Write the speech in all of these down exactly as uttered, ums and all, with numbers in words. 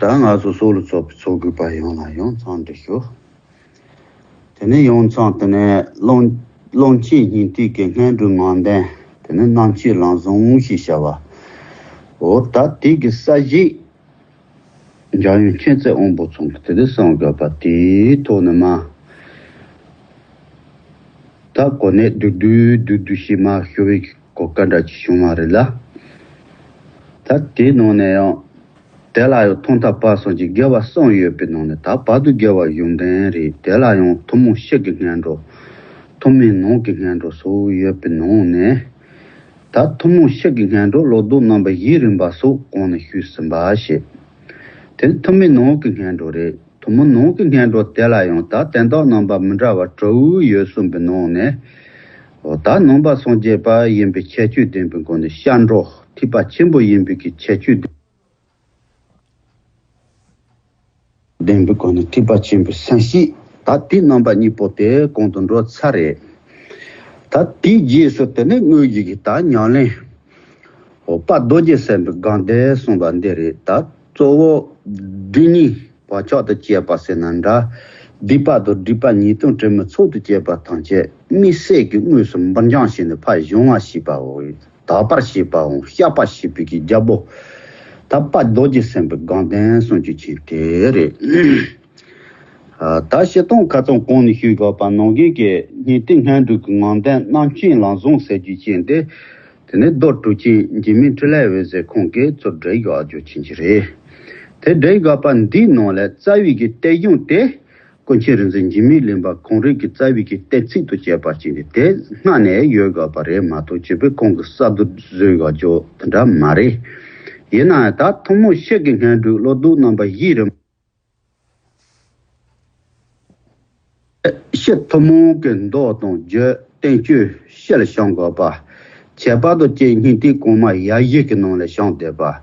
ད་ང་ཚོ་སོགས་ལ་ཚོགས་པའི་ཚོགས་དགོས་པ་ཡོངས་ལ་ཡང་ཚང་འདྲི་ཞུ། དེ་ནས་ཡང་ཚང་དེ་ནས་གླང་གླང་ཆེན་སྙིང་ཐིག་གི་སྔོན་འགྲོའི་ངང་ལྡན། དེ་ནས་རྣམ་དཔྱོད་ལམ་བཟང་ཞེས་བྱ་བ། འོ་ད་དེ་གི་ས་གཞི། འཇམ་དབྱངས་མཁྱེན་བརྩེ་དབང་པོ་ཚང་གི་དེ་དུས་གསུངས་དགོས་པ་དེའི་ཐོག་ནས་མ། ད་གོ་གནས་བསྡུས་བསྡུས་བསྡུས་བསྡུས་ཤིག་མ་ཞུ་བའི་གོ་སྐབས་འདྲ་ཅིག་བྱུང་བ་རེད་ལ། ད་དེའི་ནང་ནས་ཡང་། དེ་ལ་ཡང་ཐོག་མཐའ་བར་གསུམ་གྱི་དགེ་བ་གསུམ་ཡོད་པའི་ནང་ནས་ད་བར་དུ་དགེ་བ་གཞུང་ལྡན་རེད། དེ་ལ་ཡང་ཐུན་མོང་ཕྱི་གི་སྔོན་འགྲོ། ཐུན་མིན་ནང་གི་སྔོན་འགྲོ་སོགས་ཡོད་པའི་ནང་ནས། ད་ཐུན་མོང་ཕྱི་གི་སྔོན་འགྲོ་བློ་ལྡོག་རྣམ་པ་བཞིའི་རིམ་པ་སོགས་གོང་ནས་ཞུས་ཟིན་པ་བཞིན། དེ་ནི་ཐུན་མིན་ནང་གི་སྔོན་འགྲོ་རེད། ཐུན་མོང་ནང་གི་སྔོན་འགྲོ་དེ་ལ་ཡང་ད་དོན་དག་རྣམ་པ་མི་འདྲ་བ་དྲུག་ཡོད་གསུངས་པའི་ནང་ནས། འོ་ད་ནང་པ་སངས་རྒྱས་པ་ཡིན་པའི་ཁྱད་ཆོས་ལྡན་པའི་སྒོ་ནས་སྐྱབས་འགྲོ་ཐེག་པ་ཆེན་པོ་ཡིན་པའི་གི་ཁྱད་ཆོས་ལྡན་པའི་སྒོ་ནས་ཐེག་པ་ཆེན་པོའི་སེམས་བསྐྱེད། ད་དེ་རྣམ་པ་གཉིས་པོ་དེ་གོང་དུ་འགྲོ་ཚར་རེད། ད་དེའི་རྗེས་སུ་དེ་ནས་དངོས་གཞི་གི་ད་ཉམས་ལེན། འོ་དཔལ་རྡོ་རྗེ་སེམས་དཔའི་དགའ་ལྡན་གསུངས་པ་འདི་རེད། ད་གཙོ་བོ་སྒྲིབ་གཉིས་བག་ཆགས་དང་བཅས་པ་ཟེར་ན་འདྲ། སྡིག་པ་དང་སྒྲིབ་པ་ཉེས་ལྟུང་དྲི་མའི་ཚོགས་དང་བཅས་པ་ཐམས་ཅད་དམིགས་བསལ་གྱི་དངོས་སུ་འབུར་འགྱངས་བྱས་ནས་ཕར་གཞོམ་པར་བྱེད་པའོ། དག་པར་བྱེད་པའོ། བཤགས་པར་བྱེད་པའི་གི་རྒྱལ་པོ། ད་དཔལ་རྡོ་རྗེ་སེམས་དཔའི་དགའ་ལྡན་གསུང་རྒྱུ་ཅན་དེ་རེད། ད་སྤྱིར་བཏང་ཁ་སང་གོང་ནས་ཞུས་དགོས་པ་ནང་བཞིན་གྱི་སྙིང་ཐིག་སྔོན་འགྲོའི་གི་ངང་ལྡན་རྣམ་མཁྱེན་ལམ་བཟང་ཟེར་རྒྱུ་ཅན་དེ། དེ་ནས་རྡོ་གྲུབ་ཆེན་འཇིགས་མེད་འཕྲིན་ལས་འོད་ཟེར་ཁོང་གིས་ཚུར་བསྒྲིགས་དགོས་རྒྱུ་ཅན་ཅིག་རེད། དེ་བསྒྲིགས་དགོས་པ་འདིའི་ནང་ལ་རྩ་བའི་གི་གཏེར་གཞུང་དེ། ཀུན་མཁྱེན་རིག་འཛིན་འཇིགས་མེད་གླིང་པ་ཁོང་རང་གི་རྩ་བའི་གི་གཏེར་ཚིག་ཏུ་བྱས་པ་ཅིག་རེད། དེ་སྔ་ནས་ཡོད་དགོས་པ་རེད་མ་གཏོགས་བྱས་པས་ཁོང་གིས་གསར་དུ་བཟོས་དགོས་རྒྱུ་དེ་འདྲ་མ་རེད། ཡིན་ནའང་ད་ཐུན་མོང་ཕྱི་གི་སྔོན་འགྲོའི་བློ་ལྡོག་རྣམ་པ་བཞིའི་རིམ། ཕྱི་ཐུན་མོང་གི་མདོ་དང་རྒྱུད་བསྟན་བཅོས་ཕྱི་ལ་བྱང་དགོས་པ། ཁྱད་པར་དུ་སྐྱེས་སྙིང་ཐིག་གོང་མ་ཡ་བཞི་གི་ནང་ལ་བྱང་བསྡད་པ།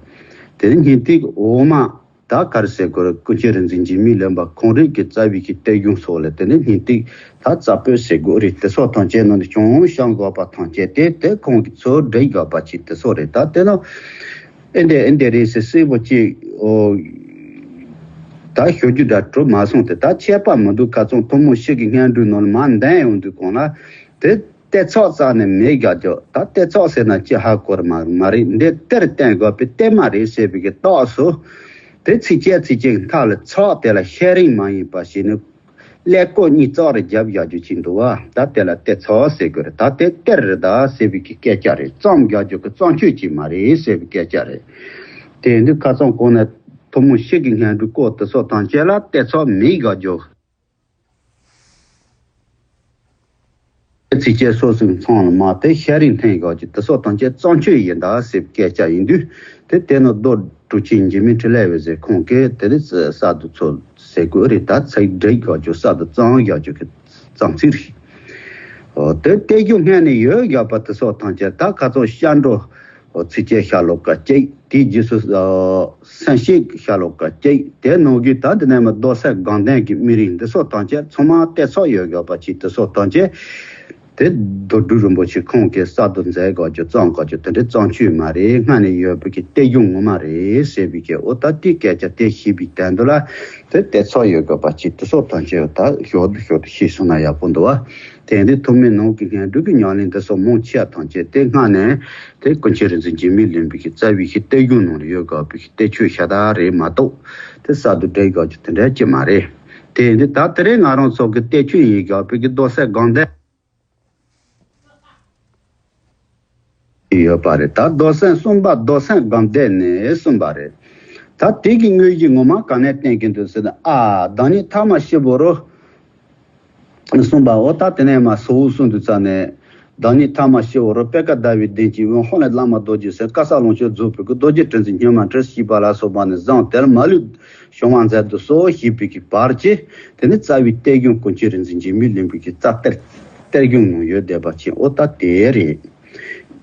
དེ་ནི་སྙིང་ཐིག་འོག་མ། ད་ག་རེ་ཟེར་དགོས་རེད། ཀུན་མཁྱེན་རིག་འཛིན་འཇིགས་མེད་གླིང་པ་ཁོང་རང་གི་རྩ་བའི་གི་གཏེར་གཞུང་སོགས་ལ་དེ་ནི་སྙིང་ཐིག་ད་རྩ་བོད་ཟེར་དགོས་རེད། དེ་སོགས་ཐམས་ཅད་ནང་ནས་བྱང་བྱང་དགོས་པ་ཐམས་ཅད་དེ་དེ་ཁོང་གིས་ཚུར་བསྒྲིགས་དགོས་པ་ཅིག་དེ་སོགས་རེད། ད་དེ་ནི་ཨེ་འདྲ་ཨེ་འདྲ་རེད་ཟེར་གསལ་པོ་ཅིག་ཨོ། ད་ཞུ་རྒྱུ་འདྲ་གྲུབ་མ་སོང་སྟེ། ད་ཁྱད་པར་མི་འདུག་ཁ་སང་ཐུན་མོང་ཕྱི་གི་སྔོན་འགྲོའི་ནང་ལ་མར་འདོན་ཡོང་དུས་གོང་ལ་དེ། གཏེར་ཚོགས་རྩ་ནས་མེད་དགོས་རྒྱུ། ད་གཏེར་ཚོགས་ཟེར་ན་ཅི་ཧ་གོ་ར་མ་མ་རེད། འདི་གཏེར་བསྟན་དགོས་པའི་གཏེར་མ་རེད་ཟེར་བའི་གི་རྟགས་སུ། དེ་ཚིགས་བཅད་ཚིགས་བཅད་ཀྱི་མཐའ་ལ་ཚོགས་དེ་ལ་ཤེས་རིག་མ་ཡིན་པ་ཞིག་ནི། ཀླད་ཀོར་གཉིས་ཙག་རེ་རྒྱབ་བཞག་རྒྱུ་ཅིག་འདུག་བ། ད་དེ་ལ་གཏེར་ཚོགས་ཟེར་དགོས་རེད། ད་དེ་གཏེར་རེད་ད་ཟེར་བའི་གི་སྐད་ཆ་རེད། བརྩམས་བཞག་རྒྱུ་གི་བརྩམས་ཆོས་ཅིག་མ་རེད་ཟེར་བའི་སྐད་ཆ་རེད། དེ་ཡིན་དུས་ཁ་སང་གོང་ནས་ཐུན་མོང་ཕྱི་གི་སྔོན་འགྲོའི་སྐོར་དེ་སོགས་ཐམས་ཅད་ལ་གཏེར་ཚོགས་མེད་དགོས་རྒྱུ། ཚིགས་བཅད་སོ་སོའི་མཚམས་ལ་མ་དེ་ཤེས་རིག་འཐེན་དགོས་ཀྱི་དེ་སོགས་ཐམས་ཅད་བརྩམས་ཆོས་ཡིན་ད་ཟེར་སྐད་ཆ་ཡིན་དུས། དེ་དེ་ནི་རྡོ་གྲུབ་ཆེན་འཇིགས་མེད་འཕྲིན་ལས་འོད་ཟེར་ཁོང་གིས་དེ་ནི་གསར་དུ་ཚུར་ཟེར་དགོས་རེད། ད་ཚིག་བསྒྲིགས་དགོས་ཀྱི་གསར་དུ་བརྩམས་དགོས་ཀྱི་བརྩམས་ཚིག་རེད། འོ་དེ་གཏེར་གཞུང་སྔོན་ནས་ཡོད་དགོས་པ་དེ་སོགས་ཐམས་ཅད་ད་ཁ་སང་སྐྱབས་འགྲོ། འོ་ཚིགས་བཅད་ཤོ་ལོ་ཀ་གཅིག་དེའི་རྗེས་སུ། སེམས་བསྐྱེད་ཤོ་ལོ་ཀ་གཅིག་དེ་ནང་གི་ད་འདི་ནས་མ་རྡོར་སེམས་དགའ་ལྡན་གྱི་སྨིན་རིམ་འདི་སོགས་ཐམས་ཅད་ཚང་མ་གཏེར་ཚོགས་ཡོད་དགོས་པ་ཅིག་དེ་སོགས་ཐམས་ཅད། དེ་རྡོ་གྲུབ་རིན་པོ་ཆེ་ཁོང་གིས་གསར་དུ་མཛད་དགོས་རྒྱུ་བརྩམས་དགོས་རྒྱུ་དེ་འདྲའི་བརྩམས་ཆོས་མ་རེད། སྔ་ནས་ཡོད་པའི་གི་གཏེར་གཞུང་ངོ་མ་རེད་ཟེར་བའི་གི་འོ་ད་དེའི་སྐད་ཆ་དེ་ཞུས་པའི་དོན་དུ་ལ་དེ་གཏེར་ཚོགས་ཡོད་དགོས་པ་ཅིག་དེ་སོགས་ཐམས་ཅད་ད་ཞོར་དུ་ཞོར་དུ་ཤེས་སོང་ན་ཡག་པོ་འདུག་བ། དེ་ཡིན་དུས་ཐུན་མོང་ནང་གི་སྔོན་འགྲོ་གི་ཉམས་ལེན་འདི་སོགས་མང་ཆེ་བ་ཐམས་ཅད་དེ་སྔ་ནས་དེ་ཀུན་མཁྱེན་རིག་འཛིན་འཇིགས་མེད་གླིང་པའི་གི་རྩ་བའི་གི་གཏེར་གཞུང་ནང་ལ་ཡོད་དགོས་པའི་གི་གཏེར་ཆོས་ཤ་སྟག་རེད་མ་གཏོགས་དེ་གསར་དུ་བསྒྲིགས་དགོས་རྒྱུ་དེ་འདྲ་ཅིག་མ་རེད། དེ་ཡིན་དུས་ད་དེ་རིང་ང་རང་ཚོ་གི་གཏེར་ཆོས་ཡིན་དགོས་པའི་གི་རྡོར་སེམས་དགའ་ལྡན་ཡོད་པ་རེད། ད་རྡོར་སེམས་གསུམ་པ་རྡོར་སེམས་དགའ་ལྡན་ནས་གསུངས་པ་རེད། ད་དེ་གི་དངོས་གཞི་ངོ་མ་ག་ནས་བསྟན་གྱི་འདུག་ཟེར་ན། ཨ་བདག་ཉིད་ཐ་མལ་སྤྱི་བོ་རུ། གསུངས་པའོ། ད་དེ་ནས་མ་གཟུགས་གསུམ་དུ་བཙའ་ནས། བདག་ཉིད་ཐ་མལ་སྤྱི་བོ་རུ། པད་དཀར་ཟླ་བའི་གདན་གྱི་དབུས། ཧཱུྃ་ལས་བླ་མ་རྡོ་རྗེ་སེམས། དཀར་ས་ལོངས་སྤྱོད་རྫོགས་པའི་སྐུ། རྡོ་རྗེ་དྲིལ་འཛིན་སྙེ་མ་འདྲིལ། ཞེས་པ་ལ་སོགས་པ་ནས་བཟུང་། དེར་མ་ལུས་བྱུང་བ་མཛད་དུ་གསོལ། ཞེས་པའི་གི་བར་གྱི་དེ་ནི་རྩ་བའི་གཏེར་གཞུང་ཀུན་མཁྱེན་རིག་འཛིན་འཇིགས་མེད་གླིང་པའི་གི་རྩ་གཏེར་གཏེར་གཞུང་ནང་ཡོད་བསྡད་པ་ཅིག་འོ་ད་དེ་རེད།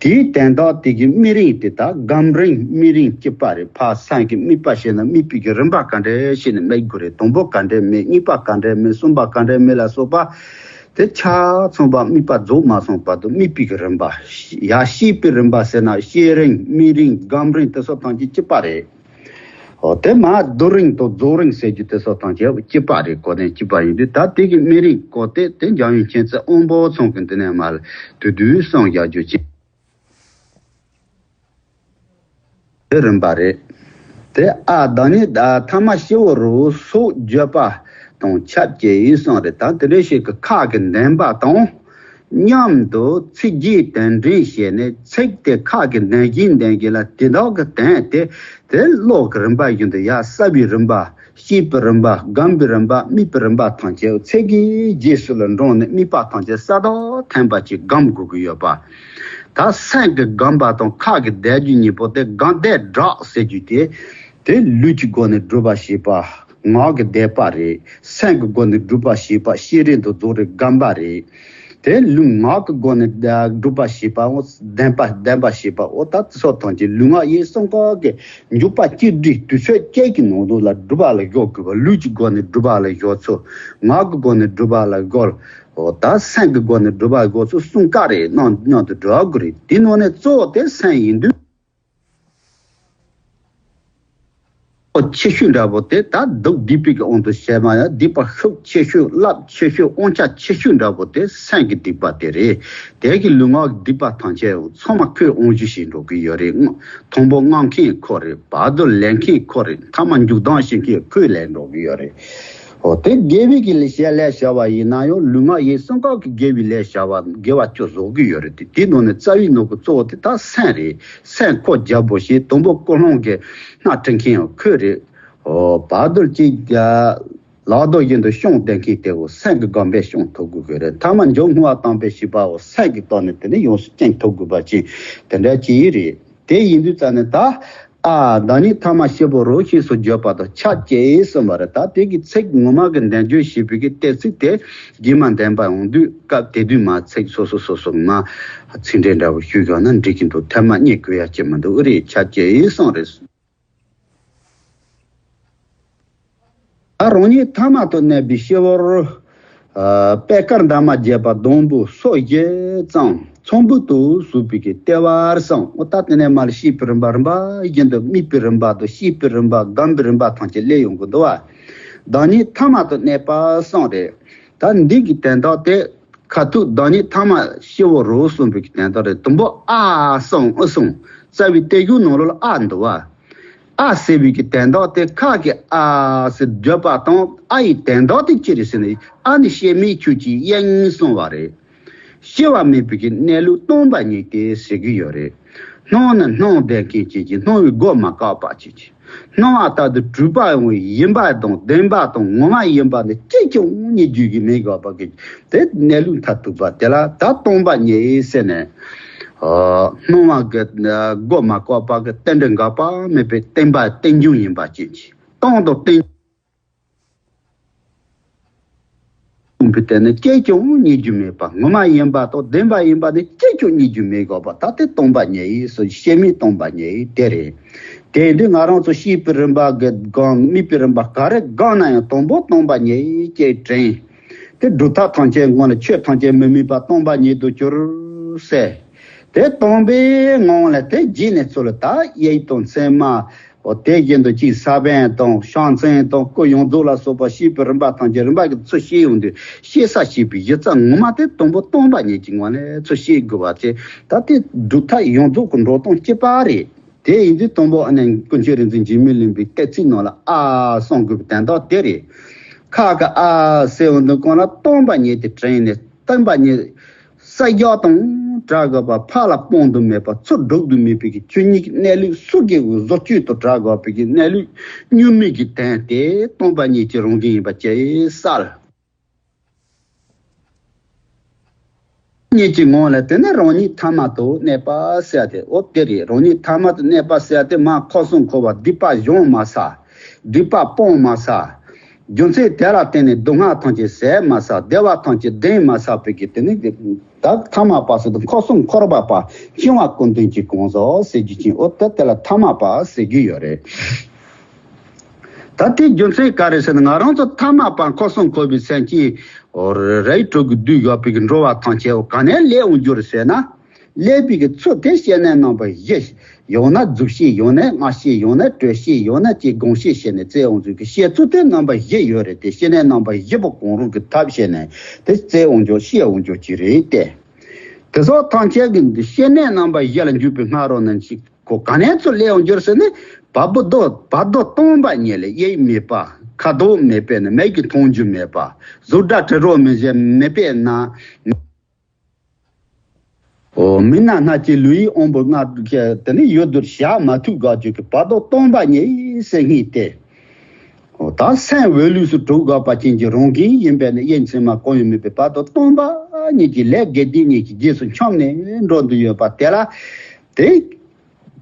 དེའི་དོན་དག་དེ་གི་སྨིན་རིམ་དེ་དག་སྒོམ་རིམ་སྨིན་རིམ་གཅིག་པ་རེད། ཕར་སེམས་ཀྱི་དམིགས་པ་བྱས་ན་དམིགས་པའི་གི་རིམ་པ་ག་འདྲ་བྱས་ནས་དམིགས་དགོས་རེད། དང་པོ་ག་འདྲ་དམིགས། གཉིས་པ་ག་འདྲ་དམིགས། གསུམ་པ་ག་འདྲ་དམིགས་ལ་སོགས་པ། དེ་ཆ་ཚང་བ་དམིགས་པ་རྫོགས་མ་སོང་བར་དུ་དམིགས་པའི་གི་རིམ་པ། ཡར་བཤད་པའི་རིམ་པ་ཟེར་ན་བཤད་རིམ་སྨིན་རིམ་སྒོམ་རིམ་དེ་སོགས་ཐམས་ཅད་གཅིག་པ་རེད། ཨོ་དེ་མ་རྡོ་རིང་དང་རྫོགས་རིང་ཟེར་རྒྱུ་དེ་སོགས་དང་བཅས་གཅིག་པ་རེད། གོ་དོན་གཅིག་པ་ཡིན་དུས། ད་དེ་གི་སྨན་རིགས་གོ་དེ་དེ་འཇམ་དབྱངས་མཁྱེན་བརྩེ་དབང་པོ་ཚང་གི་འདི་ནས་མར་དུས་དུས་གསུངས་བཞག་རྒྱུ་ཅིག་དེ་རིམ་པ་རེད། དེ་ཨ་བདག་ཉིད་ཐ་མ་སྤྱི་བོ་རུ་སོགས་བརྗོད་པ་དང་ཆབས་ཅིག་གསུངས་རེད། ད་དེ་འདྲ་ཞིག་གི་ཁ་གི་འདོན་པ་དང་མཉམ་དུ་ཚིག་རྗེས་དོན་འདྲེན་བྱས་ནས། ཚིག་དེ་ཁ་གི་འདོན་གྱིན་འདོན་གྱིན་ལ་དེ་དག་གི་དོན་དེ་དེ་ཀློག་གི་རིམ་པ་བཞིན་དུ། ཡར་གསལ་བའི་རིམ་པ། བཤད་པའི་རིམ་པ། སྒོམ་པའི་རིམ་པ། སྨྲས་པའི་རིམ་པ་ཐམས་ཅད་ཚིག་གི་རྗེས་སུ་ལ་འབྲངས་ནས་སྨྲས་པ་ཐམས་ཅད་གསལ་དག་ཐོན་པ་ཅིག་སྒོམ་དགོས་ཀྱི་ཡོད་པ། ད་སེམས་ཀྱི་སྒོམ་པ་དང་ཁ་གི་བཟླས་རྒྱུ་གཉིས་པོ་དེ། སྒོམ་བཟླས་སྒྲུབ་ཟེར་རྒྱུ་དེ། དེ་ལུས་ཀྱི་སྒོ་ནས་སྒྲུབ་པ་བྱེད་པ། ངག་གི་བཟླས་པ་རེད། སེམས་ཀྱི་སྒོ་ནས་སྒྲུབ་པ་བྱེད་པ་ཤེས་རིག་དང་རྫོགས་རིམ་སྒོམ་པ་རེད། དེ་ལུས་ངག་གི་སྒོ་ནས་སྒྲུབ་པ་བྱེད་པའོ། བདེན་པ་བདེན་པ་བྱེད་པའོ། ད་དེ་སོགས་ཐམས་ཅད་ལུས་ངག་ཡིད་གསུམ་ཀ་གི་འཇུག་པ་གཅིག་སྒྲིལ་དུས་ཚོད་གཅིག་གི་ནང་དུ་ལ་སྒྲུབ་པ་ལ་གཞོལ་དགོས་པ། ལུས་ཀྱི་སྒོ་ནས་སྒྲུབ་པ་ལ་གཞོལ་ཚུལ། ངག་གི་སྒོ་ནས་སྒྲུབ་པ་ལ་གཞོལ། འོ་ད་སེམས་ཀྱི་སྒོ་ནས་སྒྲུབ་པ་ལ་གཞོལ་ཚུལ་གསུམ་ཀ་རེད། མཉམ་མཉམ་དུ་སྒྲུབ་དགོས་རེད། དེའི་ནང་ནས་གཙོ་བོ་དེ་སེམས་ཡིན་དུས། ཆེ་ཤོས་འདྲ་པོ་དེ་ད་སྡུག་སྡིག་པའི་གི་དབང་དུ་བྱས་མ་ཡང་སྡིག་པ་ཤུགས་ཆེ་ཤོས། རླབས་ཆེ་ཤོས། དབང་ཆ་ཆེ་ཤོས་འདྲ་པོ་དེ་སེམས་ཀྱི་སྡིག་པ་དེ་རེད། དེ་གི་ལུས་ངག་གི་སྡིག་པ་ཐམས་ཅད་ཚང་མ་ཁོས་དབང་བསྒྱུར་བྱེད་འགྲོ་གི་ཡོད་རེད། དང་པོ་རྔམ་མཁན་ཁོ་རེད། བར་དུ་ལེན་མཁན་ཁོ་རེད། མཐའ་མ་འཇུག་ལྡང་བྱེད་མཁན་ཁོས་ལེན་འགྲོ་གི་ཡོད་རེད། འོ་དེ་དགེ་བའི་གི་ལས་བྱ་ལས་བྱ་བ་ཡིན་ན་ཡང་ལུས་ངག་ཡིད་གསུམ་ཀ་གི་དགེ་བའི་ལས་བྱ་བ་དགེ་བ་ཅོ་བཟོ་གི་ཡོད་རེད། དེ་དེའི་ནང་ནས་རྩ་བའི་ནང་གི་གཙོ་བོ་དེ་ད་སེམས་རེད། སེམས་ཁོ་རྒྱལ་པོ་བྱེད། དང་པོ་ཀུན་སློང་གི་སྣ་ཁྲིད་མཁན་ཡང་ཁོས་རེད། འོ་བར་དུ་ཅིག་ལག་རྡོ་བཞིན་དུ་བཤང་བསྡད་མཁན་དེ་འོ་སེམས་ཀྱི་སྒོམ་པས་བཤང་ཐུབ་དགོས་ཀྱི་རེད། མཐའ་མ་མཇུག་བསྔོ་བ་དམ་པས་བྱེད་པའོ་སེམས་ཀྱི་ཐོག་ནས་དེ་ནས་ཡོངས་སུ་བཅིངས་ཐུབ་དགོས་པ་ཅིག་དེ་འདྲ་ཅིག་རེད། དེ་ཡིན་དུས་ཙ་ནས་ད་ཨ་བདག་ཉིད་ཐ་མ་སྤྱི་བོ་རུ་ཞེས་སུ་བརྗོད་པ་དང་ཆབས་ཅིག་གསུངས་པ་རེད། ད་དེ་གི་ཚིག་ངོ་མ་གི་འདོན་རྒྱུ་ཞེས་པའི་གི་གཏན་ཚིགས་དེ་རྗེས་མ་འདོན་པ་ཡོང་དུས་སྐབས་དེ་དུས་མ་ཚིག་སོ་སོ་སོ་སོ་མ་ཚིག་འགྲེལ་འདྲ་བོ་ཞུས་ཡོང་ན་འགྲིག་གི་འདུག་ཐ་མ་རྙེད་དགོས་ཡ་ཅིག་མི་འདུག་ཨེ་རེད། ཆབས་ཅིག་གསུངས་རེད། ད་རང་ཉིད་ཐ་མ་དུ་གནས་པའི་སྤྱི་བོར། ཨ་པད་དཀར་འདབ་མ་བརྒྱད་པ་སྡོང་པོ་སོ་བཞི་ཙམ་ཚོམ་བུ་དུ་བཟོས་པའི་གི་ལྟེ་བར་བསམ། འོ་ད་དེ་ནས་མར་བཤད་པའི་རིམ་པ། རིམ་པ་བཞིན་དུ་སྨྲས་པའི་རིམ་པ་དང་བཤད་པའི་རིམ་པ། སྒོམ་པའི་རིམ་པ་ཐམས་ཅད་སླེབས་ཡོང་གི་འདུག་བ། བདག་ཉིད་ཐ་མ་དུ་གནས་པ་བསམ་རེད། ད་འདི་གི་དོན་དག་དེ་ཁ་ཐུག་བདག་ཉིད་ཐ་མ་སྤྱི་བོ་རུ་གསུངས་པའི་གི་དོན་དག་རེད། དང་པོ་ཨ་བསམ། ཨ་བསམ། རྩ་བའི་བསྟན་བཅོས་ནང་ལོགས་ལ་ཨ་འདུག་བ། ཨ་ཟེར་བའི་གི་དོན་དག་དེ་ཁ་གི་ཨ་ཟེར་བརྗོད་པ་དང་ཨ་ཡི་དོན་དག་དེ་ཅི་རེད་ཟེར་ན། ཨ་ནི་བྱེ་མའི་ཆོས་ཀྱི་དབྱིངས་གསུངས་པ་རེད། སྐྱེ་བ་མེད་པའི་གི་གནས་ལུགས་སྟོང་པ་ཉིད་དེ་ཟེར་གི་ཡོད་རེད། སྣང་ནི་སྣང་བསྡད་མཁན་ཅིག་གིས་སྣང་བའི་སྒོ་མ་བཀག་པ་ཅིག་གིས། སྣང་བ་ལྟར་དུ་གྲུབ་པ་ཡང་ཡིན་པ་དང་བདེན་པ་དང་ངོ་མ་ཡིན་པ་ནི་གཅིག་ཀྱང་རྙེད་རྒྱུ་གི་མེད་དགོས་པ་གི་དེ་གནས་ལུགས་མཐར་ཐུག་པ་དེ་ལ་ད་སྟོང་པ་ཉིད་ཟེར་ནས། སྣང་བ་གི་སྒོ་མ་བཀག་པ་གི་རྟེན་འབྲེལ་འགག་པ་མེད་པའི་བརྟན་པ་རྟེན་འབྱུང་ཡིན་པ་ཅན་གྱི་སྟོང་དང་རྟེན་འབྱུང་པའི་དེ་ནི་གཅིག་ཀྱང་རྙེད་རྒྱུ་མེད་པ། ངོ་མ་ཡིན་པ་དང་བདེན་པ་ཡིན་པ་ནི་གཅིག་ཀྱང་རྙེད་རྒྱུ་མེད་དགོས་པ། ད་དེ་སྟོང་པ་ཉིད་ཡིན་སོ། བྱེ་མའི་སྟོང་པ་ཉིད་ཡིན་དེ་རེད། དེ་འདི་ང་རང་ཚོ་བཤད་པའི་རིམ་པ་གི་སྒང་སྨྲས་པའི་རིམ་པ་ག་རེ་སྒང་ན་ཡང་དང་པོ་སྟོང་པ་ཉིད་ཡིན་ཅེས་དྲན། དེ་སྒྲུབ་ཐབས་ཐམས་ཅད་སྔོན་ལ་ཆོས་ཐམས་ཅད་མི་དམིགས་པ་སྟོང་པ་ཉིད་དུ་གྱུར་ཟེར། དེ་སྟོང་པའི་ངང་ལ་དེ་རྗེས་ནས་ཚུར་ལ་ད་དབྱིག་དང་མཚན་མ། འོ་དེ་བཞིན་དུ་ཅིག་ས་བོན་དང་ཕྱག་མཚན་དང་སྐུ་ཡོངས་རྫོགས་ལ་སོགས་པ་བཤད་པའི་རིམ་པ་ཐམས་ཅད་རིམ་པ་གི་ཚུལ་བཤད་ཡོང་དུས་བཤད་ས་བཤད་པའི་གཞི་རྩ་ངོ་མ་དེ་དང་པོ་སྟོང་པ་ཉིད་ཀྱི་ངང་ལ་ཚུལ་བཤད་དགོས་པ་དེ། ད་དེ་སྒྲུབ་ཐབས་ཡོངས་རྫོགས་ཀྱི་འགྲོ་སྟངས་གཅིག་པ་རེད། དེ་ཡིན་དུས་དང་པོ་ཨ་ནི་ཀུན་མཁྱེན་རིག་འཛིན་འཇིགས་མེད་གླིང་པའི་གཏན་ཚིགས་ནང་ལ་ཨ་གསུང་དགོས་པའི་དོན་དག་དེ་རེད། ཁ་གི་ཨ་ཟེར་འོང་དུས་གང་ལ་སྟོང་པ་ཉིད་དེ་དྲན་ནས་སྟོང་པ་ཉིད་ས་རྒྱག་དང་བྲལ་དགོས་པ། ཕར་ལ་སྤང་དུ་མེད་པ་ཚུར་སྒྲུག་ཏུ་མེད་པའི་གི་ཆོས་ཉིད་ཀྱི་གནས་ལུགས་སུ་དགེ་བའི་བཟོ་བཅོས་དུ་བྲལ་དགོས་པའི་གི་གནས་ལུགས་གཉུག་མའི་གི་དོན་དེ་སྟོང་པ་ཉིད་ཀྱི་རང་བཞིན་ཡིན་པ་ཅིག་གསལ། ཉིད་ཀྱི་ངང་ལ་དེ་ནི་རང་ཉིད་ཐ་མ་དུ་གནས་པ་ཟེར་ཏེ། འོ་དེ་རེད། རང་ཉིད་ཐ་མ་དུ་གནས་པ་ཟེར་ཏེ་མ་ཁ་སང་འཁོར་བ་སྡིག་པ་གཞོམ་མ་ཟ། སྡིག་པ་སྤོང་མ་ཟ། རྒྱུ་མཚན་དེ་ལ་བརྟེན་ནས་སྡུག་བསྔལ་ཐམས་ཅད་ཟད་མ་ཟ། བདེ་བ་ཐམས་ཅད་ལྡན་མ་ཟ་བའི་གི་དེ་ནི་ད་ཐ་མ་པ་ཟེར་དུས་ཁ་སང་འཁོར་བ་པ་འཆིང་བ་ཀུན་ལྡན་གྱི་གང་ཟག་ཟེར་རྒྱུ་ཅན། འོ་ད་དེ་ལ་ཐ་མ་པ་ཟེར་རྒྱུ་ཡོད་རེད། ད་དེ་རྒྱུ་མཚན་ག་རེ་ཟེར་ན་ང་རང་ཚོ་ཐ་མ་པ་ཁ་སང་འཁོར་བའི་སེམས་ཀྱི་རེ་དྲུག་གི་བསྡུས་ཡོད་པའི་གི་འགྲོ་བ་ཐམས་ཅད་ག་ནས་སླེབས་འོང་རྒྱུ་རེད་ཟེར་ན། སླེབས་པའི་གི་ཚུལ་དེ་བཤད་ནས་རྣམ་པ་བཞི། ཡང་ན་རྫུ་བཤད། ཡང་ན་སྔ་བཤད། ཡང་ན་དྲོད་བཤད། ཡང་ན་ཅིག་དགོངས་བཤད་བྱས་ནས་བཙལ་འོང་ཚུལ་གྱི་བཤད་ཚུལ་དེ་རྣམ་པ་བཞི་ཡོད་རེད། དེ་བཤད་ནས་རྣམ་པ་བཞི་པོ་གང་རུང་གི་ཐབས་བྱས་ནས་དེ་བཙལ་འོང་རྒྱུ་བཤད་འོང་རྒྱུ་ཅིག་རེད་དེ། དེ་སོགས་ཐམས་ཅད་ཀྱི་འདི་བཤད་ནས་རྣམ་པ་བཞི་ལ་འཇུག་པའི་སྔ་རོལ་ན་ཅིག་གོ་ག་ནས་ཚུར་སླེབས་འོང་རྒྱུར་ཟེར་ནས། བར་དོ་བར་དོ་སྟོང་པ་ཉིད་ལས་དབྱིབས་མེད་པ། ཁ་དོག་མེད་པས་ན་མིག་གིས་མཐོང་རྒྱུ་མེད་པ། གཟུགས་སྒྲ་དྲི་རོ་མི་བཞིན་མེད་པས་ན། ཨོ། མིག་རྣ་སྣ་ལྕེ་ལུས་ཡིད་དབང་པོ་ལྔ་དེ་ནི་ཡུལ་དུ་བཞག་མ་ཐུབ་དགག་བྱེད་ཀྱི་བར་དོ་སྟོང་པ་ཉིད་ཟེར་ངེས་ཏེ། ཨོ། ད་སེམས་འོད་ལུས་སུ་གྲུབ་དགག་པ་ཅན་གྱི་རང་བཞིན་ཡིན་པས་ནི་དབྱེ་མཚན་མ་གང་ཡང་མེད་པའི་བར་དོ་སྟོང་པ་ཉིད་ཀྱི་ལས་དགེ་སྡིག་གཉིས་ཀྱི་རྗེས་སུ་འཁྱམས་ནས་འགྲོ་འདོད་ཡོད་པ་དེ་ལ། དེ།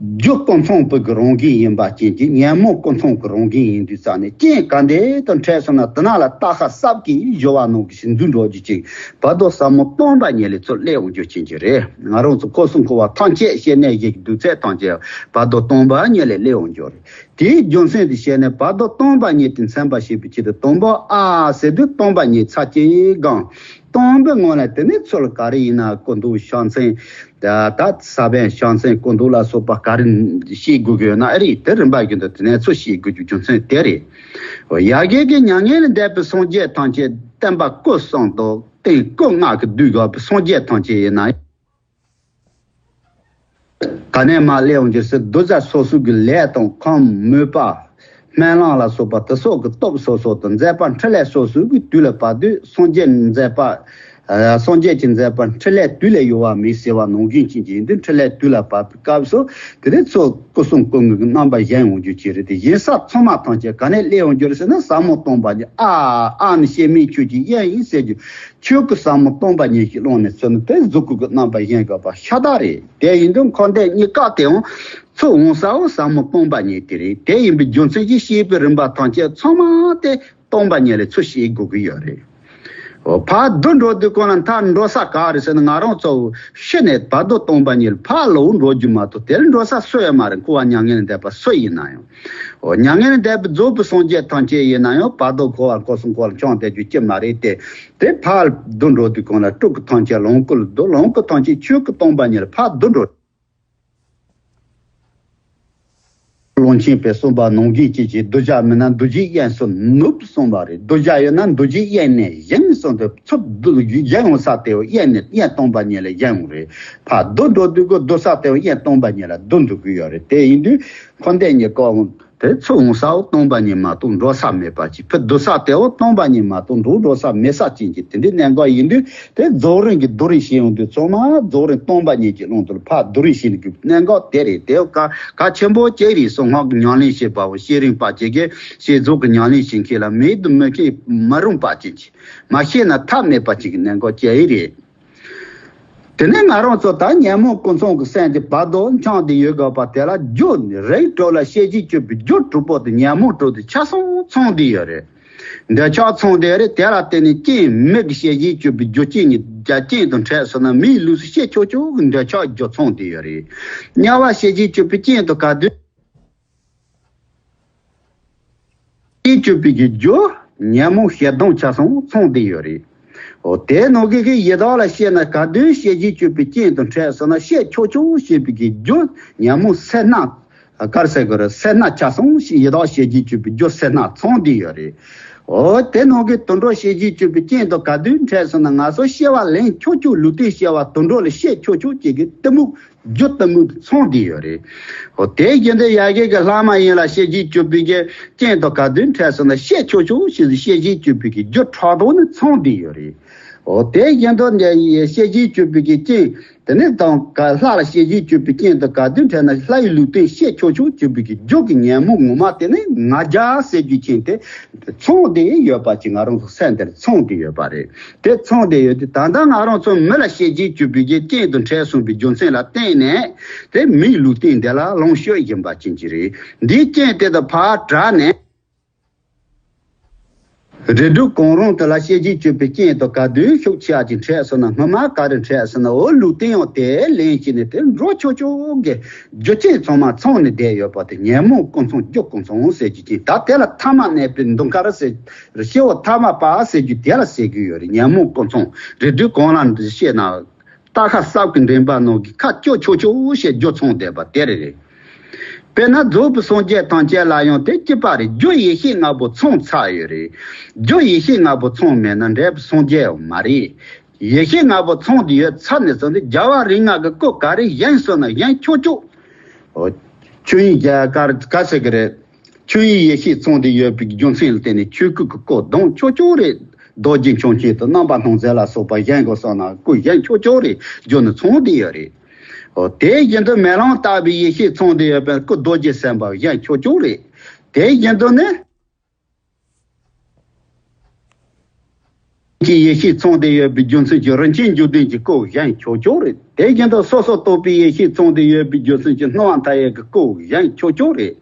རྒྱུ་ཀུན་མཚུངས་པོ་གི་རང་བཞིན་ཡིན་པ་ཅན་གྱི་ཉོན་མོངས་ཀུན་མཚུངས་ཀྱི་རང་བཞིན་ཡིན་དུས་ཙང་ནས། རྐྱེན་ག་འདྲ་དང་འཕྲད་སོང་ན་དེ་ན་ལ་རྟ་ཁ་སྲབ་ཀྱིས་གཞོལ་བ་ནང་གི་ཞིག་འཛུལ་འགྲོ་རྒྱུ་ཅིག་བར་དོ་ཟབ་མོ་སྟོང་པ་ཉིད་ལས་ཚུར་སླེབས་འོང་རྒྱུ་ཅན་གྱི་རེད། ང་རང་ཚོ་སྐུ་གསུང་འཁོར་བ་ཐམས་ཅད་བཤད་ནས་བཞི་གི་བསྡུས་ཚད་ཐམས་ཅད་བར་དོ་སྟོང་པ་ཉིད་ལས་སླེབས་འོང་རྒྱུ་རེད། དེའི་རྒྱུ་མཚན་དེ་བཤད་ནས་བར་དོ་སྟོང་པ་ཉིད་དེ་མཚོན་པར་བྱེད་པའི་ཆེད་དུ། དང་པོ་ཨ་ཟེར་དུས་སྟོང་པ་ཉིད་ཚར་གཅིག་སྒང་། སྟོང་པའི་ངང་ལ་དེ་ནས་ཚུར་ག་རེ་ཡིན་ན་སྐུ་མདོག་ཕྱག་མཚན། ད་ད་ས་བོན་ཕྱག་མཚན་སྐུ་མདོག་ལ་སོགས་པ་ག་རེ་ཤེས་དགོས་ཀྱི་ཡོད་ན་ཨེ་རེད། དེ་རིམ་པ་བཞིན་དུ་དེ་ནས་ཚུར་ཤེས་དགོས་རྒྱུ་རྒྱུ་མཚན་དེ་རེད། ཡ་གི་གི་མྱ་ངན་ལས་འདས་པའི་སངས་རྒྱས་ཐམས་ཅད་བསྟན་པ་སྐུ་གསུམ་དང་རྟེན་སྐུ་ལྔ་གིས་བསྡུས་དགོས་པའི་སངས་རྒྱས་ཐམས་ཅད་ཡིན་ན། ག་ནས་མར་སླེབས་འོང་རྒྱུ་ཟེར། གདུལ་བྱ་སོ་སོ་གི་ལས་དང་ཁམས་མོས་པ། སྨོན་ལམ་ལ་སོགས་པ་དེ་སོགས་ཀྱི་སྟོབས་སོ་སོ་དང་མཛད་པ་འཕྲིན་ལས་སོ་སོ་གི་དུས་ལ་བབ་དུས་སངས་རྒྱས་མཛད་པ། ཨ་སངས་རྒྱས་ཀྱི་མཛད་པ་འཕྲིན་ལས་དུས་ལས་ཡོལ་བ་མེད་ཟེར་བ་ནང་བཞིན་ཅན་གྱི་ཡིན་དུས། འཕྲིན་ལས་དུས་ལ་བབ་པའི་སྐབས་སུ་དེ་ནས་ཚུར་སྐུ་གསུང་སྐུ་དངོས་ཀྱི་རྣམ་པ་བཞེངས་འོང་རྒྱུ་ཅིག་རེད། དེ་བཞེངས་ས་ཚང་མ་ཐམས་ཅད་ག་ནས་སླེབས་འོང་རྒྱུ་རེད་ཟེར་ན། ཟབ་མོ་སྟོང་པ་ཉིད། ཨ་ཨ་ནི་གཤེགས་མའི་ཆོས་ཀྱི་དབྱིངས་ཡིན་ཟེར་རྒྱུ། ཆོས་སྐུ་ཟབ་མོ་སྟོང་པ་ཉིད་ཀྱི་ཀློང་ནས་ཚུར་ནི་དེ་གཟུགས་སྐུ་གི་རྣམ་པ་བཞེངས་དགོས་པ་ཤ་སྟག་རེད། དེ་ཡིན་དུས་འཁོར་འདས་གཉིས་ཀ་དེའང་ཚུར་འོང་ས་བོ་ཟབ་མོ་སྟོང་པ་ཉིད་དེ་རེད། དེ་ཡིན་པའི་རྒྱུ་མཚན་གྱིས་བཤད་པའི་རིམ་པ་ཐམས་ཅད་ཚང་མ་དེ་སྟོང་པ་ཉིད་ལས་ཚུར་བཤད་དགོས་ཀྱི་ཡོད་རེད། འོ། ཕར་བསྡུ་འགྲོ་དུས་སྒང་ལ་མཐར་འགྲོ་ས་ག་རེ་ཟེར་ན། ང་རང་ཚོ་ཤི་ནས་བར་དོ་སྟོང་པ་ཉིད་ལ་ཕར་ལོག་འགྲོ་རྒྱུ་མ་གཏོགས་དེར་འགྲོ་ས་སུ་ཡང་མ་རེད། འཁོར་བ་མྱ་ངན་ལས་འདས་པ་སུ་ཡིན་ན་ཡང་། འོ། མྱ་ངན་ལས་འདས་པའི་རྫོགས་པའི་སངས་རྒྱས་ཐམས་ཅད་ཡིན་ན་ཡང་བར་དོ་འཁོར་བ་འཁོར་གསུམ་འཁོར་ལ་འཁྱམས་བསྡད་རྒྱུ་ཅིག་མ་རེད་དེ། དེ་ཕར་བསྡུ་འགྲོ་དུས་སྒང་ལ་སྤྲུལ་སྐུ་ཐམས་ཅད་ལོངས་སྐུ་ལ་བསྡུ། ལོངས་སྐུ་ཐམས་ཅད་ཆོས་སྐུ་སྟོང་པ་ཉིད་ལ་ཕར་བསྡུ་འགྲོ། ཀློང་ཆེན་པས་གསུངས་པ་ནང་བཞིན་ཅན་གྱི་གདུལ་བྱ་མིན་ན་འདུ་བྱེད་དབྱིངས་སུ་ནུབ་གསུངས་པ་རེད། གདུལ་བྱ་ཡོད་ན་འདུ་བྱེད་དབྱིངས་ནས་བཞེངས་གསུངས་ཏེ། ཚུར་བསྡུ་བཞེངས་འོང་ས་དེ་བོ་དབྱིངས་ནས་དབྱིངས་སྟོང་པ་ཉིད་ལ་བཞེངས་འོང་རེད། ཕར་བསྡུ་འགྲོ་དུས་སྒང་བསྡུ་ས་དེ་བོ་དབྱིངས་སྟོང་པ་ཉིད་ལ་བསྡུ་འགྲོ་གི་ཡོད་རེད། དེ་ཡིན་དུས་འཁོར་འདས་གཉིས་ཀ་དེ་ཚུར་འོང་ས་བོ་སྟོང་པ་ཉིད་མ་གཏོགས་འགྲོ་ས་མེད་པ་ཅིག་ཕར་བསྡུ་ས་དེ་བོ་སྟོང་པ་ཉིད་མ་གཏོགས་འགྲོ་འགྲོ་ས་མེད་ས་ཅན་གྱི་དེ་འདྲའི་གནད་འགག་ཡིན་དུས། དེ་རྫོགས་རིམ་གྱི་བསྡུ་རིམ་བྱེད་ཡོང་དུས་ཚང་མ་རྫོགས་རིམ་སྟོང་པ་ཉིད་ཀྱི་ཀློང་དུ་ཕར་བསྡུ་རིམ་བྱེད་ཀྱི་གནད་འགག་དེ་རེད། དེ་བོ་གལ་གལ་ཆེན་པོ་ཅིག་རེད། གསང་སྔགས་ཀྱི་ཉམས་ལེན་བྱེད་པ་བོ། བསྐྱེད་རིམ་པ་ཅིག་གིས་བསྐྱེད་རྫོགས་ཀྱི་ཉམས་ལེན་བྱེད་མཁན་ལ་མེད་དུ་མི་ཤེས་མ་རུངས་པ་ཅན་གྱི། མ་ཤེས་ན་ཐབས་མེད་པ་ཅིག་གི་གནད་འགག་ཅིག་རེད། དེ་ནས་ང་རང་ཚོ་ད་ཉོན་མོངས་ཀུན་མཚུངས་ཀྱི་སེམས་དེ་བར་དོ་འཁྱམས་ཏེ་ཡོད་དགོས་པ་དེ་ལ་རྒྱུ་རིགས་དྲུག་ལ་ཤེས་བྱའི་སྤྱོད་པའི་རྒྱུ་དྲུག་པོ་དེ་ཉོན་མོངས་དྲུག་དེ་ཆ་ཚང་ཚང་བསྡད་ཡོད་རེད། འདོད་ཆགས་ཚང་བསྡད་རེད། དེ་ལ་བརྟེན་ནས་རྐྱེན་མིག་གི་ཤེས་བྱའི་སྤྱོད་པའི་རྒྱུ་རྐྱེན་གཉིས་ཀ་རྐྱེན་དང་འཕྲད་སོང་ན། མིག་ལུས་སུ་ཤེས་ཆོག་ཆོག་གི་འདོད་ཆགས་རྒྱུ་ཚང་བསྡད་ཡོད་རེད། དམྱལ་བ་ཤེས་བྱའི་སྤྱོད་པའི་རྐྱེན་དང་ག་དུས། ཤེས་བྱའི་སྤྱོད་པའི་གི་རྒྱུ་ཉོན་མོངས་ཞེ་སྡང་ཆ་ཚང་ཚང་བསྡད་ཡོད་རེད། འོ། དེ་ནང་གི་གི་ཡི་དྭགས་ལ་བཤད་ན་ག་དུས་ཤེས་བྱའི་སྤྱོད་པའི་རྐྱེན་དང་འཕྲད་སོང་ན། ཤེས་ཆོག་ཆོག་བྱེད་པའི་གི་རྒྱུ་ཉོན་མོངས་སེར་སྣ། ག་རེ་ཟེར་དགོས་རེད། སེར་སྣ་ཆ་ཚང་ཞིག་ཡི་དྭགས་ཤེས་བྱའི་སྤྱོད་པའི་རྒྱུ་སེར་སྣ་ཚང་བསྡད་ཡོད་རེད། འོ། དེ་ནང་གི་དུད་འགྲོ་ཤེས་བྱའི་སྤྱོད་པའི་རྐྱེན་དང་ག་དུས་འཕྲད་སོང་ན། ང་ཚོ་སྐྱེ་བ་ལེན་ཆོག་ཆོག་ལུས་རྟེན་སྐྱེ་བ་དུད་འགྲོ་ལ་ཤེས་ཆོག་ཆོག་བྱེད་ཀྱི་གཏི་མུག་རྒྱུ་གཏི་མུག་ཚང་བསྡད་ཡོད་རེད། འོ། དེ་བཞིན་དུ་ཡ་གི་གི་ལྷ་མ་ཡིན་ལ་ཤེས་བྱའི་སྤྱོད་པའི་གི་རྐྱེན་དང་ག་དུས་འཕྲད་སོང་ན། ཤེས་ཆོག་ཆོག་ཞེས་ཤེས་བྱའི་སྤྱོད་པའི་གི་རྒྱུ་ཕྲག་དོག་ནི་ཚང་བསྡད་ཡོད་རེད། འོ། དེ་བཞིན་དུ་འདི་ཡི་ཤེས་བྱའི་སྤྱོད་པའི་གི་རྐྱེན། དེ་ནས་དང་ག་ལྷ་ལ་ཤེས་བྱའི་སྤྱོད་པའི་རྐྱེན་དང་ག་དུས་འཕྲད་ན། ལྷ་ཡི་ལུས་རྟེན་ཤེས་ཆོག་ཆོག་སྤྱོད་པའི་གི་རྒྱུ་གི་ཉོན་མོངས་ངོ་མ་དེ་ནི་ང་རྒྱལ་ཟེར་རྒྱུ་ཅན་དེ་ཚང་བསྡད་ཡོད་པ་ཅིག་ང་རང་ཚོ་སེམས་དེར་ཚང་བསྡད་ཡོད་པ་རེད། དེ་ཚང་བསྡད་ཡོད་དུས། ད་ལྟ་ང་རང་ཚོ་མི་ལ་ཤེས་བྱའི་སྤྱོད་པའི་གི་རྐྱེན་དང་འཕྲད་སོང་བའི་རྒྱུ་མཚན་ལ་བརྟེན་ནས། དེ་མིའི་ལུས་རྟེན་འདི་ལ་ལོངས་སྤྱོད་བཞིན་པ་ཅན་གྱི་རེད། འདིའི་རྐྱེན་དེ་དང་ཕར་བྲལ་ནས། རིགས་དྲུག་གང་རུང་དེ་ལ་ཤེས་བྱའི་སྤྱོད་པའི་རྐྱེན་དང་ག་དུས་ཤུགས་ཆེ་བ་ཅིག་འཕྲད་སོང་ན། སྔོན་མ་ག་རེ་འཕྲད་སོང་ན། འོ། ལུས་རྟེན་ཡང་དེ་ལེན་བྱས་ནས་དེ་འགྲོ་ཆོག་ཆོག་གི་རྒྱུ་རྐྱེན་ཚང་མ་ཚང་ནས་བསྡད་ཡོད་པ་དེ་ཉོན་མོངས་ཀུན་མཚུངས་རྒྱུ་ཀུན་མཚུངས་ཟེར་རྒྱུ་ཅན། ད་དེ་ལ་ཐ་མ་མེད་པའི་འདུ་འཁར་ཟེར། སྐྱེ་བོ་ཐ་མ་པ་ཟེར་རྒྱུ་དེ་ལ་ཟེར་གྱི་ཡོད་རེད། ཉོན་མོངས་ཀུན་མཚུངས། རིགས་དྲུག་གང་ལ་འདི་བཤད་ན། རྟ་ཁ་སྲབ་ཀྱི་འདྲེན་པ་ནང་གི་ཁ་སྐྱོ་ཆོག་ཆོག་བྱས་རྒྱུ་ཚང་བསྡད་པ་དེ་རེད། དཔེར་ན་རྫོགས་པའི་སངས་རྒྱས་ཐམས་ཅད་ལ་ཡང་དེ་གཅིག་པ་རེད། རྒྱུ་ཡེ་ཤེས་ལྔ་པོ་ཚང་ཚར་ཡོད་རེད། རྒྱུ་ཡེ་ཤེས་ལྔ་པོ་ཚང་མེད་ན་འབྲས་བུ་སངས་རྒྱས་ཡང་མ་རེད། ཡེ་ཤེས་ལྔ་པོ་ཚང་དེ་ཡོད་ཚར་ནས་བཟུང་སྟེ་རྒྱལ་བ་རིགས་ལྔ་གི་སྐུ་ག་རེ་བཞེངས་སོང་ན་བཞེངས་ཆོག་ཆོག་ཆོས་དབྱིངས་རྒྱ་གར་ག་ཟེར་གི་རེད། ཆོས་དབྱིངས་ཡེ་ཤེས་ཚང་དེ་ཡོད་པའི་རྒྱུ་མཚན་ལ་བརྟེན་ནས་ཆོས་སྐུ་གི་སྐུ་གདོང་ཆོག་ཆོག་རེད། རྡོ་རྗེ་འཆང་ཆེན་དང་རྣམ་པར་སྣང་མཛད་ལ་སོགས་པ་བཞེངས་དགོས་བསམ་ན་སྐུ་བཞེངས་ཆོག་ཆོག་རེད། རྒྱུ་ནི་ཚང་དེ་ཡོད་རེད། འོ་དེ་བཞིན་དུ་མེ་ལོང་ལྟ་བུའི་ཡེ་ཤེས་ཚང་དེ་ཡོད་པའི་སྐུ་རྡོ་རྗེ་སེམས་དཔའ་བཞེངས་ཆོག་ཆོག་རེད། དེ་བཞིན་དུ་ནི། ཀྱི་ཡེ་ཤེས་ཚང་དེ་ཡོད་པའི་རྒྱུ་མཚན་གྱིས་རིན་ཆེན་འབྱུང་ལྡན་གྱི་སྐུ་བཞེངས་ཆོག་ཆོག་རེད། དེ་བཞིན་དུ་སོ་སོར་རྟོག་པའི་ཡེ་ཤེས་ཚང་དེ་ཡོད་པའི་རྒྱུ་མཚན་གྱིས་སྣང་བ་མཐའ་ཡས་ཀྱི་སྐུ་བཞེངས་ཆོག་ཆོག་རེད།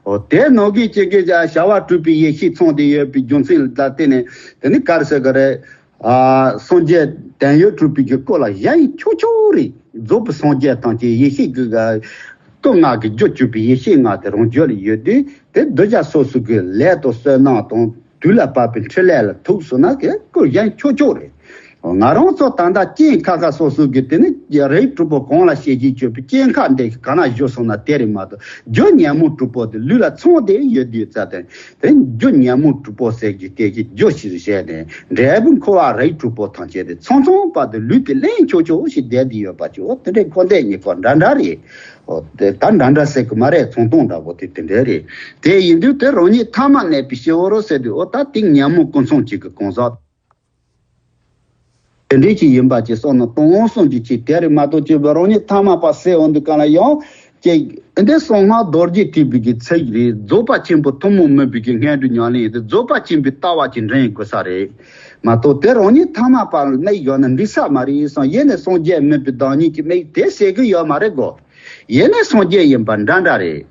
འོ་དེ་ནང་གི་ཅིག་གི་བྱ་བ་གྲུབ་པའི་ཡེ་ཤེས་ཚང་དེ་ཡོད་པའི་རྒྱུ་མཚན་ལ་བརྟེན་ནས་དེ་ནི་ག་རེ་ཟེར་གི་རེད། ཨ། སངས་རྒྱས་དོན་ཡོད་གྲུབ་པའི་གི་སྐུ་ལ་བཞེངས་ཆོག་ཆོག་རེད། རྫོགས་པའི་སངས་རྒྱས་ཐམས་ཅད་ཡེ་ཤེས་ཀྱི་སྐུ་ལྔ་གི་རྒྱུ་གྱུར་པའི་ཡེ་ཤེས་ལྔ་དེ་རང་རྒྱུད་ལ་ཡོད་དུས་དེ་གདུལ་བྱ་སོ་སོ་གི་ལས་དང་བསོད་ནམས་དང་དུས་ལ་བབ་པའི་འཕྲིན་ལས་ལ་ཐུག་སོང་ན་གི་སྐུ་བཞེངས་ཆོག་ཆོག་རེད། ང་རང་ཚོ་ད་ལྟ་རྐྱེན་ཁ་ཁ་སོ་སོ་གི་དེ་ནི་རིགས་དྲུག་པོ་གང་ལ་ཤེས་ཀྱི་ཆོད་པའི་རྐྱེན་ཁ་འདི་གི་ག་ན་བཞུགས་སོང་ན་དེ་རེད་མ་གཏོགས་རྒྱུ་ཉོན་མོངས་དྲུག་པོ་དེ་ལུས་ལ་ཚང་སྟེ་ཡོད་དུས་ཙང་དེ། དེ་རྒྱུ་ཉོན་མོངས་དྲུག་པོ་ཟེར་རྒྱུ་དེ་གི་རྒྱུ་ཞིག་བཤད་ནས་འབྲས་བུ་འཁོར་བ་རིགས་དྲུག་པོ་ཐམས་ཅད་དེ་ཚང་ཚང་བར་དུ་ལུས་དེ་ལེན་ཆོག་ཆོག་ཞིག་བསྡད་དེ་ཡོད་པ་ཅིག་འོ་དེ་འདྲའི་འཁོར་འདས་གཉིས་ཀ་འདྲ་འདྲ་རེད། འོ་དེ་ད་འདྲ་འདྲ་ཟེར་གི་མ་རེད། ཚོང་སྟོང་འདྲ་པོ་དེ་དེ་འདྲ་རེད། དེ་ཡིན་དུས་དེ་རང་ཉིད་ཐ་མ་གནས་པའི་སྤྱི་བོ་རུ་ཟེར་དུས་འོ་ད་དེ་ཉོན་མོངས་ཀུན་ཚང་གཅིག་གི་གང་ཟག་དེ་འདྲའི་ཅིག་ཡིན་པ་ཅིག་བསམ་ན་དོན་སོང་གི་ཅིག་དེ་རེད་མ་གཏོགས་ཅིག་རང་ཉིད་ཐ་མལ་པ་ཟེར་འོང་དུས་གང་ལ་ཡང་ཅིག་འདི་གསང་སྔགས་རྡོ་རྗེ་ཐེག་པའི་གི་ཚིག་རེད། རྫོགས་པ་ཆེན་པོ་ཐུན་མོང་མིན་པའི་གི་སྔོན་འགྲོའི་ཉམས་ལེན་ཡིན་ཏེ་རྫོགས་པ་ཆེན་པོའི་ལྟ་བ་ཅིག་འདྲེན་དགོས་ས་རེད་མ་གཏོགས་དེ་རང་ཉིད་ཐ་མལ་པ་ལ་དམིགས་ཡོད་ན་འགྲིག་ས་མ་རེད་བསམ། ཡེ་ནས་སངས་རྒྱས་མིན་པའི་བདག་ཉིད་ཀྱི་དམིགས་དེ་ཟེར་གི་ཡོད་མ་རེད་གོ། ཡེ་ནས་སངས་རྒྱས་ཡིན་པ་འདྲ་འདྲ་རེད།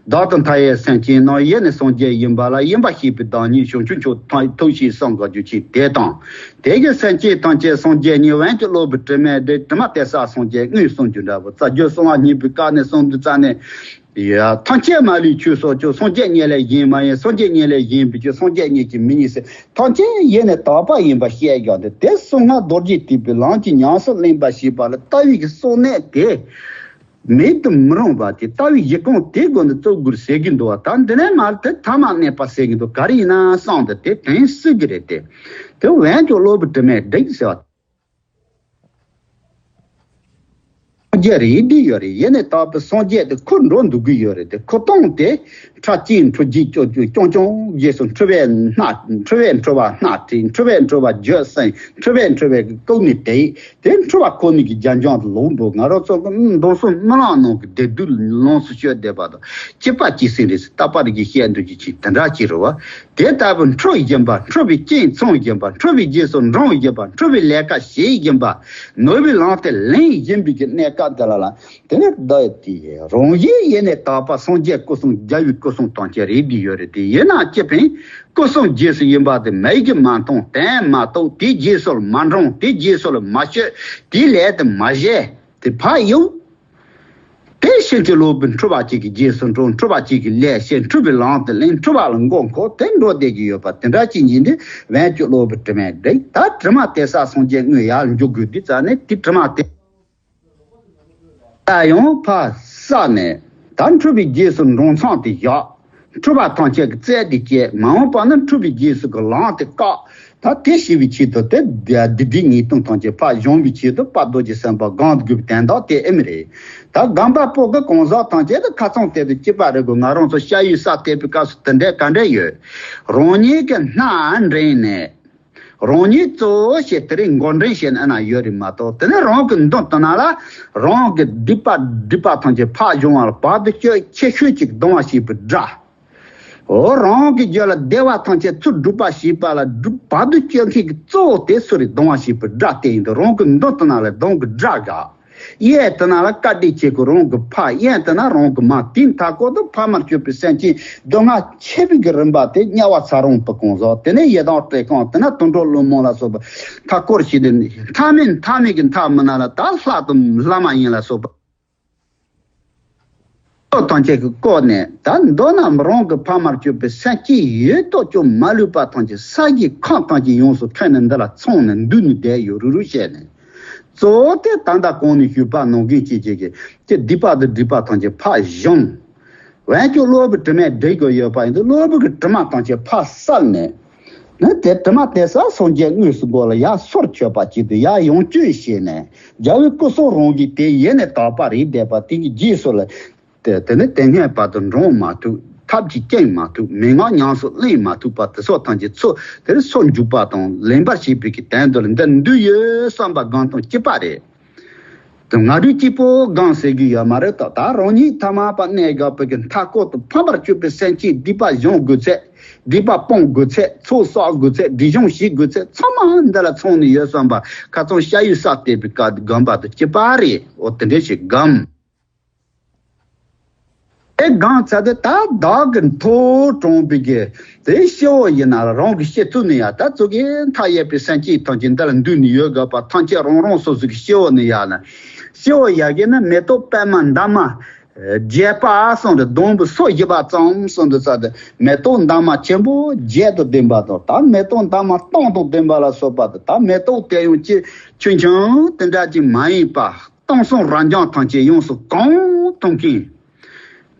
བདག་དང་མཐའ་ཡས་སེམས་ཅན་རྣམས་ཡེ་ནས་སངས་རྒྱས་ཡིན་པ་ལ་ཡིན་པ་ཤེས་པའི་བདག་ཉིད་བྱང་ཆུབ་མཆོག་ཐུགས་ཤེས་བསམ་དགའ་རྒྱུ་ཆེ་དེ་དང་། དེ་གི་སེམས་ཅན་ཐམས་ཅད་སངས་རྒྱས་ཉིད་འོན་ཀྱང་སློབ་པའི་དྲི་མས་བསྒྲིབས། དྲི་མ་དེ་སེལ་སངས་རྒྱས་དངོས་སུ་འགྱུར་འདྲ་པོ། རྩ་རྒྱུད་གསང་བ་སྙིང་པོའི་བཀའ་ནས་གསུངས་དུས་ཙ་ནས། ཡ་ཐམས་ཅད་མ་ལུས་ཆོས་སོ་ཅོག་སངས་རྒྱས་ཉིད་ལས་གཞན་མ་ཡིན། སངས་རྒྱས་ཉིད་ལས་གཞན་པའི་ཆོས་སངས་རྒྱས་ཉིད་ཀྱིས་མི་གཉིས་ཟེར་ཐམས་ཅད་ཡེ་ནས་དག་པ་ཡིན་པ་བཤད་ཀྱང་དེ་དེ་གསང་སྔགས་རྡོ་རྗེ་ཐེག་པའི་ལམ་གྱི་ཉམས་སུ་ལེན་པ་ཞེས་པ་ལ་ལྟ་བའི་གི་གསུང་གནད་དེ། མེད་དུ་མི་རུང་བ་དེ་ལྟ་བའི་གཞི་རྐང་དེ་སྒོ་ནས་བཙུགས་དགོས་ཟེར་གྱི་འདུག་བ། ད་འདི་ནས་མར་དེ་ཐ་མ་གནས་པ་ཟེར་གྱི་འདུག་ག་རེ་ཡིན་ན་བསམ་སྟེ་དེ་དྲན་སྲིད་ཀྱི་རེད་དེ། དེ་འོན་ཀྱང་སློབ་པའི་དྲི་མས་བསྒྲིབས་ཟེར་བ། སངས་རྒྱས་རེད་བསྡད་ཡོད་རེད། ཡེ་ནས་དག་པའི་སངས་རྒྱས་དེ་འཁོར་འགྲོ་འདུག་གི་ཡོད་རེད་དེ། འཁོར་སྟོང་དེ་ཁྲག་སྐྱེས་འཁྲུ་རྒྱུས་ཀྱང་ཀྱང་ཀྱང་རྗེས་སུ་འཁྲུལ་པའི་སྣ་འཁྲུལ་པས་འཁྲུལ་པ་སྣ་ཁྲིད། འཁྲུལ་པས་འཁྲུལ་པ་བརྗོད་སེམས། འཁྲུལ་པས་འཁྲུལ་པའི་ལྐོག་ནས་དེ། དེ་འཁྲུལ་པ་ཁོ་ནས་ཀྱི་རྒྱ་འཇམ་དུ་ལོག་འགྲོ། ང་རང་ཚོ་གི་མདོ་གསུམ་རྨི་ལམ་ནང་གི་བདེ་སྡུག་ལོངས་སུ་སྤྱོད་བསྡད་པ་དང་སྐྱིད་པ་སྐྱེ་སྲིད་རེད་ཟེར་རྟག་པར་གྱི་བཤད་འདོད་ཀྱི་ཆེད་དེ་འདྲ་ཅིག་རེད་བ། དེ་ལྟ་བུ་འཁྲུལ་བཞིན་པ། འཁྲུལ་པའི་རྐྱེན་ཚང་བཞིན་པ། འཁྲུལ་པའི་རྗེས་སུ་འབྲང་བཞིན་པ། འཁྲུལ་པའི་ལས་ཀ་བྱེད་བཞིན་པ། ནོར་བུའི་ལམ་དེ་ལེན་བཞིན་པའི་གི་གནས་སྐབས་འདི་ལ་ལ། དེ་ནས་བདག་དེ་རང་བཞིན་ཡེ་ནས་དག་པ་སངས་རྒྱས་སྐུ་གསུམ་རྒྱལ་བའི་སྐུ་གསུམ་དང་བཅས་རེད་བསྡད་ཡོད་རེད་དེ། ཡིན་ན་སྤྱི་ཕན་སྐུ་གསུམ་རྗེས་སུ་ཡིན་པ་དེ་མིག་གིས་མ་མཐོང་དོན་མ་རྟོགས། དེའི་རྗེས་སུ་མ་འབྲང་། དེའི་རྗེས་སུ་མ་ཤོད། དེའི་ལས་དེ་མ་བྱེད། དེ་ཕར་གཡུག་དེ་ཕྱིན་ཅི་ལོག་པའི་འཁྲུལ་པ་གཅིག་གི་རྗེས་སུ་འགྲོ། འཁྲུལ་པ་གཅིག་གི་ལས་བྱེད། འཁྲུལ་པའི་ལམ་དུ་ལེན། འཁྲུལ་པ་ལ་མགོ་འཁོར་དེ་འགྲོ་བསྡད་ཀྱི་ཡོད་པ་དེ་འདྲ་ཅིག་ཡིན་དུས་འོན་ཀྱང་སློབ་པའི་དྲི་མས་བསྒྲིབས། ད་དྲི་མ་དེ་སེལ་སངས་རྒྱས་དངོས་ཡར་འཇུག་དགོས་དུས་ཙ་ནས་དེ་དྲི་མ་དེ་ད་ཡང་ཕར་བསལ་ནས་ད་འཁྲུལ་པའི་རྗེས་སུ་འབྲང་མཚམས་དེ་བཞག་འཁྲུལ་པ་ཐམས་ཅད་ཀྱི་རྩད་དེ་བཅད། མ་འོངས་པ་ན་འཁྲུལ་པའི་རྗེས་སུ་གི་ལམ་དེ་བཀག་ད་དེ་ཞི་བའི་ཆེད་དུ་དེ་བདེ་སྡུག་གཉིས་སྟོང་ཐམས་ཅད་ཕར་སྦྱོང་བའི་ཆེད་དུ་དཔལ་རྡོ་རྗེ་སེམས་དཔའ་སྒོམ་དགོས་པའི་དོན་དག་དེ་ཨེ་མི་རེད། ད་སྒོམ་པ་པོ་གི་གང་ཟག་ཐམས་ཅད་དུ་ཁ་ཚང་དེ་དུ་སྐྱིད་པ་རེད་དགོས། ང་རང་ཚོ་ཤ་ཡི་ས་དེད་པའི་སྐབས་སུ་དེ་འདྲའི་ག་འདྲ་ཡོད། རང་ཉིད་ཀྱི་སྣ་འདྲེན་ནས། རང་ཉིད་གཙོ་བོ་བྱས་དེ་རིང་མགོ་འདྲེན་བྱས་ནས་ཨ་ན་ཡོད་རེད་མ་གཏོགས། དེ་ནས་རང་གི་མདུན་དུ་ན་ལ་རང་གི་སྡིག་པ་སྒྲིབ་པ་ཐམས་ཅད་ཕར་སྦྱོང་བ་ལ་བར་དུ་གཅོད་ཁྱད་ཆོས་ཅིག་སྡང་བ་བྱེད་པའི་དགྲ། འོ་རང་གི་རྒྱུད་ལ་བདེ་བ་ཐམས་ཅད་ཚུར་སྒྲུབ་པ་བྱེད་པ་ལ་སྒྲུབ་བར་དུ་གཅོད་མཁན་གྱི་གཙོ་བོ་དེ་སུ་རེད། སྡང་བ་བྱེད་པའི་དགྲ་དེ་ཡིན་དུས་རང་གི་མདུན་དུ་ན་ལ་སྡང་གི་དགྲ་ག་གཡས་དེ་ན་ལ་བཀའ་དྲིན་ཆེ་ཁོ་རང་གི་ཕ། གཡོན་དེ་ན་རང་གི་མ། དེའི་མཐའ་སྐོར་དུ་ཕ་མར་གྱུར་པའི་སེམས་ཅན་སྡུག་བསྔལ་ཆེ་བའི་གི་རིམ་པ་དེ་དམྱལ་བ་ཚ་རོང་པོ་གང་ཟག་དེ་ནས་ཡི་དྭགས་བཀྲེས་སྐོམ། དེ་ན་དུད་འགྲོ་ཀླུ་མོ་ལ་སོགས་པ་མཐའ་སྐོར་ཞིག་དེ་མཐའ་མེད་མཐའ་མེད་ཀྱི་མཐའ་མི་ན་ལ་ད་ལྷ་དང་ལྷ་མ་ཡིན་ལ་སོགས་པ། ཐམས་ཅད་ཀྱི་བཀོད་ནས་ད་མདོར་ན་རང་གི་ཕ་མར་གྱུར་པའི་སེམས་ཅན་ཡོད་དོ་ཅོག་མ་ལུས་པ་ཐམས་ཅད་ས་གཞི་ཁམས་ཐམས་ཅད་ཡོངས་སུ་ཁེངས་ནས་འདི་ལ་ཚང་ནས་འདུས་ནས་བསྡད་ཡོད་རུ་རུ་བྱས་ནས། གཙོ་བོ་དེ་ད་ལྟ་གོང་ནས་ཞུས་པ་ནང་བཞིན་བྱེད་ཀྱི་ཀྱི་སྡིག་པ་དང་སྒྲིབ་པ་ཐམས་ཅད་ཕར་སྦྱོང་། འོན་ཀྱང་སློབ་བུ་དྲི་མས་བསྒྲིབས་དགོས་ཡོད་པ་ཡིན་དུས། སློབ་བུ་གི་དྲི་མ་ཐམས་ཅད་ཕར་བསལ་ནས། ནི་དེ་དྲི་མ་དེ་ཚོ་སངས་རྒྱས་དངོས་སུ་མགོ་ལ་ཡར་སོར་ཆོད་པ་བྱས་ཏེ། ཡར་ཡང་བཅོས་བྱས་ནས། རྒྱལ་བའི་སྐུ་གསུང་རང་བཞིན་དེ་ཡེ་ནས་དག་པ་རེད་བསྡད་པ་དེ་གི་རྗེས་སུ་ལ། དེ་དེ་ནི་དེ་སྔོན་བར་དུ་འབྲང་མ་ཐུབ། ཐབས་ཀྱིས་བསྐྱང་མ་ཐུབ། མན་ངག་ཉམས་སུ་ལེན་མ་ཐུབ་པ་དེ་ཚོ་ཐམས་ཅད་ཚུར་དེར་སོར་འཇུག་པ་དང་ལེན་པར་བྱེད་པའི་གི་དོན་དུ་ལ་འདིར་འདུས་ཡོད་བསམ་པ་སྒོམ་སྟངས་གཅིག་པ་རེད། དེ་སྔ་དུས་གཅིག་པོ་སྒོམ་ཟེར་གྱི་ཡོད་མ་རེད། ད་ད་རང་ཉིད་ཐ་མལ་པ་གནས་དགོས་པའི་གི་མཐའ་སྐོར་དུ་ཕམ་པར་གྱུར་པའི་སེམས་ཅན་སྡིག་པ་སྦྱོང་དགོས་ཚད། སྡིག་པ་སྤོང་དགོས་ཚད། ཚོགས་བསགས་དགོས་ཚད། སྒྲིབ་སྦྱོང་བྱེད་དགོས་ཚད་ཚང་མ་འདི་ལ་ཚང་ནས་ཡོད་བསམ་པ། ཁ་སང་ཤ་ཡུལ་ས་བལྟས་པའི་སྐབས་དུ་སྒོམ་པ་དང་གཅིག་པ་རེད། འོ་དེ་འདྲ་ཞིག་སྒོམ། དེ་སྒོམ་ཚར་དུས་ད་བདག་གིས་ཐོག་དྲངས་པའི་གི་དེ་སྐྱེ་བོ་ཡིན་ན་རང་གིས་སྐྱེ་ཐུབ་ནི་ཡ། ད་ཚོགས་ཀྱི་མཐའ་ཡས་པའི་སེམས་ཅན་ཐམས་ཅད་འདི་ལ་འདུས་ནས་ཡོད་དགོས་པ་ཐམས་ཅད་རང་རང་སོ་སོ་གི་སྐྱེ་བོ་ནི་ཡ་ན། སྐྱེ་བོ་ཡ་གི་ན་མེ་ཏོག་པད་མ་འདབ་མ་བརྒྱད་པ་གསུངས་ཏེ། སྡོང་བུ་སོ་བཞི་པ་ཙམ་གསུངས་ཏེ་ས་དེ་མེ་ཏོག་འདབ་མ་ཆེན་པོ་བརྒྱད་དང་ལྡན་པ་དང་། ད་མེ་ཏོག་འདབ་མ་སྟོང་དང་ལྡན་པ་ལ་སོགས་པ་དང་། ད་མེ་ཏོག་དེ་ཡང་ཅི་ཆུང་ཆུང་དེ་འདྲ་ཅིག་མ་ཡིན་པ། སྟོང་གསུམ་རབ་འབྱམས་ཐམས་ཅད་ཡོངས་སུ་གང་མཐོང་མཁན་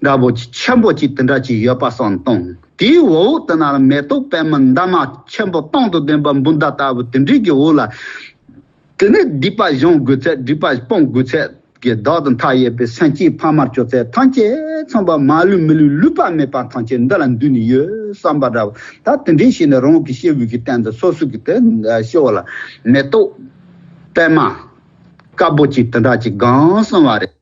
འདྲ་པོ་ཅིག་ཆེན་པོ་ཅིག་དེ་འདྲ་ཅིག་ཡོད་པ་བསམ་བཏང་། དེའི་འོག་དེ་ན་ལ་མེ་ཏོག་པད་མ་འདབ་མ་ཆེན་པོ་སྟོང་དང་ལྡན་པ་འབུམ་ཟླ་ལྟ་བུ་དེ་འདྲའི་གི་འོག་ལ། དེ་ནས་སྡིག་པ་སྦྱོང་དགོས་ཚད། སྒྲིབ་པ་སྤོང་དགོས་ཚད་ཀྱི་བདག་ཏུ་མཐའ་ཡས་པའི་སེམས་ཅན་ཕ་མར་གྱུར་ཚད་ཐམས་ཅད་ཚང་པ་མ་ལུས་མི་ལུས་ལུས་པ་མེད་པ་ཐམས་ཅད་འདི་ལ་འདུས་ནས་ཡོད་བསམ་པ་འདྲ་བ། ད་དེ་འདྲའི་ཞིག་ནས་རང་གི་སྐྱེ་བོའི་གི་སྟེང་དུ་སོ་སོ་གི་དེ་སྐྱེ་བོ་ལ་མེ་ཏོག་པད་མ་དཀར་པོ་ཅིག་དེ་འདྲ་ཅིག་སྒོམ་གསུངས་པ་རེད།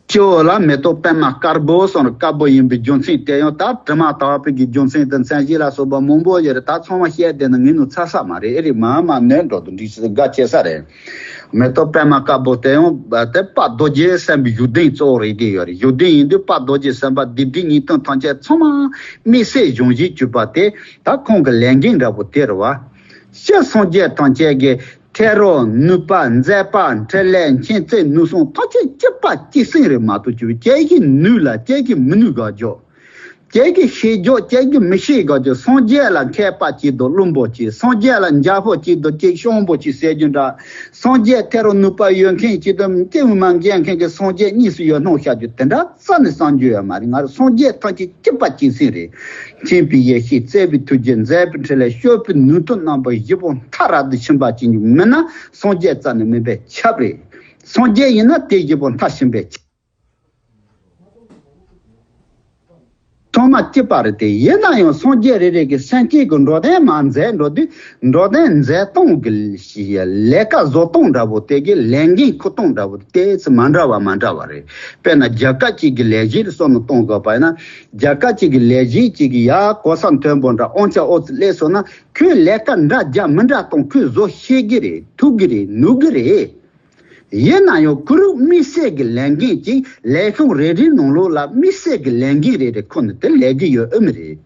སྐྱེ་བོ་ལ་མེ་ཏོག་པད་མ་དཀར་པོ་གསུངས་རེད། དཀར་པོ་ཡིན་པའི་རྒྱུ་མཚན་དེ་ཡང་ད་དྲི་མ་དག་པའི་གི་རྒྱུ་མཚན་དེ་མཚན་གཞི་ལ་སོགས་པ་མང་པོ་ཡོད་རེད། ད་ཚང་མ་བཤད་བསྡད་ན་ངས་ནོར་ཚར་ས་མ་རེད། ཨེ་རེད། མ་མ་ནོར་འགྲོ་དུ་འགྲིག་ས་དགའ་ཆེ་ས་རེད། མེ་ཏོག་པད་མ་དཀར་པོ་དེ་ཡང་དེ་དཔལ་རྡོ་རྗེ་སེམས་དཔའི་བཞུགས་གདན་གཙོ་བོ་རེད་བསྡད་ཡོད་རེད། བཞུགས་གདན་ཡིན་དུས་དཔལ་རྡོ་རྗེ་སེམས་དཔའ་སྡིག་སྒྲིབ་ཉེས་ལྟུང་ཐམས་ཅད་ཚང་མ་དམིགས་བསལ་སྦྱོང་བྱེད་གྱུར་པ་དེ་ད་ཁོང་གི་ལས་འགན་འདྲ་པོ་དེ་རེད་བ། སྤྱིར་སངས་རྒྱས་ཐམས་ཅད་ཀྱི་མཐེ་རོ་ནུས་པ་མཛད་པ་འཕྲིན་ལས་མཁྱེན་བརྩེ་ནུས་གསུམ་ཐམས་ཅད་གཅིག་པ་གཅིག་སེང་རེད་མ་གཏོགས། ཅིག་ཅིག་གིས་ནུས་ལ་ཅིག་གིས་མི་ནུས་དགག་རྒྱུ། ཅིག་གིས་ཤེས་རྒྱུ་ཅིག་གིས་མི་ཤེས་དགག་རྒྱུ། སངས་རྒྱས་ལ་མཁས་པ་གཅིག་དང་བླུན་པོ་གཅིག། སངས་རྒྱས་ལ་མཁས་པོ་གཅིག་དང་ཅིག་སྤྱང་པོ་གཅིག་ཟེར་རྒྱུ་འདྲ། སངས་རྒྱས་མཐེ་རོ་ནུས་པ་ཡོད་མཁན་གཅིག་དང་ལྟད་མོ་མ་མཁས་མཁན་གྱི་སངས་རྒྱས་གཉིས་སུ་ཡོད་སྣང་བྱ་རྒྱུ་དེ་འདྲ་རྩ་ནས་བསམ་རྒྱུ་ཡོད་མ་རེད། ང་རང་སངས་རྒྱས་ཐམས་ཅད་གཅིག་པ་གཅིག་སེང་རེད། མཁྱེན་པའི་ཡེ་ཤེས། བརྩེ་བའི་ཐུགས་རྗེ། མཛད་པའི་འཕྲིན་ལས། སྤྱོད་པའི་ནུས་མཐུ། རྣམ་པ་བཞི་པོ་མཐའ་རབ་ཏུ་ཕྱིན་པ་ཅན་གྱི་མི་སྣ་སངས་རྒྱས་རྩ་ནས་མིན་པས་ཁྱབ་རེད། སངས་རྒྱས་ཡིན་ན་དེ་བཞི་པོ་མཐར་ཕྱིན་པས་ཁྱབ། ཚང་མ་གཅིག་པ་རེད་དེ། ཡིན་ན་ཡང་སངས་རྒྱས་རེ་རེ་གིས་སེམས་ཅན་གྱི་འགྲོ་དོན་མར་མཛད་འགྲོ་དུས། འགྲོ་དོན་མཛད་སྟངས་ཀྱི་ལས་ཀ་བཟོ་སྟངས་འདྲ་པོ་དེ་གི་ལས་འགན་འཁུར་སྟངས་འདྲ་པོ་དེ་ཚོ་མ་འདྲ་བ་མ་འདྲ་བ་རེད། དཔེར་ན་རྒྱལ་ཁབ་ཅིག་གི་ལས་གཞི་རེ་བསམ་བློ་གཏོང་དགོས་པ་ཡིན་ན། རྒྱལ་ཁབ་ཅིག་གི་ལས་གཞི་ཅིག་གི་ཡ་གོ་ས་མཐོན་པོ་འདྲ་དབང་ཆ་ཨོ་ཙི་སླེབས་སོང་ན། ཁོས་ལས་ཀ་འདྲ་རྒྱག་མི་འདྲ་གཏོང་ཁོས་བཟོ་ཤེས་ཀྱི་རེད། ཐུབ་ཀྱི་རེད། ནུས་ཀྱི་རེད། ཡིན་ན་ཡང་ཁོ་རང་དམིགས་བསལ་གྱི་ལས་འགན་ཅིག། ལས་ཁུངས་རེ་རེའི་ནང་ལོགས་ལ་དམིགས་བསལ་གྱི་ལས་འགན་རེ་རེ་ཁུར་ནས་དེ་ལས་ཀྱི་ཡོད་ཨེ་མི་རེད།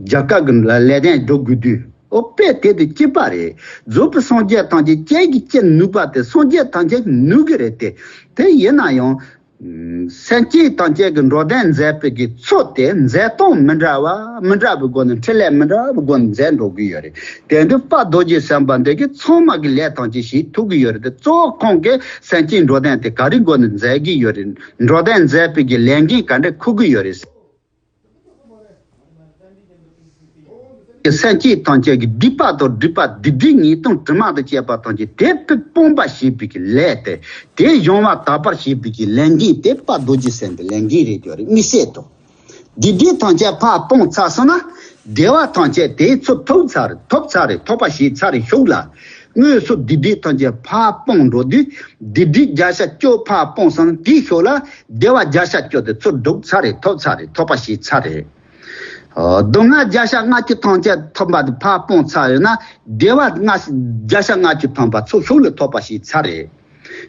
རྒྱལ་ཁབ་ཀྱི་ལས་དོན་སྒྲུབ་དགོས་དུས། ཨོ་དཔེ་དེ་དང་གཅིག་པ་རེད། རྫོགས་པའི་སངས་རྒྱས་ཐམས་ཅད་ཅིག་གིས་ཅིག་ནུས་པ་དེ་སངས་རྒྱས་ཐམས་ཅད་ནུས་ཀྱི་རེད་དེ། དེ་ཡིན་ན་ཡང་། སེམས་ཅན་ཐམས་ཅད་ཀྱི་འགྲོ་དོན་མཛད་པའི་གི་ཚུལ་དེ་མཛད་སྟངས་མི་འདྲ་བ། མི་འདྲ་བའི་སྒོ་ནས་འཕྲིན་ལས་མི་འདྲ་བའི་སྒོ་ནས་མཛད་འགྲོ་གི་ཡོད་རེད། དེ་དུས་དཔལ་རྡོ་རྗེ་སེམས་དཔའ་འདི་གིས་ཚང་མ་གི་ལས་ཐམས་ཅད་བྱེད་ཐུབ་ཀྱི་ཡོད་རེད་དེ། གཙོ་བོ་ཁོང་གིས་སེམས་ཅན་འགྲོ་དོན་དེ་ག་རེའི་སྒོ་ནས་མཛད་ཀྱི་ཡོད་རེད། འགྲོ་དོན་མཛད་པའི་གི་ལས་འགན་ག་འདྲ་འཁུར་གྱི་ཡོད་རེད། སེམས་ཅན་ཐམས་ཅད་ཀྱི་སྡིག་པ་དང་སྒྲིབ་པ། སྡིག་སྒྲིབ་ཉེས་ལྟུང་དྲི་མ་དང་བཅས་པ་ཐམས་ཅད་དེ་ཕར་སྤོང་བར་བྱེད་པའི་གི་ལས་དེ། དེ་སྦྱོང་བ་དག་པར་བྱེད་པའི་གི་ལས་འགན་དེ་དཔལ་རྡོ་རྗེ་སེམས་དཔའི་ལས་འགན་རེད་ཀྱང་རེད། དམིགས་བསལ་དུ། སྡིག་སྒྲིབ་ཐམས་ཅད་ཕར་སྤོང་ཚར་སོང་ན། བདེ་བ་ཐམས་ཅད་དེ་ཚུར་ཐོབ་ཚར་རེད། ཐོབ་ཚར་རེད། ཐོབ་པ་བྱས་ཚར་རེད། ཤུགས་ལ། དངོས་སུ་སྡིག་སྒྲིབ་ཐམས་ཅད་ཕར་སྤོང་འགྲོ་དུས། སྡིག་སྒྲིབ་བརྒྱ་ཆ་བཅུ་ཕར་སྤོང་སོང་ན། དེའི་ཤུགས་ལ་བདེ་བ་བརྒྱ་ཆ་བཅུ་དེ་ཚུར་སྒྲུབ་ཚར་རེད། ཐོབ་ཚར་རེད། ཐོབ་པ་བྱས་ཚར་རེད། ཨོ། སྡུག་བསྔལ་བརྒྱ་ཆ་ལྔ་བཅུ་ཐམས་ཅད་ཐོབ་པ་དེ་ཕར་སྤོང་ཚར་ཡོད་ན། བདེ་བ་ལྔ་བརྒྱ་ཆ་ལྔ་བཅུ་ཐམ་པ་ཚུར་ཤུགས་ལ་ཐོབ་པ་བྱས་ཚར་རེད།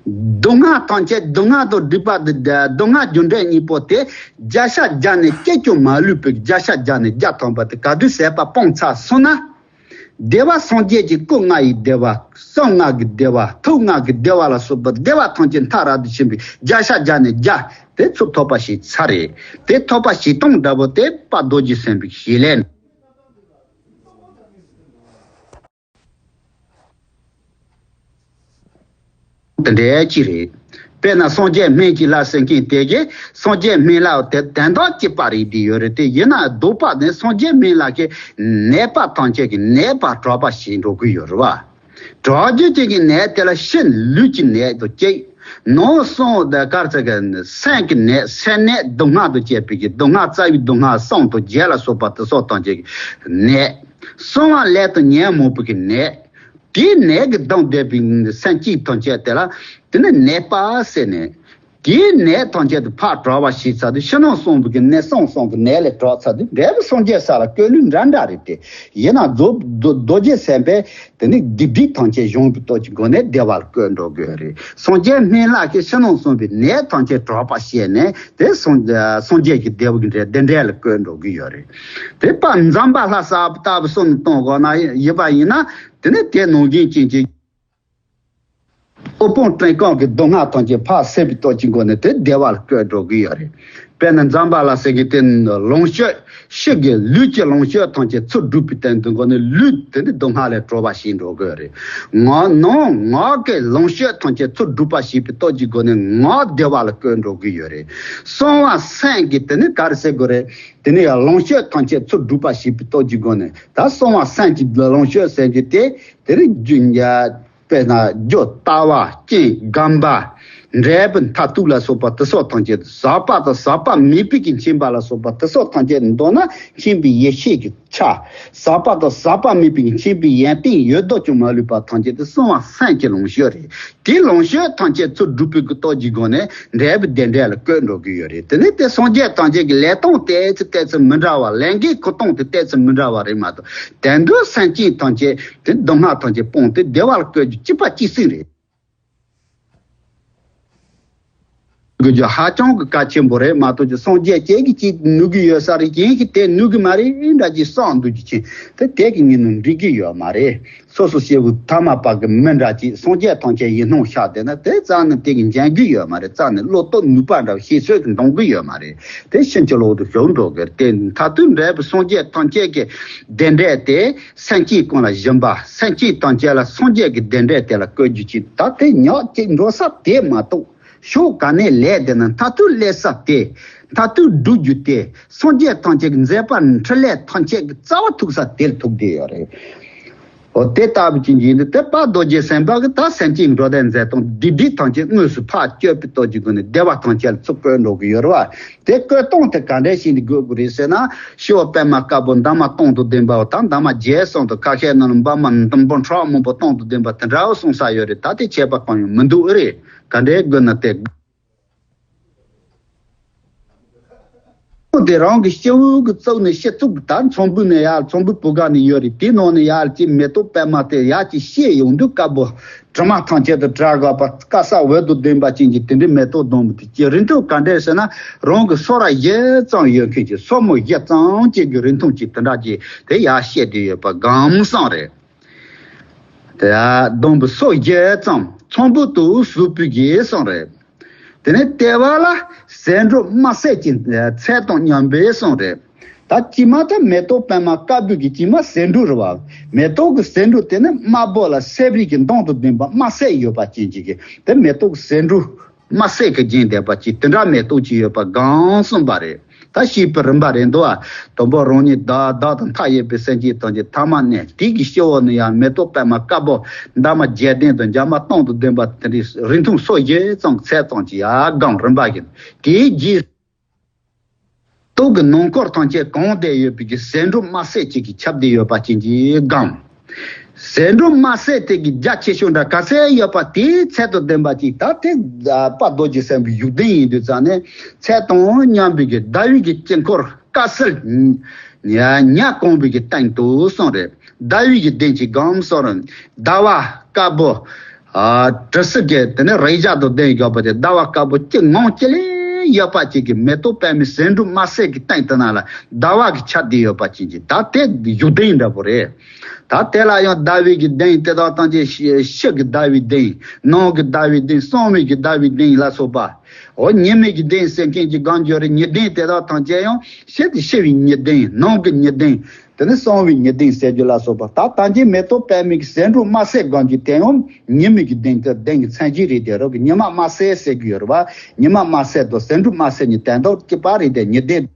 སྡུག་བསྔལ་ཐམས་ཅད། སྡུག་བསྔལ་དང་སྒྲིབ་པ་དེ། སྡུག་བསྔལ་རྒྱུ་འབྲས་གཉིས་པོ་དེ་བརྒྱ་ཆ་བརྒྱ་ནས་གཅིག་ཀྱང་མ་ལུས་པའི་བརྒྱ་ཆ་བརྒྱ་ནས་བརྒྱ་ཐམ་པ་དེ་ག་དུས་ཟད་པ་སྤོང་ཚར་སོང་ན། བདེ་བ་སངས་རྒྱས་ཀྱི་སྐུ་ལྔ་ཡི་བདེ་བ། གསུང་ལྔ་གི་བདེ་བ། ཐུགས་ལྔ་གི་བདེ་བ་ལ་སོགས་པ་བདེ་བ་ཐམས་ཅད་མཐའ་རབ་ཏུ་ཕྱིན་པའི་བརྒྱ་ཆ་བརྒྱ་ནས་བརྒྱ་དེ་ཚུར་ཐོབ་པ་བྱས་ཚར་རེད། དེ་ཐོབ་པ་བྱེད་སྟངས་འདྲ་པོ་དེ་དཔལ་རྡོ་རྗེ་སེམས་དཔའི་བྱེད་ལས། དེ་འདྲའི་ཅིག་རེད། དཔེར་ན་སངས་རྒྱས་སྨན་གྱི་བླ་ཟེར་མཁན་དེ་གས་སངས་རྒྱས་སྨན་བླ་དེ་དོན་དག་གཅིག་པ་རེད་བསྡད་ཡོད་རེད་དེ། ཡིན་ན་ལྡོག་པ་ནི་སངས་རྒྱས་སྨན་བླ་གི་ནད་པ་ཐམས་ཅད་ཀྱི་ནད་པ་དྲག་པ་ཞིག་འགྲོ་གི་ཡོད་རེད་བ། དྲག་རྒྱུ་ཅན་གྱི་ནད་དེ་ལ་ཕྱི་ལུས་ཀྱི་ནད་དང་གཅིག་ནང་གསང་དང་ག་རེ་ཟེར་གི་སེམས་ཀྱི་ནད། སེམས་ནད་སྡུག་བསྔལ་དང་བཅས་པའི་གི་སྡུག་བསྔལ། རྩ་བའི་སྡུག་བསྔལ་གསུམ་དང་བརྒྱད་ལ་སོགས་པ་དེ་སོགས་ཐམས་ཅད་ཀྱི་ནད། གསང་བ་ལས་དང་ཉོན་མོངས་པའི་གི་ནད། དེའི་ནད་ཀྱིས་གདུངས་བསྡད་པའི་སེམས་ཅན་ཐམས་ཅད་དེ་ལ་དེ་ནི་ནད་པ་ཟེར་ནས། དེའི་ནད་ཐམས་ཅད་དུ་ཕར་དྲག་པ་ཞིག་ཚར་དུས་ཕྱི་ནང་གསང་བའི་གི་ནད། གསང་གསང་གི་ནད་ལས་དྲག་ཚར་དུས་འབྲས་བུ་སངས་རྒྱས་ས་ལ་བཀོད་ལུགས་འདྲ་འདྲ་རེད་དེ། ཡིན་ན་རྫོགས་རྡོ་རྡོ་རྗེ་སེམས་དཔས་དེ་ནི་སྡིག་སྒྲིབ་ཐམས་ཅད་སྦྱོང་བའི་སྟོབས་ཀྱི་སྒོ་ནས་བདེ་བ་ལ་བཀོད་འགྲོ་དགོས་རེད། སངས་རྒྱས་སྨན་བླ་གིས་ཕྱི་ནང་གསང་བའི་ནད་ཐམས་ཅད་དྲག་པ་བཤད་ནས་དེ་སངས་སངས་རྒྱས་ཀྱི་བདེ་བ་གི་འབྲས་བདེ་འབྲས་ལ་བཀོད་འགྲོ་གི་ཡོད་རེད། དེ་པ་ཛམ་བྷ་ལ་ས་ལྟ་བུ་སོགས་ནས་གཏོང་དགོས་ན་ཡིན་པ་ཡིན་ན། དེ་ནི་དེ་ནང་བཞིན་ཅན་གྱི་དབུལ་ཕོངས་བཀྲེས་སྐོམ་གྱི་སྡུག་བསྔལ་ཐམས་ཅད་ཕར་སེལ་བའི་སྟོབས་ཀྱི་སྒོ་ནས་དེ་བདེ་བ་ལ་བཀོད་འགྲོ་གི་ཡོད་རེད། དཔེར་ན་ཛམ་བྷ་ལ་ཟེར་གི་དེ་ལོངས་སྤྱོད་ཕྱི་གི་ལུས་ཀྱི་ལོངས་སྤྱོད་ཐམས་ཅད་ཚུར་སྒྲུབ་པའི་སྟེང་དུ་སྒོ་ནས་ལུས་དེ་ནི་སྡུག་བསྔལ་ལས་གྲོལ་བ་ཞིག་འགྲོ་གི་ཡོད་རེད། ངག་ནང་ངག་གི་ལོངས་སྤྱོད་ཐམས་ཅད་ཚུར་སྒྲུབ་པ་ཞིག་པའི་སྟོབས་ཀྱི་སྒོ་ནས་ངག་བདེ་བ་ལ་བཀོད་འགྲོ་གི་ཡོད་རེད། གསང་བ་སེམས་ཀྱི་དེ་ནི་ག་རེ་ཟེར་དགོས་རེད། དེ་ནི་ཡང་ལོངས་སྤྱོད་ཐམས་ཅད་ཚུར་སྒྲུབ་པ་ཞིག་པའི་སྟོབས་ཀྱི་སྒོ་ནས། ད་གསང་བ་སེམས་ཀྱི་ལོངས་སྤྱོད་ཟེར་གི་དེ་དེ་ནི་རྒྱུ་དཔེར་ན་རྒྱུ་ལྟ་བ་རྐྱེན་སྒོམ་པ་འབྲས་བུ་མཐར་ཐུག་ལ་སོགས་པ་དེ་སོགས་ཐམས་ཅད། ཟག་པ་དང་ཟག་པ་མེད་པའི་གི་མཁྱེན་པ་ལ་སོགས་པ་དེ་སོགས་ཐམས་ཅད་མདོར་ན་མཁྱེན་པའི་ཡེ་ཤེས་ཀྱི་ཆ། ཟག་པ་དང་ཟག་པ་མེད་པའི་གི་མཁྱེན་པའི་ཡོན་ཏན་ཡོད་དོ་ཅུང་མ་ལུས་པ་ཐམས་ཅད་དེ་གསང་བ་སེམས་ཀྱི་ལོངས་སྤྱོད་རེད། དེའི་ལོངས་སྤྱོད་ཐམས་ཅད་ཚུར་སྒྲུབ་པའི་གི་སྟོབས་ཀྱི་སྒོ་ནས་འབྲས་བུ་བདེ་འབྲས་ལ་བཀོད་འགྲོ་གི་ཡོད་རེད། དེ་ནི་དེ་སངས་རྒྱས་ཐམས་ཅད་ཀྱི་ལས་སྟངས་དེ་ཚོ་ཏོག་ཙམ་མི་འདྲ་བ། ལས་འགན་ཁུར་སྟངས་དེ་ཏོག་ཙམ་མི་འདྲ་བ་རེད་མ་གཏོགས། དོན་དུ་སེམས་ཅན་ཐམས་ཅད་དེ་སྡུག་བསྔལ་ཐམས་ཅད་སྤངས་ཏེ་བདེ་བ་ལ་བཀོད་རྒྱུ་གཅིག་པ་གཅིག་སྲིད་རེད། དགོས་རྒྱུ་ཧ་ཅང་གི་གལ་ཆེན་པོ་རེད་མ་གཏོགས། ཀྱི་སངས་རྒྱས་ཅིག་གིས་ཅིག་ནུས་ཀྱི་ཡོད་ས་རེད། གཞན་གྱིས་དེ་ནུས་ཀྱི་མ་རེད་འདྲ་ཅིག་བསམ་འདུག་རྒྱུ་ཅན་དེ་དེ་གི་ངོས་ནས་འགྲིག་གི་ཡོད་མ་རེད། སོ་སོ་སྐྱེ་བོ་ཐ་མལ་པ་གི་མི་འདྲ་ཅིག་སངས་རྒྱས་ཐམས་ཅད་ཡིད་སྣང་ཤར་བསྡད་ན་དེ་རྩ་ནས་དེ་གི་འཇོན་གི་ཡོད་མ་རེད། རྩ་ནས་བློ་སྟོབས་ནུས་པ་འདྲ་བ་ཤེས་ཚོད་ཀྱི་འདང་གི་ཡོད་མ་རེད། དེ་ཕྱིན་ཅི་ལོག་ཏུ་ཞུགས་འགྲོ་གི་རེད། དེ་མཐར་ཐུག་འབྲས་བུ་སངས་རྒྱས་ཐམས་ཅད་ཀྱི་བདེ་འབྲས་དེ་སེམས་ཅན་ཀུན་ལ་སྦྱིན་པ། སེམས་ཅན་ཐམས་ཅད་ལ་སངས་རྒྱས་ཀྱི་བདེ་འབྲས་དེ་ལ་བཀོད་རྒྱུ་ཅིག་ད་དེ་ཉག་གཅིག་འགྲོ་ས་དེ་མ་གཏོགས། ཕྱོགས་ག་ནས་ལས་དེ་ན་མཐར་ཐུག་སླེབས་ས་དེ། མཐར་ཐུག་སྒྲུབ་རྒྱུ་དེ། སངས་རྒྱས་ཐམས་ཅད་ཀྱི་མཛད་པ་འཕྲིན་ལས་ཐམས་ཅད་ཀྱི་རྩ་བ་ཐུག་ས་དེར་ཐུག་བསྡད་ཡོད་རེད། འོ་དེ་ལྟ་བུ་ཅིག་ཡིན་དུས་དེ་དཔལ་རྡོ་རྗེ་སེམས་དཔའ་གིས་ད་སེམས་ཅན་འགྲོ་དོན་མཛད་སྟངས་སྡིག་སྒྲིབ་ཐམས་ཅད་དངོས་སུ་ཕར་གཅོད་པའི་སྟོབས་ཀྱི་སྒོ་ནས་བདེ་བ་ཐམས་ཅད་ལ་ཚུར་བཀོད་འགྲོ་གི་ཡོད་རེད་བ། དེ་བཀོད་སྟངས་དེ་ག་འདྲས་ཤིག་ནས་དགོས་དགོས་རེད་ཟེར་ན། ཤེས་བ་པད་མ་དཀར་པོ་འདབ་མ་སྟོང་དང་ལྡན་པ་དང་འདབ་མ་བརྒྱད་གསུམ་དང་ཁ་ཤས་ནང་ལ་འབར་མ་འབུམ་ཕྲག་མང་པོ་སྟོང་དང་ལྡན་པ་དེ་འདྲ་བོ་གསུངས་ས་ཡོད་རེད། ད་དེ་ཁྱད་པར་གང་ཡང་མི་འདུག་ཨེ་རེད། ག་འདྲས་དགོས་ན་དེ། དེ་རང་གི་སྤྱི་བོ་གི་གཙུག་ནས་ཕྱི་གཙུག་གི་ད་ཚོམ་བུ་ནས་ཡར་ཚོམ་བུ་བུ་ག་ནས་ཡོད་རེད། དེའི་ནང་ནས་ཡར་ཅིག་མེ་ཏོག་པད་མ་དེ་ཡར་ཅིག་བཤད་ཡོང་དུས་དཀར་པོ། དྲི་མ་ཐམས་ཅད་དང་བྲལ་དགོས་པ། དཀར་ས་འོད་དང་ལྡན་པ་ཅན་གྱི་དེ་འདྲའི་མེ་ཏོག་སྡོམ་པ་དེ་ཀྱི་རིང་ཐུང་ག་འདྲས་ཟེར་ན། རང་གི་སོ་ར་བཞི་ཙམ་ཡོད་མཁན་གྱི་སོར་མོ་བཞི་ཙམ་ཅན་གྱི་རིང་ཐུང་ཅིག་དེ་འདྲ་ཅིག་དེ་ཡར་བཤད་དེ་ཡོད་པ་སྒང་གསུམ་རེད། དེ་ཡར་སྡོམ་པ་སོར་བཞི་ཙམ་ཚོམ་བུ་དུ་ཟུག་པའི་གི་གསུམ་རེད། དེ་ནས་ལྟེ་བ་ལ་ཟེ་འབྲུ་དམར་སེར་གྱི་ཚད་དང་མཉམ་པའི་གསུམ་རེད། ད་དཀྱིལ་མ་དེ་མེ་ཏོག་པད་མ་དཀར་པོའི་གི་དཀྱིལ་མ་ཟེ་འབྲུ་རེད་བ། མེ་ཏོག་གི་ཟེ་འབྲུ་དེ་ནི་དམར་པོ་ལ་སེར་བའི་གི་མདངས་དང་ལྡན་པ་དམར་སེར་ཡོད་པ་ཅན་གྱི་གི་དེ་མེ་ཏོག་གི་ཟེ་འབྲུ་དམར་སེར་གྱིས་བརྒྱན་བསྡད་པ་ཅིག་དེ་འདྲ་མེ་ཏོག་ཅིག་ཡོད་པ་སྒང་གསུམ་པ་རེད། ད་བཤད་པའི་རིམ་པ་རེད་འདུག་ཨ། དང་པོ་རང་ཉིད་བདག་བདག་དང་མཐའ་ཡས་པའི་སེམས་ཅན་ཐམས་ཅད་ཐ་མ་ནས། དེ་གི་སྤྱི་བོ་ནས་ཡང་མེ་ཏོག་པད་མ་དཀར་པོ་འདབ་མ་བརྒྱད་ལྡན་དང་འདབ་མ་སྟོང་དང་ལྡན་པ་དེ་འདྲའི་རིང་ཐུང་སོར་བཞི་ཙམ་ཚད་ཙམ་གྱི་ཡར་སྒང་རིམ་པ་ཡིན། དེའི་རྗེས་ཏོག་གི་ནང་འཁོར་ཐམས་ཅད་གང་བསྡད་ཡོད་པའི་གི་ཟེ་འབྲུ་དམར་སེར་གཅིག་གིས་ཁྱབ་བསྡད་ཡོད་པ་ཅན་གྱི་སྒང་། ཟེ་འབྲུ་དམར་སེར་དེ་གི་རྒྱ་ཆེ་ཤོས་འདྲ་ག་ཚད་ཡོད་པ་དེའི་ཚད་དང་ལྡན་པ་ཅིག་ད་དེ་དཔལ་རྡོ་རྗེ་སེམས་དཔའི་བཞུགས་གདན་ཡིན་དུས་ཙང་ནས་ཚད་དང་མཉམ་པའི་གི་ཟླ་བའི་གི་དཀྱིལ་འཁོར་དཀར་གསལ་ཉ་གང་བའི་གི་སྟེང་དུ་གསུངས་རེད། ཟླ་བའི་གི་གདན་གྱི་སྒང་གསུངས་རེད། ཟླ་བ་དཀར་པོ། ཨ། གྲི་གུམ་གྱི་དེ་ནས་རེག་བྱ་དང་ལྡན་ཡོད་པ་དེ་ཟླ་བ་དཀར་པོ་གཅིག་ངང་གཅིག་ལས་ཡོད་པ་ཅིག་གི་མེ་ཏོག་པད་མའི་ཟེ་འབྲུ་དམར་སེར་གྱི་སྟེང་དེ་ནང་ལ་ཟླ་བ་གིས་ཁྱབ་བསྡད་ཡོད་པ་ཅན་གྱི་ད་དེ་བཞུགས་གདན་འདྲ་པོ་རེད། ད་དེ་ལ་ཡང་ཟླ་བའི་གི་གདན་དེ་དག་ཐམས་ཅད་ཕྱི་ཕྱི་གི་ཟླ་བའི་གདན། ནང་གི་ཟླ་བའི་གདན། གསང་བའི་གི་ཟླ་བའི་གདན་ལ་སོགས་པ། འོ་ཉི་མའི་གི་གདན་ཟེར་མཁན་གྱི་སྒང་འབྱོར་རེད། ཉི་གདན་དེ་དག་ཐམས་ཅད་ཡང་ཕྱི་དེ་ཕྱི་བའི་ཉི་གདན། ནང་གི་ཉི་གདན། དེ་ནི་གསང་བའི་ཉི་གདན་ཟེར་རྒྱུ་ལ་སོགས་པ། ད་ད་གིན་མེ་ཏོག་པདྨའི་གི་ཟེའུ་འབྲུ་དམར་སེར་སྒང་གི་དེ་ཡང་ཉི་མའི་གི་གདན་དེ་གདན་གྱི་མཚན་གཞི་རེད། དེ་རོགས་ཀྱི་ཉི་མ་དམར་སེར་ཟེར་གྱི་ཡོད་རེད་བ། ཉི་མ་དམར་སེར་དང་ཟེའུ་འབྲུ་དམར་སེར་གཉིས་དོན་དག་གཅིག་པ་རེད། དེ་ཉི་གདན།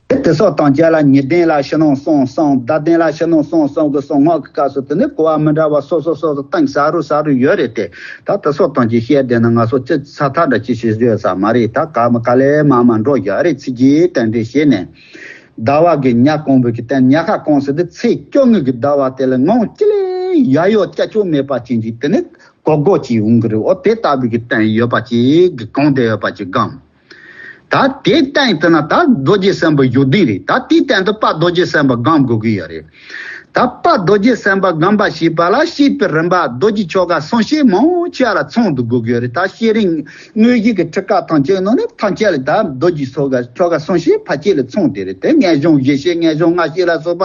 དེ་དེ་སོགས་དང་བཅས་ལ་ཉི་གདན་ལ་ཕྱི་ནང་གསང་གསུམ། བརྡ་གདན་ལ་ཕྱི་ནང་གསང་གསུམ་གྱི་གསང་སྔགས་ཀྱི་སྐབས་སུ་དེ་ནི་གོ་བ་མི་འདྲ་བ་སོ་སོ་སོ་སོ་སྟེང་ཟ་རུ་ཟ་རུ་ཡོད་རེད་དེ། ད་དེ་སོགས་དང་བཅས་བཤད་བསྡད་ན་ང་ཚོ་ཅི་ས་ཐག་འདྲ་ཅི་ཞིག་བཟོས་ས་མ་རེད། ད་ག་མི་ག་ལེ་མ་མ་འགྲོ་རྒྱུ་རེད། ཚིག་གི་རྟེན་འབྲེལ་བྱས་ནས། ཟླ་བ་གི་ཉ་གང་བོ་གི་སྟེང་ཉ་ཁ་གང་ཟེར་དུས་ཚེས་བཅོ་ལྔ་གི་ཟླ་བ་དེ་ལ་ངང་ཅི་ལས་ཡ་ཡོ་སྐྱ་ཅོ་མེད་པ་ཅན་གྱི་དེ་ནི་གོ་གོ་ཅིག་འོང་གི་རེད། འོ་དེ་ལྟ་བུའི་གི་སྟེང་ཡོད་པ་ཅིག་གི་གང་དེ་ཡོད་པ་ཅིག་སྒོམ། ད་དེའི་སྟེང་དུ་ན་ད་རྡོ་རྗེ་སེམས་དཔའི་བཞུགས་གདན་རེད། ད་དེའི་སྟེང་དུ་དཔལ་རྡོ་རྗེ་སེམས་དཔའ་སྒོམ་དགོས་ཀྱི་ཡོད་རེད། ད་དཔལ་རྡོ་རྗེ་སེམས་དཔའ་སྒོམ་པ་ཞེས་པ་ལ་བཤད་པའི་རིམ་པ་རྡོ་རྗེ་ཆོ་ག་གསུང་བཤད་མང་ཆེ་བ་ལ་ཚང་དུ་དགོས་ཀྱི་ཡོད་རེད། ད་བཤད་རིམ་དངོས་གཞི་གི་ཁྲིད་ཀ་ཐམས་ཅད་ནང་ནས་ཐམས་ཅད་ལ་ད་རྡོ་རྗེ་ཆོ་ག་ཆོ་ག་གསུང་བཤད་ཕལ་ཆེར་ལ་ཚང་དེ་རེད། དེ་ངེས་བྱུང་བཞི་བཤད་ངེས་བྱུང་ལྔ་བཤད་ལ་སོགས་པ་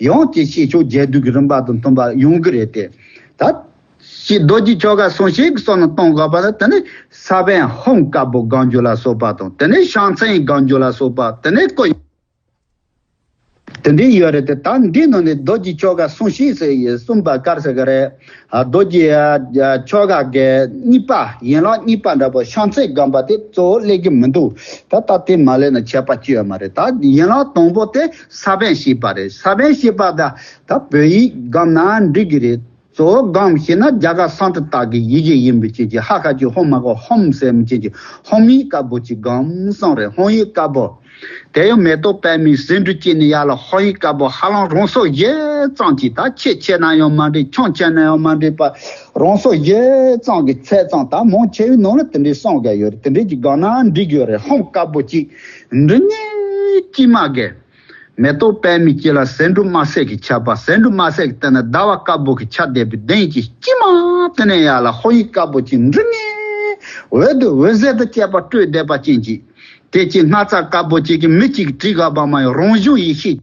ཡང་དེ་བཤད་ཆོག་རྒྱས་བསྡུས་ཀྱི་རིམ་པ་དང་མཐུན་པ་ཡོང་གི་རེད་དེ། ད་ཞེས་རྡོ་རྗེ་ཆོ་ག་གསུང་བཤད་ཀྱི་བསམ་བློ་གཏོང་དགོས་པ་ལ་དེ་ནི་ས་བོན་ཧཱུྃ་དཀར་པོ་སྒོམ་རྒྱུ་ལ་སོགས་པ་དང་། དེ་ནས་ཕྱག་མཚན་སྒོམ་རྒྱུ་ལ་སོགས་པ། དེ་ནས་སྐུ། དེ་འདྲའི་ཡོད་རེད་དེ། ད་འདི་ནང་ནས་རྡོ་རྗེ་ཆོ་ག་གསུང་བཤད་ཟེར་ཡི་གསུམ་པ་ག་རེ་ཟེར་གི་རེད། ཨ། རྡོ་རྗེ་ཨ་ཆོ་ག་གི་གཉིས་པ། ཡན་ལག་གཉིས་པ་འདྲ་པོ་ཕྱག་མཚན་སྒོམ་པ་དེ་གཙོ་བོ་སླེབས་ཀྱི་མི་འདུག་ད་ད་དེ་མ་སླེབས་ན་ཁྱད་པར་ཅི་ཡོད་མ་རེད། ད་ཡན་ལག་དང་པོ་དེ་ས་བོན་བཤད་པ་རེད། ས་བོན་བཤད་པ་ད་ད་བོད་ཡིག་སྒོམ་ན་འགྲིག་གི་རེད། གཙོ་བོ་སྒོམ་ཞེ་ན་རྒྱ་གར་སཾ་སྐྲྀ་ཏ་གི་ཡི་གེ་ཡིན་པའི་རྐྱེན་གྱིས། ཧ་ཤ་འ་ཧུ་མ་གོ་ཧཱུྃ་ཟེར་མི་རྐྱེན་གྱིས་ཧཱུྃ་ཡིག་དཀར་པོ་ཅིག་སྒོམ་གསུངས་རེད། ཧཱུྃ་ཡིག་དཀར་པོ། དེ་ཡང་མེ་ཏོག་པདྨའི་ཟེའུ་འབྲུ་ཅན་ནི་ཡ་ལ་ཧཱུྃ་ཡིག་དཀར་པོ་ཧ་ལམ་རང་སོ་བཞི་ཙམ་ཅིག་ད་ཆེ་ཆེ་ན་ཡང་མ་འགྲིག་ཆུང་ཆེ་ན་ཡང་མ་འགྲིག་པ། རང་སོ་བཞི་ཙམ་གྱི་ཚད་ཙམ། ད་མང་ཆེ་བའི་ནང་ལ་དེ་འདྲའི་གསུངས་བསྡད་ཡོད་རེད། དེ་འདྲའི་ཅིག་སྒོམ་ན་འགྲིག་ཡོད་རེད། ཧཱུྃ་དཀར་པོ་ཅིག་འབྲུ་གཉིས་དཀྱུས་མ་གི། མེ་ཏོག་པདྨའི་དཀྱིལ་ལ་ཟེའུ་འབྲུ་དམར་སེར་གྱིས་ཁྱབ་པ། ཟེའུ་འབྲུ་དམར་སེར་གྱི་སྟེང་ན་ཟླ་བ་དཀར་པོ་གིས་ཁྱབ་བསྡད་པའི་གདན་གྱི་དཀྱིལ་མ་དེ་ནས་ཡར་ལ་ཧཱུྃ་ཡིག་དཀར་པོ་ཅིག་འབྲུ་གཉིས་འོད་དང་འོད་ཟེར་དང་བཅས་པ་སྤྲོས་བསྡད་པ་ཅན་གྱི། དེ་ཅིག་སྣག་ཚ་དཀར་པོ་ཅིག་གིས་མི་གཅིག་གིས་བྲིས་དགོས་པ་མ་ཡིན། རང་བྱུང་ཡེ་ཤེས་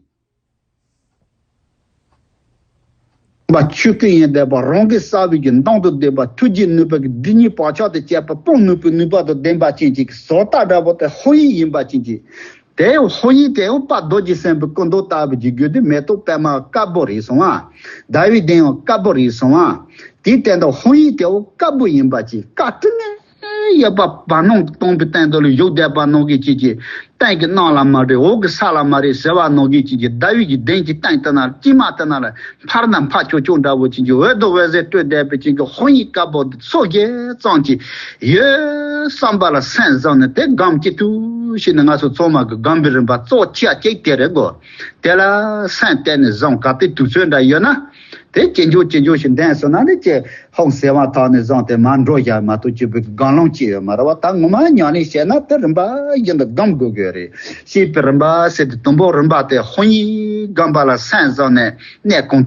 པ་ཆོས་སྐུ་ཡིན་བསྡད་པ། རང་གི་རྩ་བའི་གི་མདངས་དང་ལྡན་པ། ཐུགས་རྗེ་ནུས་པ་གི་སྒྲིབ་གཉིས་བག་ཆགས་དང་བཅས་པ་སྤང་ནུས་པའི་ནུས་པ་དང་ལྡན་པ་ཅན་གྱི་བཟོ་ལྟ་འདྲ་པོ་དེ་ཧཱུྃ་ཡིག་ཡིན་པ་ཅན་གྱི། དེ་ཡང་ཧཱུྃ་ཡིག་དེ་ཡང་དཔལ་རྡོ་རྗེ་སེམས་དཔའི་སྐུ་མདོག་ལྟ་བུ་ཅིག་གྱུར་ཏེ། མེ་ཏོག་པདྨ་དཀར་པོ་རེད་གསུངས་པ། ཟླ་བའི་གདན་ཡང་དཀར་པོ་རེད་གསུངས་པ། དེའི་སྟེང་དུ་ཧཱུྃ་ཡིག་དེ་ཡང་དཀར་པོ་ཡིན་པ་ཅིག་དཀར་དྲི་ངད་ཡོད་པ། བར་སྣང་སྟོང་པའི་སྟེང་དུ་ལ་བཞུགས་བསྡད་པ་ནང་བཞིན་ཅིག་གི། སྟེང་གི་སྣང་ལ་མ་རེད། འོག་གི་ས་ལ་མ་རེད་ཟེར་བ་ནང་བཞིན་ཅིག་གི། ཟླ་བའི་གི་གདན་གྱི་སྟེང་དེ་ན་དཀྱིལ་མ་དེ་ན་ལ་འཕར་ན་འཕར་ཆོག་ཆོག་འདྲ་པོ་ཅན་གྱི། འོད་དང་འོད་ཟེར་སྤྲོས་བསྡད་པའི་ཅན་གྱི་ཧཱུྃ་ཡིག་དཀར་པོ་དེ་སོ་བརྒྱད་ཙམ་ཅིག་ཡོད་བསམ་པ་ལ་སེམས་བཟུང་ནས་དེ་སྒོམ་བྱེད་དུས་ཤིག་ནས། ང་ཚོ་ཚང་མ་གི་སྒོམ་པའི་རིམ་པ་གཙོ་ཆེ་བ་གཅིག་དེ་རེད་གོ། དེ་ལ་སེམས་གཏད་ནས་བཟུང་ག་དེ་དུས་ཚོད་འདྲ་ཡོད་ན། དེ་ཇེ་མགྱོགས་ཇེ་མགྱོགས་ཤིག་འདོན་སོང་ན་ནི་ཅེ་ཧཱུྃ་ཟེར་བ་ཐོག་ནས་བཟུང་སྟེ་མར་འགྲོ་བཞག་མ་གཏོགས་ཅིག་པའི་སྒོམ་ལམ་ཅིག་ཡོད་མ་རེད་བ། ད་ངོ་མ་ཉམས་ལེན་བྱས་ན་དེ་རིམ་པ་བཞིན་དུ་སྒོམ་དགོས་ཀྱི་རེད། ཞེས་པའི་རིམ་པ་ཟེར་ཏེ། དང་པོ་རིམ་པ་དེ་ཧཱུྃ་ཡིག་སྒོམ་པ་ལ་སེམས་བཟུང་ནས་གནས་གང་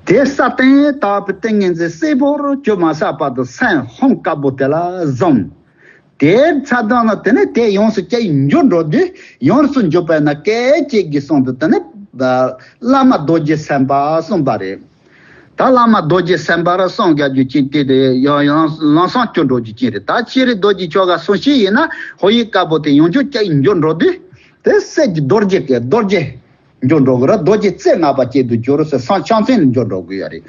དེ་ས་སྟེང་དག་པའི་ཏིང་ངེ་འཛིན་གསལ་པོར་གྱུར་མ་ཚར་བར་དུ་སེམས་ཧཱུྃ་དཀར་པོ་དེ་ལ་བཟུང་། དེའི་ཚེ་དང་ན་དེ་ནས་དེ་ཡོངས་སུ་བསྐྱར་འགྱུར་འགྲོ་དུས། ཡོངས་སུ་འགྱུར་བས་ན་སྐད་ཅིག་གིས་གསུངས་ཏེ། དེ་ནས་བླ་མ་རྡོ་རྗེ་སེམས་དཔའ་གསུངས་པ་རེད། ད་བླ་མ་རྡོ་རྗེ་སེམས་དཔའ་ར་གསུངས་རྒྱུ་ཅན་དེ་དེ་ཡང་ཡང་ལམ་སང་འགྱུར་འགྲོ་རྒྱུ་ཅན་རེད། ད་ཕྱི་རོལ་རྡོ་རྗེ་ཆོ་ག་གསུང་བཤད་ཡིན་ན་ཧཱུྃ་ཡིག་དཀར་པོ་དེ་ཡོངས་སུ་བསྐྱར་འགྱུར་འགྲོ་དུས། དེ་སྲས་ཀྱི་རྡོ་རྗེ་སྟེ། རྡོ་རྗེ་འགྱུར་འགྲོ་གི་ར། རྡོ་རྗེ་རྩེ་ལྔ་པ་ཅན་དུ་འགྱུར་ཟེར། སང་ཕྱག་མཚན་ལ་འགྱུར་འགྲོ་གི་ཡོད་རེད།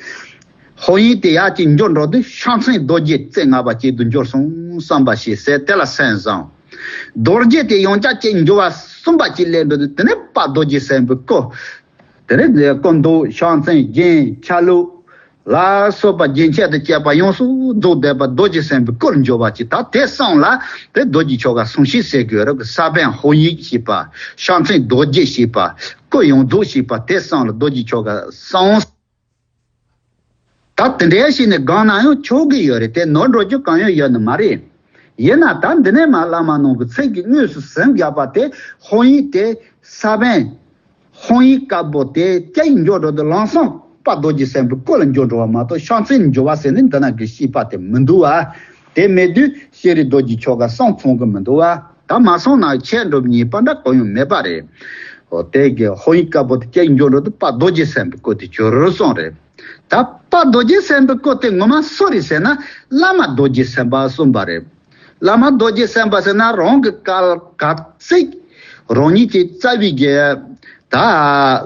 ཧཱུྃ་ཡིག་དེ་ཡར་ཅིག་འགྱུར་འགྲོ་དུས་ཕྱག་མཚན་རྡོ་རྗེ་རྩེ་ལྔ་པ་ཅན་དུ་འགྱུར་སོང་བསམ་པ་ཞིག་ཟེར། དེ་ལ་སེམས་བཟུང་། རྡོ་རྗེ་དེ་ཡང་བསྐྱར་ཅིག་འགྱུར་བ་གསུམ་པ་ཅིག་སླེབས་འགྲོ་དུས། དེ་ནས་དཔལ་རྡོ་རྗེ་སེམས་དཔའི་སྐུ། དེ་ནས་སྐུ་མདོག་ཕྱག་མཚན་རྒྱན་ཆ་ལུགས་ལ་སོགས་པ་རྒྱན་ཆ་དང་བཅས་པ་ཡོངས་སུ་རྫོགས་བསྡད་པ་རྡོ་རྗེ་སེམས་དཔའི་སྐུ་ལ་འགྱུར་བ་ཅིག་ད་དེ་གསུམ་ལ་དེ་རྡོ་རྗེ་ཆོ་ག་གསུང་བཤད་ཟེར་དགོས་རེད། ས་བོན་ཧཱུྃ་ཡིག་ཞེས་པ། ཕྱག་མཚན་རྡོ་རྗེ་ཞེས་པ། སྐུ་ཡོངས་རྫོགས་ཞེས་པ། དེ་གསུམ་ལ་རྡོ་རྗེ་ཆོ་ག་གསུངས། ད་དེ་འདྲའི་ཞིག་ནས་སྒོམ་ན་ཡང་ཆོག་གི་ཡོད་རེད། དེ་ནོར་འགྲོ་རྒྱུ་གང་ཡང་ཡོད་ནི་མ་རེད། ཡིན་ན་ད་འདི་ནས་མར་བླ་མ་རྣམས་ཀྱི་ཚིག་གིས་དངོས་སུ་ཟིན་བཞག་པ་དེ། ཧཱུྃ་ཡིག་དེ་ས་བོན་ཧཱུྃ་ཡིག་དཀར་པོ་དེ་སྐྱ་ཡིས་འགྱུར་འགྲོ་དུས། ལམ་སང་དཔལ་རྡོ་རྗེ་སེམས་དཔའི་སྐུ་ལ་འགྱུར་འགྲོ་བ་མ་གཏོགས་ཕྱག་མཚན་འགྱུར་བ་ཟེར་ནས་འདི་ན་གི་བཤད་པ་དེ་མི་འདུག་བ། དེ་མེད་དུས་ཤེས་རིག་རྡོ་རྗེ་ཆོ་ག་གསུམ་ཚང་གི་མི་འདུག་བ། ད་མ་སོང་ན་ཆེས་འགྲོ་བའི་ཉེས་པ་འདྲ་གང་ཡང་མེད་པ་རེད། འོ་དེ་གི་ཧཱུྃ་ཡིག་དཀར་པོ་དེ་སྐྱ་ཡིས་འགྱུར་འགྲོ་དུས་དཔལ་རྡོ་རྗེ་སེམས་དཔའི་སྐུ་དེ་གྱུར་སོང་རེད། ད་དཔལ་རྡོ་རྗེ་སེམས་དཔའི་སྐུ་དེ་ངོ་མ་སུ་རེད་ཟེར་ན། བླ་མ་རྡོ་རྗེ་སེམས་དཔའ་གསུངས་པ་རེད། བླ་མ་རྡོ་རྗེ་སེམས་དཔའ་ཟེར་ན་རང་གི་བཀའ་ག་ཚིག་རང་ཉིད་ཀྱི་རྩ་བའི་གི་ད་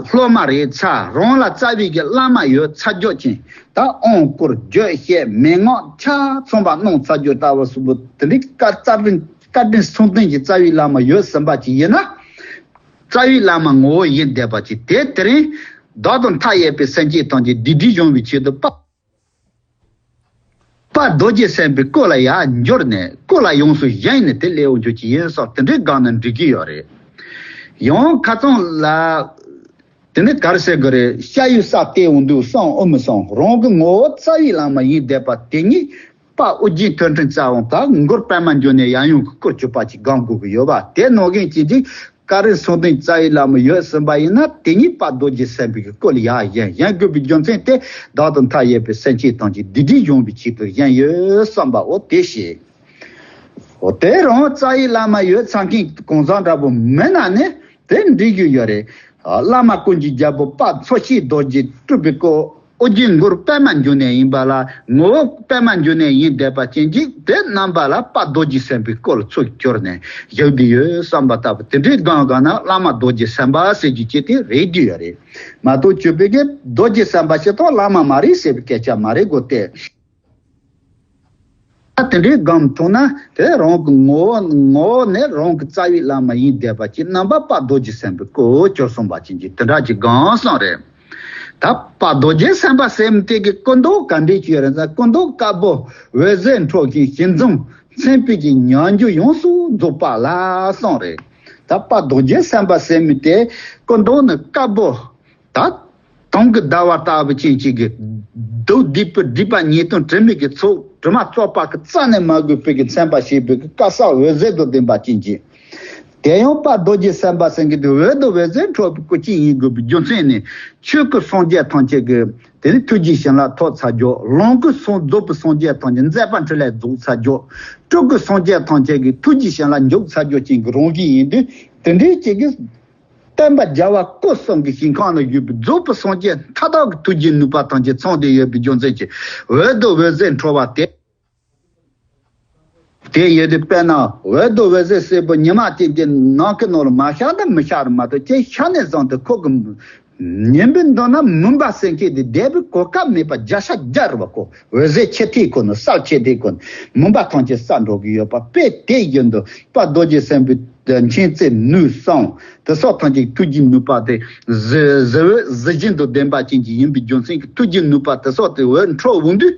སློབ་མ་རེད་ཚ། རང་ལ་རྩ་བའི་གི་བླ་མ་ཡོད་ཚ་རྒྱུ་ཅན། ད་དབང་བསྐུར་བརྗོད་བཤད་མན་ངག་ཆ་ཚང་པ་གནང་ཚ་རྒྱུ་ལྟ་བུ་གསུམ་པོ་དེ་འདྲའི་བཀའ་རྩ་བའི་བཀའ་དྲིན་གསུམ་ལྡན་གྱི་རྩ་བའི་བླ་མ་ཡོད་ཟིན་པ་ཅིག་ཡིན་ན། རྩ་བའི་བླ་མ་ངོ་བོ་ཡིན་བསྡད་པ་ཅིག་དེ་དེ་རིང་བདག་དང་མཐའ་ཡས་པའི་སེམས་བསྐྱེད་ཐམས་ཅད་བདེ་དྲིན་སྦྱོང་བའི་ཆེད་དུ་དཔའ། དཔལ་རྡོ་རྗེ་སེམས་དཔའི་སྐུ་ལ་ཡར་འབྱོར་ནས་སྐུ་ལ་ཡོངས་སུ་བཞེངས་ནས་དེ་སླེབས་འོང་རྒྱུ་ཅིག་ཡིན་སོགས་དེ་འདྲའི་སྒང་ནས་འགྲིག་གི་ཡོད་རེད། ཡང་ཁ་སང་ལ། དེ་ནས་ག་རེ་ཟེར་དགོས་རེད། ཤ་ཡུལ་ས་བལྟས་འོང་དུས་སང་ཨོ་མི་སང་རང་གི་ངོ་བོ་རྩ་བའི་བླ་མ་ཡིན་བསྡད་པ་དེ་ཉིད་དཔལ་ཨོ་རྒྱན་ཐོད་ཕྲེང་རྩ་དབང་དང་མགུར་པདྨ་འབྱུང་གནས་ཡབ་ཡུམ་གྱི་སྐུར་གྱུར་པ་ཅིག་སྒོམ་དགོས་ཀྱི་ཡོད་པ་དེ་ནང་བཞིན་བྱེད་ཅིག་བཀའ་དྲིན་གསུམ་ལྡན་རྩ་བའི་བླ་མ་ཡོད་ཟིན་པ་ཡིན་ན་དེ་ཉིད་དཔལ་རྡོ་རྗེ་སེམས་དཔའི་སྐུ་ལ་ཡར་བཞེངས་བཞེངས་དགོས་པའི་རྒྱུ་མཚན་དེ་བདག་དང་མཐའ་ཡས་པའི་སེམས་ཅན་ཐམས་ཅད་བདེ་དྲིན་སྦྱོང་བའི་ཆེད་དུ་བཞེངས་ཡོད་བསམ་པའོ་དེ་ཤེས། འོ་དེ་རང་རྩ་བའི་བླ་མ་ཡོད་ཚང་མཁན་གང་ཟག་འདྲ་པོ་མིན་ན་ནི་དེ་འགྲིག་རྒྱུ་ཡོད་རེད། བླ་མ་ཀུན་གྱི་རྒྱལ་པོ་དཔལ་འཚོ་བྱེད་རྡོ་རྗེ་སྤྲུལ་པའི་སྐུ་ཨོ་རྒྱན་མགུར་པདྨ་འབྱུང་གནས་ཡིན་པ་ལ་ངོ་བོ་པདྨ་འབྱུང་གནས་ཡིན་བསྡད་པ་ཅན་གཅིག་དེ་རྣམ་པ་ལ་དཔལ་རྡོ་རྗེ་སེམས་དཔའི་སྐུ་ལ་ཚུར་གྱུར་ནས་བཞུགས་བསྡད་ཡོད་བསམ་པ་ལྟ་བུ་དེ་འདྲའི་སྒང་སྒང་ན་བླ་མ་རྡོ་རྗེ་སེམས་དཔའ་ཟེར་རྒྱུ་ཅིག་དེ་རེད་རྒྱུ་ཡོད་རེད། མ་གཏོགས་བཅོས་པའི་གི་རྡོ་རྗེ་སེམས་དཔའ་ཞིག་དང་བླ་མ་མ་རེད་ཟེར་བའི་སྐད་ཆ་མ་རེད་གོ་སྟེ། ད་དེ་འདྲའི་སྒོམ་ཐུབ་ན་དེ་རང་གི་ངོ་བོ་ངོ་བོ་ནས་རང་གི་རྩ་བའི་བླ་མ་ཡིན་བསྡད་པ་ཅིག་རྣམ་པ་དཔལ་རྡོ་རྗེ་སེམས་དཔའི་སྐུ་གྱུར་སོང་བ་ཅན་གྱི་དེ་འདྲ་ཅིག་སྒོམ་བསམ་རེད། ད་དཔལ་རྡོ་རྗེ་སེམས་དཔའ་ཟེར་མི་དེ་གི་སྐུ་མདོག་ག་འདྲས་ཅིག་ཡོད་རེད་ཟེར། སྐུ་མདོག་དཀར་པོ་འོད་ཟེར་འཕྲོ་ཞིང་ཞི་འཛུམ་མཚན་དཔེ་གི་ཉམས་འགྱུར་ཡོངས་སུ་རྫོགས་པ་ལ་གསུངས་རེད། ད་དཔལ་རྡོ་རྗེ་སེམས་དཔའ་ཟེར་མི་དེ་སྐུ་མདོག་ནི་དཀར་པོ། ད་དུང་གི་ཟླ་བ་ལྟ་བུ་ཅན་གཅིག་གི་གདུགས་སྡིག་པའི་སྒྲིབ་པ་ཉེས་ལྟུང་དྲི་མའི་གི་ཚོགས་དྲི་མ་བཙོག་པ་གི་རྩ་ནས་མ་གོས་པའི་གི་མཚན་པ་ཞེས་པའི་གི་དཀར་གསལ་འོད་ཟེར་དང་ལྡན་པ་ཅན་གཅིག་དེ་ཡང་དཔལ་རྡོ་རྗེ་སེམས་དཔའ་ཟེར་མཁན་དེ་འོད་དང་འོད་ཟེར་འཕྲོ་བའི་སྐུ་ཅན་ཡིན་དགོས་པའི་རྒྱུ་མཚན་ནི་ཆོས་སྐུ་སངས་རྒྱས་ཐམས་ཅད་ཀྱི་དེ་ནི་ཐུགས་རྗེའི་བྱིན་རླབས་ཐོབ་ཚར་རྒྱུ། ལོངས་སྐུ་སངས་རྫོགས་པའི་སངས་རྒྱས་ཐམས་ཅད་མཛད་པ་འཕྲིན་ལས་རྫོགས་ཚར་རྒྱུ། སྤྲུལ་སྐུ་སངས་རྒྱས་ཐམས་ཅད་ཀྱི་ཐུགས་རྗེའི་བྱིན་རླབས་འཇུག་ཚར་རྒྱུ་ཅན་གྱི་རང་བཞིན་ཡིན་དུས་དེ་འདྲའི་ཅིག་གི་སྟོན་པ་རྒྱལ་བ་སྐུ་གསུམ་གྱི་ཞིང་ཁམས་ལ་བཞུགས་པའི་རྫོགས་པའི་སངས་རྒྱས་མཐའ་དག་གི་ཐུགས་རྗེའི་ནུས་པ་ཐམས་ཅད་ཚང་བསྡད་ཡོད་པའི་རྒྱུ་མཚན་གྱིས་འོད་དང་འོད་ཟེར་འཕྲོ་བ་དེ། དེ་ཡོད་དུས་དཔེར་ན་འོད་དང་འོད་ཟེར་སེར་པོ་ཉི་མ་ཅན་གྱི་ནམ་མཁའི་ནང་ལ་མ་ཤར་ན་མི་ཤར་མ་གཏོགས་ཁྱེད་ཤར་ནས་བཟུང་སྟེ་ཁོ་གི་ཉིན་པའི་མདུན་ན་མུན་པ་སེལ་མཁན་དེ་བསྡད་པའི་གོ་སྐབས་མེད་པ་བརྒྱ་ཆ་བརྒྱ་རེད་བ། ཁོ་འོད་ཟེར་ཆེ་ཐིག་ཁོ་ནི་གསལ་ཆེ་ཐིག་ཁོ་ནི་མུན་པ་ཐམས་ཅད་བསལ་འགྲོ་གི་ཡོད་པ་དཔེ་དེ་བཞིན་དུ་དཔལ་རྡོ་རྗེ་སེམས་དཔའི་མཁྱེན་བརྩེ་ནུས་གསུམ་དེ་སོགས་ཐམས་ཅད་ཐུགས་རྗེའི་ནུས་པ་དེ་གཟི་གཟི་འོད་གཟི་བྱིན་དང་ལྡན་པ་ཅན་གྱི་ཡིན་པའི་རྒྱུ་མཚན་གྱིས་ཐུགས་རྗེའི་ནུས་པ་དེ་སོགས་དེ་འོད་འཕྲོ་འོང་དུས་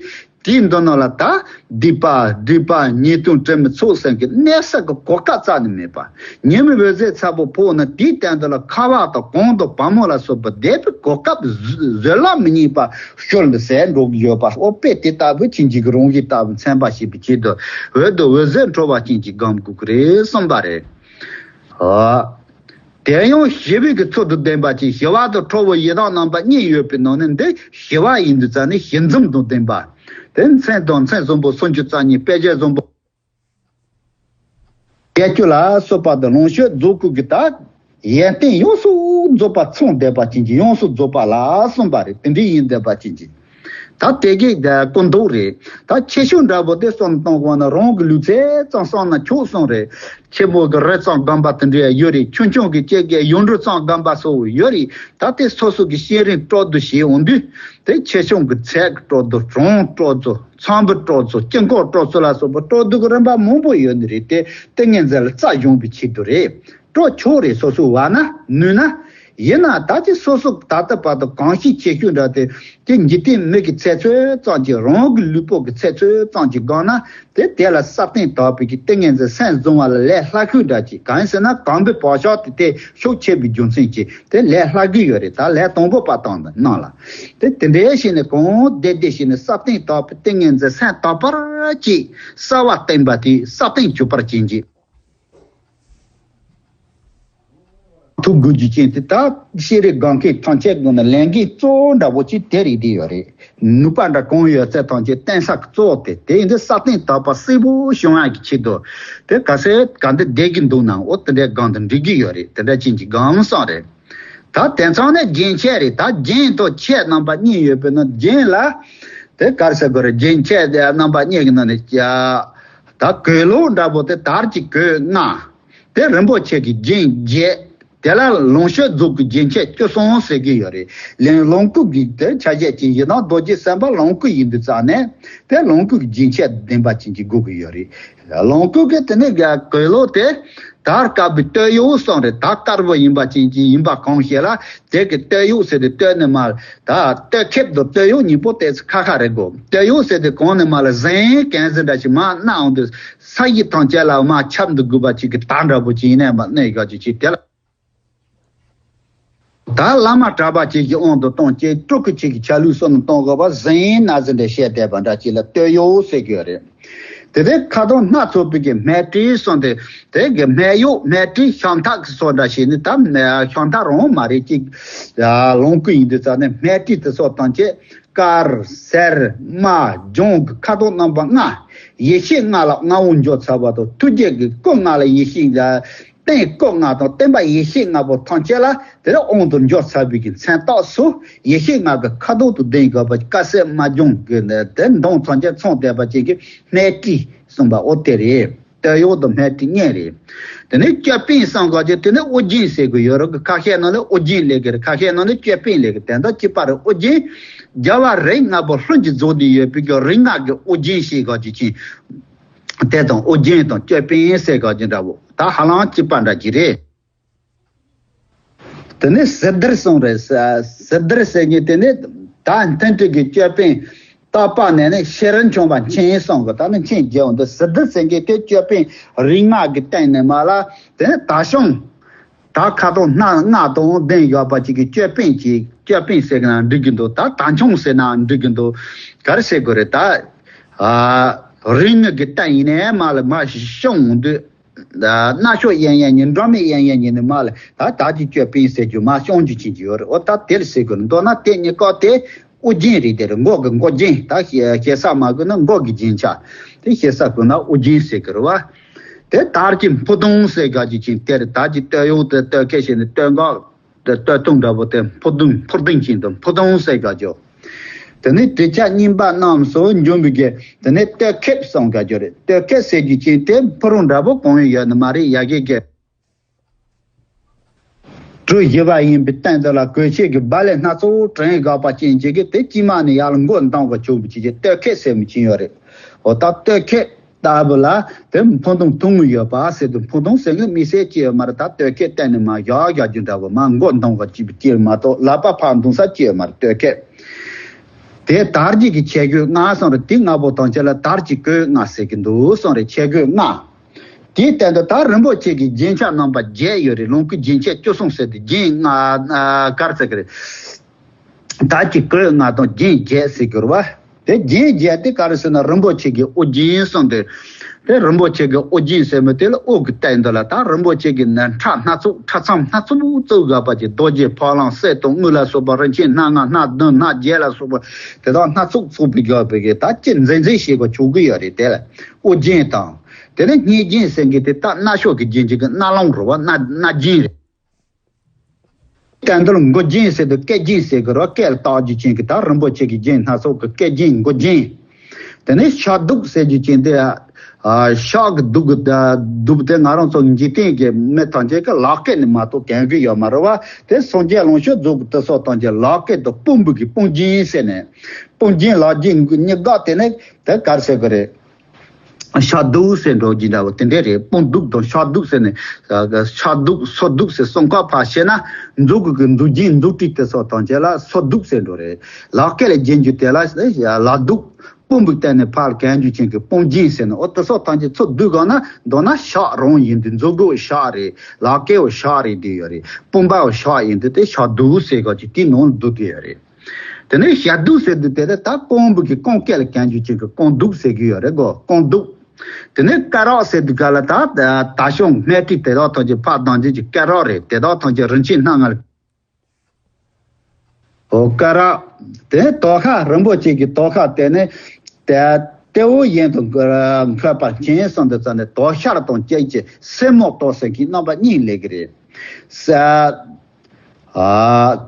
དེའི་མདུན་ནང་ལ་ད་སྡིག་པ་སྒྲིབ་པ་ཉེས་ལྟུང་དྲི་མའི་ཚོགས་ཟེར་མཁན་གནས་ས་གི་གོ་སྐབས་རྩ་ནས་མེད་པ། ཉི་མའི་འོད་ཟེར་ཚ་པོ་ཕོག་ན་དེའི་སྟེང་དུ་ལ་ཁ་བ་དང་གོང་དུ་བ་མོ་ལ་སོགས་པ་བསྡད་པའི་གོ་སྐབས་བཟོད་གླགས་མི་རྙེད་པ་ཤོར་འདུག་ཟེར་འགྲོ་གི་ཡོད་པ། ཨོ་དཔེ་དེ་ལྟ་བུ་ཕྱིན་ཅི་གི་རང་བཞིན་ལྟ་བུ་མཚན་པ་ཞེས་པའི་ཆེད་དུ་འོད་དང་འོད་ཟེར་འཕྲོ་བ་ཅན་གྱི་སྒོམ་དགོས་ཀྱི་རེད་གསུངས་པ་རེད། ཨོ། དེ་ཡང་ཞི་བའི་གི་ཚུལ་དུ་ལྡན་པ་ཅིག་ཞི་བ་དང་ཁྲོ་བོ་ཡི་དྭགས་རྣམ་པ་གཉིས་ཡོད་པའི་ནང་ནས་འདི་ཞི་བ་ཡིན་དུས་ཙང་ནས་ཞི་འཛུམ་དང་ལྡན་པ། དེ་མཚན་དང་མཚན་གསུམ་པོ་སུམ་ཅུ་རྩ་གཉིས་དཔེ་བྱད་གསུམ་པོ། བརྒྱད་ཅུ་ལ་སོགས་པ་དང་ལོངས་སྤྱོད་རྫོགས་སྐུ་གི་ད་ཡོན་ཏན་ཡོངས་སུ་རྫོགས་པ་ཚང་བསྡད་པ་ཅན་གྱི་ཡོངས་སུ་རྫོགས་པ་ལ་གསུངས་པ་རེད། དེ་འདྲའི་ཡིན་བསྡད་པ་ཅན་གྱི། ད་དེ་གའི་སྐུ་མདོག་རེད། ད་ཆེ་ཆུང་འདྲ་པོ་དེ་བསམ་བཏང་དགོས་ན་རང་གི་ལུས་རྩལ་ཙམ་བསམ་ན་ཆོག་གསུངས་རེད། ཆེན་པོ་གི་རི་ཙམ་སྒོམ་པ་དེ་འདྲ་ཡོད་རེད། ཆུང་ཆུང་གི་སྐྱེ་རྒས་ཡུངས་འབྲུ་ཙམ་སྒོམ་པ་སོགས་ཡོད་རེད། ད་དེ་སོ་སོ་གི་ཤེས་རིག་སྤྲོ་བསྡུ་བྱེད་འོང་དུས་དེ་ཆེ་ཆུང་གི་ཚད་ཀྱི་སྤྲོ་བསྡུ། གྲངས་སྤྲོ་བསྡུ། ཚོམ་བུ་སྤྲོ་བསྡུ། དཀྱིལ་འཁོར་སྤྲོ་བསྡུ་ལ་སོགས་པ་སྤྲོ་བསྡུ་གི་རིམ་པ་མང་པོ་ཡོད་ནི་རེད། དེ་ཏིང་ངེ་འཛིན་ལ་རྩལ་སྦྱོང་བའི་ཆེད་དུ་རེད། སྤྲོ་ཆོག་རེད། སོ་སོ་བ་ན་ནུས་ན། ཡིན་ན་ད་ཅི་སོ་སོ་ད་ལྟ་བར་དུ་གང་ཤེས་ཆེ་ཤོས་འདྲ་དེ་ཀྱི་འཇིག་རྟེན་མི་གི་ཚེ་ཚོད་ཙམ་གྱི་རང་གི་ལུས་པོ་གི་ཚེ་ཚོད་ཙམ་གྱི་སྒང་ན་དེ་དེ་ལ་སྲ་བརྟན་དག་པའི་གི་ཏིང་ངེ་འཛིན་སེམས་བཟུང་བ་ལ་ལས་སླ་ཤོས་འདྲ་ཅིག་གང་ཡིན་ཟེར་ན་གོམས་པའི་བག་ཆགས་དེ་དེ་ཤུགས་ཆེ་བའི་རྒྱུ་མཚན་གྱིས་དེ་ལས་སླ་གི་ཡོད་རེད། ད་ལས་དང་པོ་པ་དང་ནང་ལ་དེ་དེ་འདྲའི་ཞིག་ནས་གང་བདེ་བདེ་ཞིག་ནས་སྲ་བརྟན་དག་པའི་ཏིང་ངེ་འཛིན་སེམས་དག་པར་གྱིས་གསལ་བ་བསྟན་པ་དེ་སྲ་བརྟན་གྱུར་པར་བྱིན་གྱིས། ཐུགས་དགོས་རྒྱུ་ཅན་དེ་ད་ཤེས་རིག་སྒང་གི་ཐམས་ཅད་ཀྱི་ནང་ལས་འགན་གཙོ་བོ་འདྲ་པོ་ཅིག་དེ་རེད་དེ་ཡོད་རེད། ནུས་པ་འདྲ་གང་ཡོད་ཚད་ཐམས་ཅད་བརྟེན་ས་གཙོ་བོ་དེ་དེ་ཡིན་དུས་སྲ་བརྟན་དག་པ་གསལ་པོ་བྱུང་ཡག་གི་ཆེད་དུ་དེ་ག་ཚད་ག་འདི་བསྡད་ཀྱི་འདུག་ན་འོ་དེ་འདྲའི་སྒང་དུ་འགྲིག་གི་ཡོད་རེད། དེ་འདྲ་ཅན་གྱི་སྒང་བསམ་རེད། ད་དེང་སང་ནས་རྒྱན་ཆས་རེད། ད་རྒྱན་དང་ཆས་རྣམ་པ་གཉིས་ཡོད་པའི་ནང་རྒྱན་ལ་དེ་ག་རེ་ཟེར་དགོས་རེད། རྒྱན་ཆས་དེ་རྣམ་པ་གཉིས་ཀྱི་ནང་ནས་ཀྱ་ད་གོས་ལོག་འདྲ་པོ་དེ་དར་གྱི་གོས་ལྔ། དེ་རིན་པོ་ཆེ་གི་རྒྱན་བརྒྱད། དེ་ལ་ལོངས་སྤྱོད་རྫོགས་ཀྱི་རྒྱན་ཆ་བཅུ་གསུམ་ཟེར་གྱི་ཡོད་རེད། ལེན་ལོངས་སྐུ་གི་དེ་ཆ་བྱད་ཅན་ཡིན་ན་རྡོ་རྗེ་སེམས་དཔའ་ལོངས་སྐུ་ཡིན་དུས་ཙང་ནས་དེ་ལོངས་སྐུ་གི་རྒྱན་ཆ་ལྡན་པ་ཅན་གྱི་དགོས་ཀྱི་ཡོད་རེད། ལོངས་སྐུ་གི་དེ་ནས་གོས་ལོག་དེ་དར་དཀར་པོའི་སྟོད་གཡོགས་གསུངས་རེད། དར་དཀར་པོ་ཡིན་པ་ཅན་གྱི་ཡིན་པ་གང་ཞིག་ལ་དེ་གི་སྟོད་གཡོགས་ཟེར་དུས་སྟོད་ནས་མར། ད་སྟོད་ཁེབས་དང་སྟོད་གཡོགས་གཉིས་པོ་དེ་ཁ་ཁ་རེད་གོ། སྟོད་གཡོགས་ཟེར་དུས་གོང་ནས་མར་ལ་གཟན་གན་ཟེར་འདྲ་ཞིག་མར་མནན་འོང་དུས་ས་གཞི་ཐམས་ཅད་ལ་མར་ཁྱབ་འདུག་དགོས་པ་ཅིག་གི་དར་འདྲ་པོ་ཅིག་ཡིན་ནས་མར་གནོན་ཡག་ཅིག་བྱས། དེ་ལ་ད་བླ་མ་གྲྭ་པ་ཅིག་གི་དབང་དུ་གཏོང་བྱས་སྤྲུལ་སྐུ་ཅིག་གི་ཆ་ལུགས་སོགས་ནས་གཏོང་དགོས་པ་གཟན་ན་ཟེར་འདྲ་བཤད་བསྡད་པ་འདྲ་ཅིག་ལ་སྟོད་གཡོགས་ཟེར་གྱི་ཡོད་རེད། དེ་ནས་ཁ་དོག་སྣ་ཚོགས་པའི་གི་སྨད་དཀྲིས་གསུངས་ཏེ། དེ་གི་སྨད་གཡོགས་སྨད་དཀྲིས་ཤམ་ཐབས་ཀྱི་སོགས་འདྲ་ཞིག་ནི་ད་ཤམ་ཐབས་རང་མ་རེད་ཅིག་ལོངས་སྐུ་ཡིན་དུས་ཙང་ནས་སྨད་དཀྲིས་དེ་སོགས་དང་བཅས་དཀར་སེར་དམར་ལྗང་གི་ཁ་དོག་རྣམ་པ་ལྔ། ཡེ་ཤེས་ལྔ་ལ་མངའ་དབང་འབྱོར་ཚར་བ་དང་ཐུགས་རྗེ་གི་སྐུ་ལྔ་ལ་ཡེ་ཤེས་ལ། རྟེན་སྐུ་ལྔ་དང་བརྟེན་པ་ཡེ་ཤེས་ལྔ་པོ་ཐམས་ཅད་ལ་དེ་ལ་དབང་དུ་འབྱོར་ཚར་བའི་གི་མཚན་རྟགས་སུ་ཡེ་ཤེས་ལྔ་གི་ཁ་དོག་ཏུ་ལྡན་དགོས་པ་དཀར་སེར་དམར་ལྗང་གི་དེ་མདོངས་ཐམས་ཅད་ཚང་བསྡད་པ་ཅིག་གི་སྨད་དཀྲིས་གསུངས་པ་འོ་དེ་རེད། སྟོད་གཡོགས་དང་སྨད་དཀྲིས་གཉིས་རེད། དེ་ནས་ཅོད་པན་གསུངས་གོ་ཅིག་དེ་ནས་དབུ་རྒྱན་ཟེར་གི་ཡོད་རེད་གི། ཁ་ཤས་ནང་ལ་དབུ་རྒྱན་ལབ་གི་རེད། ཁ་ཤས་ནང་ལ་ཅོད་པན་ལབ་གི་རེད། དེ་འདྲ་གཅིག་པ་རེད། དབུ་རྒྱན་རྒྱལ་བ་རིགས་ལྔ་པོ་ལྷུན་གྱིས་རྫོགས་ནས་ཡོད་པའི་གི་རིགས་ལྔ་གི་དབུ་རྒྱན་ཞེས་གོ་ཅིག་ཅིང་། དེ་དང་དབུ་རྒྱན་དང་ཅོད་པན་ཟེར་གོ་ཅིག་འདྲ་བོ་ད་ཧ་ལམ་གཅིག་པ་འདྲ་ཅིག་རེད། དེ་ནས་སིལ་དར་གསུངས་རེད། ས་སིལ་དར་ཟེར་མཁན་དེ་ནི་ད་མཐུན་སྒྲིལ་གྱི་ཅོད་པན་ཏག་པ་ནས་ནི་ཤེས་རབ་འཆང་བ་མཁྱེན་གསུངས་གི། ད་ནི་མཁྱེན་རྒྱལ་འོང་དུ་སིལ་དར་ཟེར་མཁན་དེ་ཅོད་པན་རིགས་ལྔ་གི་སྟེང་ནས་མར་ལ་དེ་ནི་དར་ཤོང་དར་ཁ་དོག་སྣ་ལྔ་དང་ལྡན་ཡོད་པ་ཅིག་གི་ཅོད་པན་གྱི་ཅོད་པན་ཟེར་གི་ན་འགྲིག་གི་འདུག་ད་དར་མཆོང་ཟེར་ན་འགྲིག་གི་འདུག་ག་རེ་ཟེར་དགོས་རེད། ད་ཨ་རིགས་ལྔ་གི་སྟེང་ནས་མར་ལ་མར་ཤོང་འོང་དུས། སྣ་ཤོག་གཡས་གཡོན་གཉིས་འགྲོ་མི་གཡས་གཡོན་གཉིས་ནི་མར་ལ་ད་དར་གྱི་ཅོད་པན་ཟེར་རྒྱུ་མར་ཤོང་རྒྱུ་ཅན་གྱི་ཡོད་རེད། འོ་ད་དེ་ལ་ཟེར་དགོས་རེད། མདོར་ན་དེ་གཉིས་ཀ་དེ་དབུ་རྒྱན་རེད། དེ་རེད། མགོ་གི་མགོ་རྒྱན། ད་ཞེ་ཞེ་ས་མ་དགོས་ན་མགོ་གི་རྒྱན་ཆ་དེ་ཞེ་ས་དགོས་ན་དབུ་རྒྱན་ཟེར་གི་རེད་བ། དེ་དར་གྱི་འཕུར་ལྡིང་ཟེར་ག་རྒྱུ་ཅན་དེ་རེད། དར་གྱི་སྟོད་གཡོགས་དེ་སྟོད་ཁེབས་བྱས་ནས་སྟོད་འགག་དེ་སྟོད་ཐུང་འདྲ་པོ་དེ་འཕུར་ལྡིང་འཕུར་ལྡིང་ཅན་དུ་འཕུར་ལྡིང་ཟེར་ག་རྒྱུ། དེ་ནས་དྲི་ཆབ་གཉིས་པ་རྣམས་སུ་འཇོམས་པའི་གི་དེ་ནས་སྟོད་ཁེབས་གསུངས་ག་རྒྱུ་རེད། སྟོད་ཁེབས་ཟེར་རྒྱུ་ཅན་དེ་ཕུ་རུ་འདྲ་པོ་གང་ཡང་ཡོད་ནི་མ་རེད། ཡ་གི་གི་གྲུ་བཞི་པ་ཡིན་པའི་སྟེང་དུ་ལ་གོས་ཆེན་གྱི་སྦ་ལེ་སྣ་ཚོགས་བྲེས་དགག་པ་ཅན་ཅིག་གི་དེ་དཀྱིལ་མ་ནས་ཡར་ལ་མགོ་འདོང་བ་བྱུང་བ་ཅིག་གི་སྟོད་ཁེབས་ཟེར་མི་ཅིག་ཡོད་རེད། འོ་ད་སྟོད་ཁེབས་ལྟ་བུ་ལ་དེ་འཕུར་ལྡིང་ཐུང་ངུ་ཡོད་པ་ཟེར་དུས་འཕུར་ལྡིང་ཟེར་ངེས་དམིགས་བསལ་ཅི་ཡོད་མ་རེད། ད་སྟོད་ཁེབས་སྟེང་ནས་མར་བཞག་བཞག་རྒྱུ་འདྲ་བོ་མར་མགོ་འདོང་བ་ཅིག་ཅིག་མ་གཏོགས་ལག་པ་ཕར་འདོང་ས་ཅི་ཡོད་མ་རེད། སྟོད་ཁེབས་དེ་དར་གྱི་གི་ཆས་གོས་ལྔ་གསུངས་རེད། དེ་ལྔ་པོ་དང་བཅས་ལ་དར་གྱི་གོས་ལྔ་ཟེར་གི་འདུག་གསུངས་རེད། ཆས་གོས་ལྔ། དེའི་སྟེང་དུ་ད་རིན་པོ་ཆེ་གི་རྒྱན་ཆ་རྣམ་པ་བརྒྱད་ཡོད་རེད། ལོངས་སྐུའི་རྒྱན་ཆ་བཅུ་གསུམ་ཟེར་ཏེ་རྒྱན་ལྔ་ཨ་ག་རེ་ཟེར་གི་རེད། དར་གྱི་གོས་ལྔ་དང་རྒྱན་བརྒྱད་ཟེར་གི་རེད་བ། དེ་རྒྱན་བརྒྱད་དེ་ག་རེ་ཟེར་ན་རིན་པོ་ཆེ་གི་དབུ་རྒྱན་གསུངས་ཏེ། དེ་རིན་པོ་ཆེ་གི་དབུ་རྒྱན་ཟེར་མི་དེ་ལ་དབུ་གི་སྟེང་དུ་ལ་ད་རིན་པོ་ཆེ་གི་ནི་ཁྲ་སྣ་ཚོགས་ཁྲ་ཚང་སྣ་ཚོགས་བཙུགས་དགོས་པ་ཅིག་རྡོ་རྗེ་ཕ་ལང་གསེར་དང་དངུལ་ལ་སོགས་པ་རིན་ཆེན་སྣ་ལྔ་སྣ་བདུན་སྣ་བརྒྱད་ལ་སོགས་པ་དེ་དག་སྣ་ཚོགས་བཙུགས་པའི་དགོས་པའི་གི་ད་ཅི་མཛེས་མཛེས་ཞེས་པ་བྱུང་གི་ཡོད་རེད། དེ་ལ་དབུ་རྒྱན་དང་། དེ་ནས་སྙན་རྒྱན་ཟེར་མཁན་དེ་ད་སྣ་ཤོག་གི་རྒྱན་གྱི་གི་སྣ་ལུང་རེད་བ། སྣ་སྣ་རྒྱན་རེད། སྐད་འདོན་མགོ་རྒྱན་ཟེར་དུས་སྐད་རྒྱན་ཟེར་གི་རེད། སྐད་ལ་བཏགས་རྒྱུ་ཅན་གྱི་ད་རིན་པོ་ཆེ་གི་རྒྱན་སྣ་ཚོགས་ཀྱི་སྐད་རྒྱན་མགོ་རྒྱན། དེ་ནས་ཕྱག་གདུབ་ཟེར་རྒྱུ་ཅན་དེ་ཨ་ཕྱག་གི་གདུབ་གི་གདུབ་དེ་ང་རང་ཚོ་འཇིག་རྟེན་གྱི་མི་ཐམས་ཅད་ཀྱི་ལག་སྐེད་ནས་མ་གཏོགས་གོན་གི་ཡོད་མ་རེད་བ། དེ་སངས་རྒྱས་ལོངས་སྤྱོད་རྫོགས་ཀྱི་དུས་སོགས་ཐམས་ཅད་ལག་སྐེད་དུ་དཔུང་པོ་གི་དཔུང་རྒྱན་ཟེར་ནས་དཔུང་རྒྱན་ལག་རྒྱན་གཉིས་ཀ་དེ་ནས་དེ་ག་རེ་ཟེར་གི་རེད། ཕྱག་གདུབ་ཟེར་འགྲོ་རྒྱུ་འདྲ་བོ་དེ་འདྲས་རེད། དཔུང་གདུབ་དང་ཕྱག་གདུབ་ཟེར་ནས་ཕྱག་གདུབ་སོ་གདུབ་ཟེར་གསུམ་ཀ་ཕར་བཤད་ན་མཛུབ་གུ་གི་མཛུབ་རྒྱན་མཛུབ་དཀྲིས་དེ་སོགས་ཐམས་ཅད་ལ་སོ་གདུབ་ཟེར་འགྲོ་རེད། ལག་སྐེད་ལ་རྒྱན་རྒྱུ་དེ་ལ་ལག་གདུབ་དཔུང་པོའི་སྟེང་ནས་ཕར་གོན་རྒྱུ་ཅན་གྱི་དཔུང་རྒྱན་ཟེར་ནས་འོ་དེ་སོགས་ཐམས་ཅད་ཚུར་བསྡུས་གོང་ན་མདོར་ན་ཕྱག་རང་ཡིན་དུས་མཛུབ་གུ་ཕྱག་རེད། ལག་སྐེ་བོ་ཕྱག་རེད་དེ་ཡོད་རེད། དཔུང་པ་བོ་ཕྱག་ཡིན་དུས་དེ་ཕྱག་གདུབ་ཟེར་ག་ཅིག་དེའི་ནང་ལ་བསྡུས་དེ་ཡོད་རེད། དེ་ནས་ཞབས་གདུབ་ཟེར་དུས་དེ་ལ་ད་རྐང་པོ་གི་རྐང་སྐེད་ལ་གྱོན་རྒྱུ་ཅན་གྱི་རྐང་གདུབ་ཟེར་གྱི་ཡོད་རེད་གོ། རྐང་གདུབ། དེ་ནས་སྐེ་རགས་ཟེར་དུས་ག་ལ་ད་ད་ཤོང་སྨད་དཀྲིས་དེ་དག་ཐམས་ཅད་ཕར་ལྡང་རྒྱུ་ཅན་གྱི་སྐེ་རགས་རེད། དེ་དག་ཐམས་ཅད་རིན་ཆེན་སྣ་ལྔ་ལ། འོ་སྐེ་རགས། དེ་ནས་དོ་ཤལ་རིན་པོ་ཆེ་གི་དོ་ཤལ་དེ་ནས་དེ་ལྟེ་བོ་གཡོན་དུ་འཁོད་པ་མཁྱེན་གསུངས་དུས་ཙམ་ནས་དོ་ཤལ་དང་བཅས་ཀྱི་སེན་མོ་དོ་ཟེར་མཁན་རྣམ་པ་གཉིས་སླེབས་ཀྱི་རེད། ས། ཨ།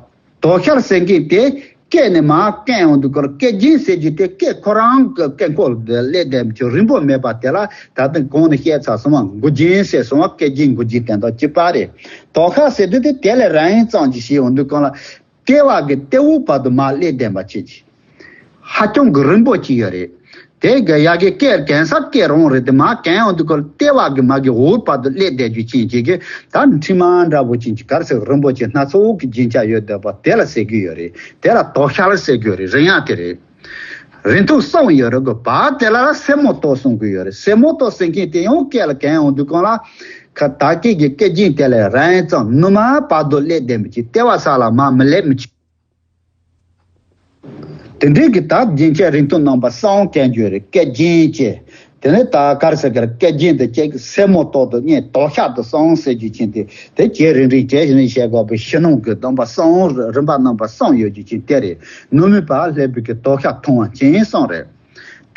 དོ་ཤལ་ཟེར་མཁན་དེ་ སྐད་ནས་མར་སྐད་ཡོང་དུས་སྐོར་སྐད་རྒྱན་ཟེར་རྒྱུ་དེ་སྐད་ཁོ་རང་གི་སྐད་ཁོག་ལ་སླེབས་བསྡད་མི་ཆོག་རིང་པོ་མེད་པ་དེ་ལ་ད་ལྟ་གོང་ནས་བཤད་ཚར་སོང་བ། མགོ་རྒྱན་ཟེར་སོང་བ། སྐད་རྒྱན་མགོ་རྒྱན་དེ་དང་གཅིག་པ་རེད། དོ་ཤལ་ཟེར་དུས་དེ་དེ་ལས་རིང་ཙམ་ཅིག་བྱས་ཡོང་དུས་སྐོར་ལ། ལྟེ་བ་གི་ལྟེ་བ་བར་དུ་མར་སླེབས་བསྡད་པ་བྱེད་ཀྱི། ཧ་ཅང་གི་རིང་པོ་ཅིག་ཡོད་རེད། དེ་གི་ཡ་གི་སྐད་གན་ས་སྐད་རང་རེད་དེ་མར་གན་ཡོང་དུས་སྐོར་ལྟེ་བ་གི་མ་གི་འོག་བར་དུ་སླེབས་བསྡད་རྒྱུ་ཅན་ཅིག་གི་ད་མཁྲིག་མ་འདྲ་པོ་ཅན་ཅིག་ག་རེ་ཟེར་རིང་པོ་ཅིག་སྣ་ཚོགས་ཀྱི་རྒྱན་ཆ་ཡོད་བསྡད་པ་དེ་ལ་ཟེར་གི་ཡོད་རེད། དེ་ལ་དོ་ཤལ་ཟེར་གི་ཡོད་རེད། རིང་ཡ་དེ་རེད། རིང་ཐུང་གསུམ་ཡོད་རེད་གོ་བ། དེ་ལ་སེན་མོ་ཏོག་གསུང་གི་ཡོད་རེད། སེན་མོ་ཏོག་ཟེར་མཁན་དེ་ཡང་སྐད་ལ་གན་ཡོང་དུས་སྐོར་ལ་ཁ་ད་སྐད་ཀྱི་སྐད་རྒྱན་དེ་ལས་རིང་ཙམ་ནུ་མ་བར་དུ་སླེབས་བསྡད་མི་ཅིག་ལྟེ་བ་ས་ལ་མར་མི་སླེབས་མི་ཅིག་དེ་འདྲའི་གི་ད་རྒྱན་ཆ་རིང་ཐུང་རྣམ་པ་གསུམ་གན་རྒྱུ་རེད། སྐད་རྒྱན་བཅས། དེ་ནས་ད་ག་རེ་ཟེར་གི་རེད། སྐད་རྒྱན་དེ་བཅས་སེན་མོ་ཏོག་ཏུ་གཉིས་དོ་ཤལ་དུ་གསུམ་ཟེར་རྒྱུ་ཅན་དེ་དེ་བྱས་རིང་རིང་བྱས་རིང་རིང་བྱས་དགོས་པའི་ཕྱི་ནང་གི་རྣམ་པ་གསུམ་རིམ་པ་རྣམ་པ་གསུམ་ཡོད་རྒྱུ་ཅན་དེ་རེད། ནུ་མའི་བར་སླེབས་པའི་གི་དོ་ཤལ་ཐུང་བ་ཅན་གསུམ་རེད།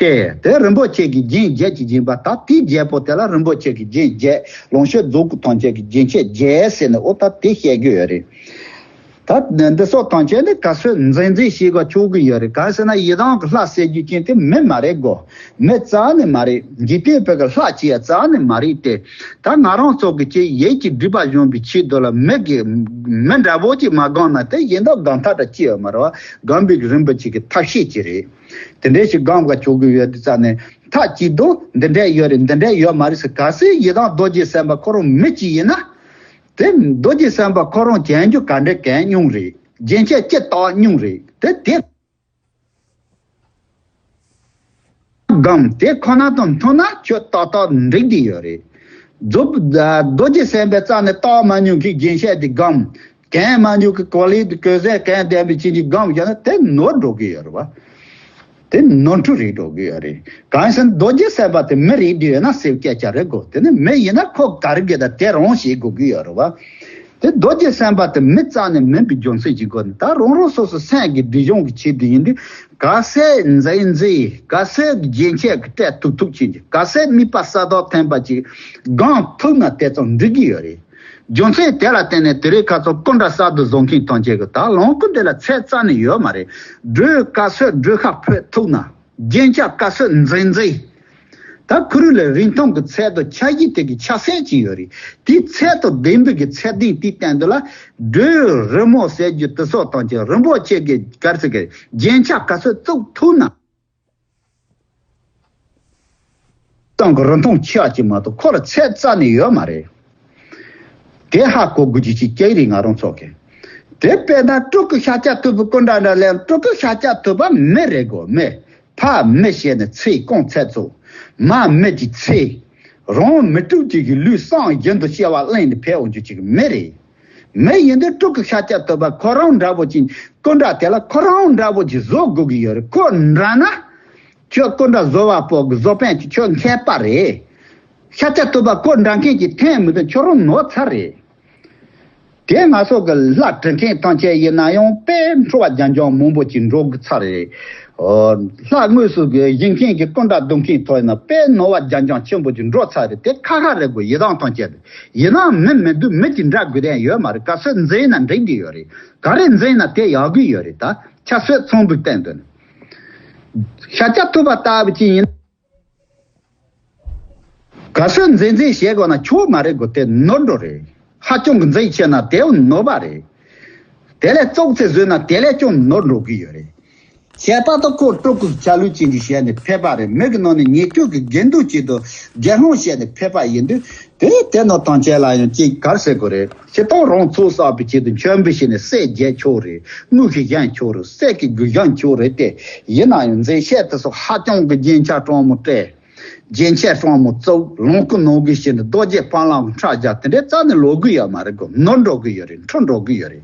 དེ་དེ་རིན་པོ་ཆེ་གི་རྒྱན་བརྒྱད་ཀྱི་རྒྱན་པ་ད་དེའི་རྒྱལ་པོ་དེ་ལ་རིན་པོ་ཆེ་གི་རྒྱན་བརྒྱད། ལོངས་སྤྱོད་རྫོགས་སྐུ་ཐམས་ཅད་ཀྱི་རྒྱན་ཆ་བརྒྱད་ཟེར་ནས་འོ་ད་དེ་བཤད་རྒྱུ་ཡོད་རེད། ད་འདི་སོགས་ཐམས་ཅད་ནི་ག་ཚོད་མཛེས་མཛེས་ཤེས་ག་ཆོག་གི་ཡོད་རེད། གང་ཟེར་ན་ཡི་དམ་གྱི་ལྷ་ཟེར་རྒྱུ་ཅན་དེ་མི་མ་རེད་གོ། མི་རྩ་ནས་མ་རེད། འཇིག་རྟེན་པའི་གི་ལྷ་ཅིག་རྩ་ནས་མ་རེད་དེ། ད་ང་རང་ཚོ་གི་ཅིག་ཡིད་ཀྱི་སྒྲིབ་པ་སྦྱོང་བའི་ཆེད་དུ་ལ་མི་གི་མི་འདྲ་པོ་ཅིག་མ་སྒོམ་ན་དེ་ཡིན་ད་སྒོམ་ཐབས་ཅིག་ཡོད་མ་རེད་བ། སྒོམ་པའི་གི་རིན་པོ་ཆེ་གི་ཐབས་ཤེས་ཅིག་རེད། དེ་འདྲའི་ཞིག་སྒོམ་ག་ཆོག་གི་ཡོད་དེ་རྩ་ནས་ཐག་གཅིག་ཏུ་འདི་འདྲས་ཡོད་རེད། འདི་འདྲས་ཡོད་མ་རེད་ཟེར། གལ་སྲིད་ཡི་དམ་རྡོ་རྗེ་སེམས་དཔའ་ཁོ་རང་མི་གཅིག་ཡིན་ན། དེ་རྡོ་རྗེ་སེམས་དཔའ་ཁོ་རང་གྱོན་རྒྱུ་ག་འདྲས་གྱོན་མྱོང་རེད། རྒྱན་ཆ་ཅི་བཏགས་མྱོང་རེད། དེ་དེ་སྒོམ་དེ་ཁོ་ན་དང་མཐུན་ན་ཁྱོད་ཏག་ཏག་འགྲིག་གི་ཡོད་རེད། རྫོགས་རྡོ་རྗེ་སེམས་དཔའི་རྩ་ནས་བཏགས་མ་མྱོང་གི་རྒྱན་ཆ་དེ་སྒོམ། གན་མ་འཇུག་གི་གོ་ལའི་གོས་ཟས་གན་ལྡན་པའི་ཁྱིམ་གྱི་སྒོམ་བཞག་ན་དེ་ནོར་འགྲོ་གི་ཡོད་རེད་བ། དེ་ནོར་འཁྲུལ་རེད་འགྲོ་གི་ཡོད་རེད། གང་ཡིན་ཟེར་ན་རྡོ་རྗེ་སེམས་དཔའ་དེ་མི་རེད་འདི་ཡོད་ན་ཟེར་སྐད་ཆ་རེད་གོ། དེ་ནི་མི་ཡིན་ན་ཁོ་ག་རེ་དགོས་ད་དེ་རང་བྱེད་དགོས་ཀྱི་ཡོད་རེད་བ། དེ་རྡོ་རྗེ་སེམས་དཔའ་དེ་མི་རྩ་ནས་མིན་པའི་རྒྱུ་མཚན་གྱི་སྒོ་ནས་ད་རང་རང་སོ་སོ་སེམས་ཀྱི་སྒྲིབ་སྦྱོང་གི་ཆེད་དུ་ཡིན་དུས་ག་ཚད་མཛེས་མཛེས་ག་ཚད་རྒྱན་ཆ་གི་སྤྲས་ཐུག་ཐུག་བྱེད་ཀྱི་ག་ཚད་དམིགས་པ་གསལ་དག་ཐེམ་པ་ཅིག་སྒོམ་ཐུབ་ན་དེ་ཙམ་འགྲིག་གི་ཡོད་རེད། རྒྱུ་མཚན་དེ་ལ་བརྟེན་ནས་དེ་རིང་ཁ་སང་སྐུ་འདྲ་གསར་དུ་བཟོ་མཁན་ཐམས་ཅད་ཀྱིས་ད་ལོངས་སྐུ་འདི་ལ་ཚད་རྩ་ནས་ཡོད་མ་རེད། སྒྲོལ་དཀའ་ཚོད་སྒྲོལ་ཁ་ཕོད་ཐུབ་ན། རྒྱན་ཆ་དཀའ་ཚོད་མཛེས་མཛེས། ད་ཁུ་རུ་ལས་རིན་ཐང་གི་ཚད་དང་ཆ་གཞི་དེ་གི་ཆ་ཤས་ཅིག་ཡོད་རེད། དེའི་ཚད་དང་ལྡན་པའི་གི་ཚད་ལྡན་དེའི་སྟེང་དུ་ལ་སྒྲོལ་རི་མོ་ཟེར་རྒྱུ་དེ་སོགས་ཐམས་ཅད་རིན་པོ་ཆེ་གི་གར་ཚིག་གི་རྒྱན་ཆ་དཀའ་ཚོད་བཙུགས་ཐུབ་ན། ཏང་གི་རིན་ཐང་ཆེ་བ་ཅིག་མ་གཏོགས་ཁོ་ལ་ཚད་རྩ་ནས་ཡོད་མ་རེད། དེ་ཧ་གོ་དགོས་ཀྱི་ཅིག་སྐྱེ་རེད་ང་རང་ཚོ་གི། དེ་དཔེར་ན་སྤྲུལ་སྐུ་ཤཱཀྱ་ཐུབ་པའི་སྐུ་འདྲ་འདྲ་ལས་སྤྲུལ་སྐུ་ཤཱཀྱ་ཐུབ་པ་མི་རེད་གོ། མི་ཕ་མི་བྱས་ནས་ཚེ་གང་ཚད་ཚོ་མ་མི་གྱི་ཚེ། རང་མི་སྤྲུལ་ཅིག་གི་ལུས་བསམ་བཞིན་དུ་སྐྱེ་བ་ལེན་ནས་ཕེབས་འོང་རྒྱུ་ཅིག་མི་རེད། མི་ཡིན་དུས་སྤྲུལ་སྐུ་ཤཱཀྱ་ཐུབ་པ་ཁོ་རང་འདྲ་པོ་ཅིག་སྐུ་འདྲ་དེ་ལ་ཁོ་རང་འདྲ་པོ་ཅིག་བཟོ་དགོས་ཀྱི་ཡོད་རེད། ཁོ་འདྲ་ན། ཁྱོད་སྐུ་འདྲ་བཟོ་བ་པོ་གི་བཟོ་དཔོན་གྱི་ཁྱོད་མཁས་པ་རེད། ཤཱཀྱ་ཐུབ་པ་ཁོ་འདྲ་མཁན་གྱི་འཐེན་མི་འདུག་ཁྱོད་རང་ནོར་ཚར་རེད། དེ་ང་ཚོ་གི་ལྷ་འདྲི་མཁན་ཐམས་ཅད་ཡིན་ན་ཡང་དཔེ་འཕྲོ་བ་རྒྱབ་ལྗང་མང་པོ་ཅིག་འགྲོ་གི་ཚར་རེད། ཨོ། ལྷ་དངོས་སུ་གི་ཡིན་མཁན་གྱི་སྐུ་འདྲ་བསྡུ་མཁན་ཐོག་ཡིན་ན་དཔེ་ནོར་བ་རྒྱབ་ལྗང་ཆེན་པོ་ཅིག་འགྲོ་ཚར་རེད། དེ་ཁ་ཁ་རེད་གོ། ཡི་དམ་ཐམས་ཅད་ཡིན་ན་མི་མི་འདུག་མི་གཅིག་འདྲ་དགོས་དོན་ཡོད་མ་རེད། ག་ཚོད་མཛེས་ན་འགྲིག་གི་ཡོད་རེད། ག་རེ་མཛེས་ན་དེ་ཡག་གི་ཡོད་རེད། ད་ཆ་ཚོད་ཚང་འདུག་བསྟན་དོན། ཤཱཀྱ་ཐུབ་པ་ལྟ་བུ་ཅིག་ཡིན། ག་ཚོད་མཛེས་མཛེས་བྱེད་དགོས་ན་ཆོག་མ་རེད་གོ། དེ་ནོར་འགྲོ་རེད། ཧ་ཅང་གི་མཛེས་ཆེ་ན་དེའང་ནོར་བ་རེད། དེ་ལས་ཙོག་ཙེ་བཟོས་ན་དེ་ལས་ཀྱང་ནོར་འགྲོ་གི་ཡོད་རེད། ཁྱད་པར་དུ་ཁོ་སྤྲུལ་སྐུ་ཆ་ལུགས་ཅན་གྱི་ཞལ་ནས་ཕེབས་པ་རེད། མི་གི་ནང་ནས་ཉེས་སྤྱོད་ཀྱི་དགེ་འདུན་ཅིག་ཏུ་དགེ་སློང་ཞལ་ནས་ཕེབས་པ་ཡིན་དུས་དེ་དེ་ནོར་ཐམས་ཅད་ལ་ཡང་ཅིག་གར་ཟེར་དགོས་རེད། སྤྱིར་བཏང་རང་ཚོགས་བསགས་པའི་ཆེད་དུ་མཆོད་འབུལ་བྱས་ནས་གསེར་བརྒྱབ་ཆོག་རེད། དངུལ་གྱིས་བཞེངས་ཆོག་རེད། གསེར་གྱིས་བཞེངས་ཆོག་རེད་དེ། ཡིན་ན་ཡང་མཛེས་ཤས་དེ་ཚོ་ཧ་ཅང་གི་རྒྱན་ཆ་སྤྲང་མོ་སྤྲས། རྒྱན་ཆ་སྤྲང་མོ་བཙུགས། ལོངས་སྐུ་ནང་གི་ཞིག་ནས་རྡོ་རྗེ་སྤང་བླང་གི་ཁྲ་རྒྱག་དེ་འདྲའི་རྩ་ནས་ལོག་གི་ཡོད་མ་རེད་གོ། ནོར་འགྲོ་གི་ཡོད་རེད། འཁྲུལ་འགྲོ་གི་ཡོད་རེད།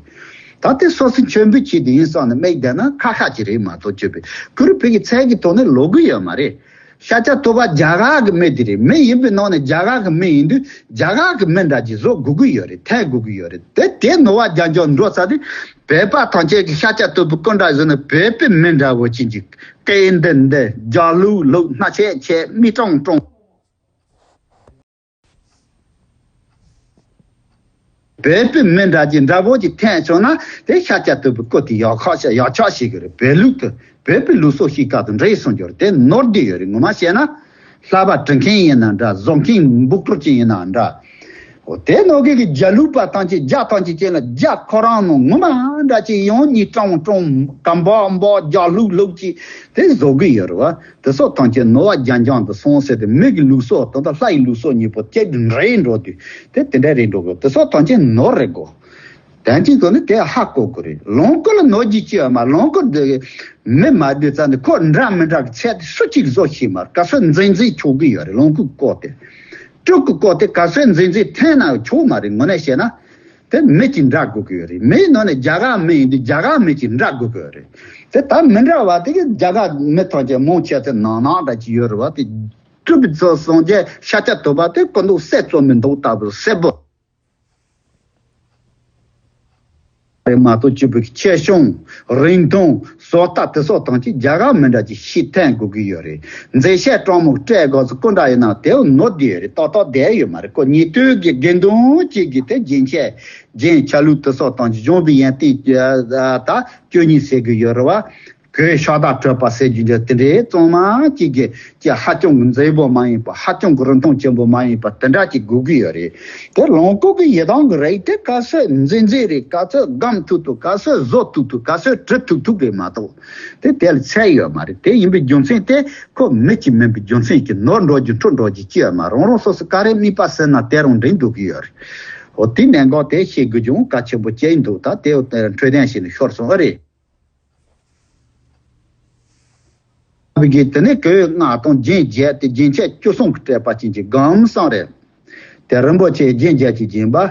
ད་དེ་སོ་སོའི་མཆོད་འབུལ་ཆེད་དུ་ཡིན་བསམ་ནས་དམིགས་བསྡད་ན་ཁ་ཤས་ཅིག་རེད་མ་གཏོགས་སྤྱོད་པའི་གུ་རུ་བོད་ཀྱི་ཚད་ཀྱི་ཐོག་ནས་ལོག་གི་ཡོད་མ་རེད། ཤཱཀྱ་ཐུབ་པ་རྒྱ་གར་གྱི་མི་དེ་རེད། མི་ཡིན་པའི་ནང་ནས་རྒྱ་གར་གྱི་མི་ཡིན་དུས་རྒྱ་གར་གྱི་མི་འདྲ་ཅིག་བཟོ་དགོས་ཀྱི་ཡོད་རེད། འཐད་དགོས་ཀྱི་ཡོད་རེད། དེ་དེ་ནོར་བ་རྒྱབ་ལྗོངས་འགྲོ་ཚར་དུས་བོད་པ་ཐམས་ཅད་ཀྱིས་ཤཱཀྱ་ཐུབ་པའི་སྐུ་འདྲ་བཟོས་ནས་བོད་པའི་མི་འདྲ་བོ་ཅན་གྱི་སྐད་འདི་འདི་རྒྱ་ལུག་ལུག་སྣ་ཆེ་ཆེ་མི་ཀྲོང་ཀྲོང་། བོད་པའི་མི་འདྲ་ཅིག་འདྲ་པོ་ཅིག་འཐེན་བྱུང་ན་དེ་ཤཱཀྱ་ཐུབ་པའི་སྐུ་དེ་ཡག་ཤོས་ཤིག་ཡག་ཤོས་ཤིག་རེད། བོད་ལུགས་དེ་བོད་པའི་ལུགས་སྲོལ་གཅིག་པ་དང་འདྲེས་སོང་རྒྱུ་རེད། དེ་ནོར་བསྡད་ཡོད་རེད། ངོ་མ་བཤད་ན་ལྷ་པ་འབྲི་མཁན་ཡིན་ན་འདྲ། བཟོ་མཁན་འབུ་སྐུར་ཅན་ཡིན་ན་འདྲ། འོ་དེ་ནང་གི་གི་རྒྱ་ལུགས་པ་ཐམས་ཅད། རྒྱ་ཐམས་ཅད་ཅན་ལ་རྒྱ་ཁོ་རང་ནང་ངོ་མ་འདྲ་ཅིག་ཡང་གཉིས་ཀྲང་ཀྲང་གམ་པ་འབག་རྒྱ་ལུགས་ལུགས་ཅིག་དེ་བཟོ་གི་ཡོད་རེད་བ། དེ་སོགས་ཐམས་ཅད་ནོར་བ་རྒྱ་འགྱངས་དུ་སོང་ཟེར་ཏེ། མི་གི་ལུགས་སྲོལ་དང་ད་ལྷ་ཡི་ལུགས་སྲོལ་གཉིས་པོ་གཅིག་ཏུ་འདྲེས་འགྲོ་དུས་དེ་དེ་འདྲ་རེད་འགྲོ་གི། དེ་སོགས་ཐམས་ཅད་ནོར་རེད་གོ། དོན་གཅིག་ཏུ་ནི་དེ་ཧ་གོ་དགོས་རེད། ལོངས་སྐུ་ལ་ནོར་གྱི་ཅི་ཡོད་མ། ལོངས་སྐུ་འདི་མི་མ་བསྡུས་ཙང་ནི་ཁོ་འདྲ་མི་འདྲ་གི་ཚད་དེ་སུ་གཅིག་བཟོ་ཤེས་མ་རེད། ག་ཚོད་འཛིན་འཛིན་ཆོག་གི་ཡོད་རེད། ལོངས་སྐུ་སྐོར་དེ། སྤྲུལ་སྐུ་སྐོར་དེ་ག་ཚོད་འཛིན་འཛིན་འཐེན་ན་ཆོག་མ་རེད། དངོས་གནས་བཤད་ན། དེ་མི་གཅིག་འདྲ་དགོས་ཀྱི་ཡོད་རེད། མིའི་ནང་ནས་རྒྱ་གར་མི་ཡིན་དུས་རྒྱ་གར་མི་གཅིག་འདྲ་དགོས་ཀྱི་ཡོད་རེད། དེ་ད་མི་འདྲ་བ་དེ་གི་རྒྱ་གར་མི་ཐམས་ཅད་མང་ཆེ་ཚོ་ནང་ནང་འདྲ་གཅིག་ཡོད་རེད་བ། དེ་སྤྲུལ་པའི་ཚོ་སངས་རྒྱས་ཤཱཀྱ་ཐུབ་པ་དེ་སྐུ་མདོག་གསེར་བཙོ་མའི་མདོག་ལྟ་བུ་སེར་པོ། རེད་མ་གཏོགས་སྤྱི་པའི་ཆེ་ཆུང་རིང་ཐུང་བཟོ་ལྟ་དེ་སོགས་ཐམས་ཅད་རྒྱ་གར་མི་འདྲ་ཅིག་ཤེས་འཐེན་དགོས་ཀྱི་ཡོད་རེད། མཛེས་ཤད་སྤྲང་མོ་སྤྲད་དགོས་སུ་སྐུ་འདྲ་ཡིན་ན་དེའུ་ནོར་བསྡད་ཡོད་རེད། ཏག་ཏག་བསྡད་ཡོད་མ་རེད། ཁོ་ཉེ་དུས་ཀྱི་དགེ་འདུན་གཅིག་གིས་དེ་རྒྱན་ཆས་རྒྱན་ཆ་ལུགས་དེ་སོགས་ཐམས་ཅད་གཞུང་པའི་ཡོན་ཏན་ད་བཅུ་གཉིས་ཟེར་གྱི་ཡོད་རེད་བ། གོས་ཕྱག་དར་སྤྲོད་པ་ཟེར་རྒྱུ་འདྲ་དེ་འདྲའི་གཙང་མ་གཅིག་གི་ཀྱི་ཧ་ཅང་གི་མཛེས་པོ་མ་ཡིན་པ། ཧ་ཅང་གི་རིན་ཐང་ཆེན་པོ་མ་ཡིན་པ་དེ་འདྲ་ཅིག་དགོས་ཀྱི་ཡོད་རེད། དེ་ལོངས་སྐུ་གི་ཡི་དམ་གྱི་རིགས་དེ་ག་ཚོད་འཛིན་འཛིན་རེད། ག་ཚོད་སྒོམ་ཐུབ་ཐུབ། ག་ཚོད་བཟོ་ཐུབ་ཐུབ། ག་ཚོད་འབྲི་ཐུབ་ཐུབ་རེད་མ་གཏོགས་དེ་དེ་ལ་ཚད་ཡོད་མ་རེད། དེ་ཡིན་པའི་རྒྱུ་མཚན་དེ་ཁོ་མི་གཅིག་མིན་པའི་རྒྱུ་མཚན་གྱིས་ནོར་འགྲོ་རྒྱུ་འཁྲུལ་འགྲོ་རྒྱུ་ཅི་ཡོད་མ། རང་རང་སོ་སོ་ག་རེ་དམིགས་པ་ཟིན་ན་དེ་རང་འགྲིག་འདུག་གི་ཡོད་རེད། འོ་དེ་གནད་འགག་དེ་ཤེས་དགོས་རྒྱུ་གལ་ཆེན་པོ་ཅིག་འདུག་ད་དེ་འཕྲོད་བསྟེན་བྱས་ནས་ཤོར་སོང་ཨ་རེད། བ་གི་དེ་ནས་གོས་ལྔ་དང་རྒྱན་བརྒྱད་དེ་རྒྱན་ཆ་བཅུ་གསུམ་གྱིས་སྤྲས་པ་ཅན་གྱི་སྒོམ་གསུམ་རེད། དེ་རིན་པོ་ཆེ་རྒྱན་བརྒྱད་ཀྱིས་བརྒྱན་པ།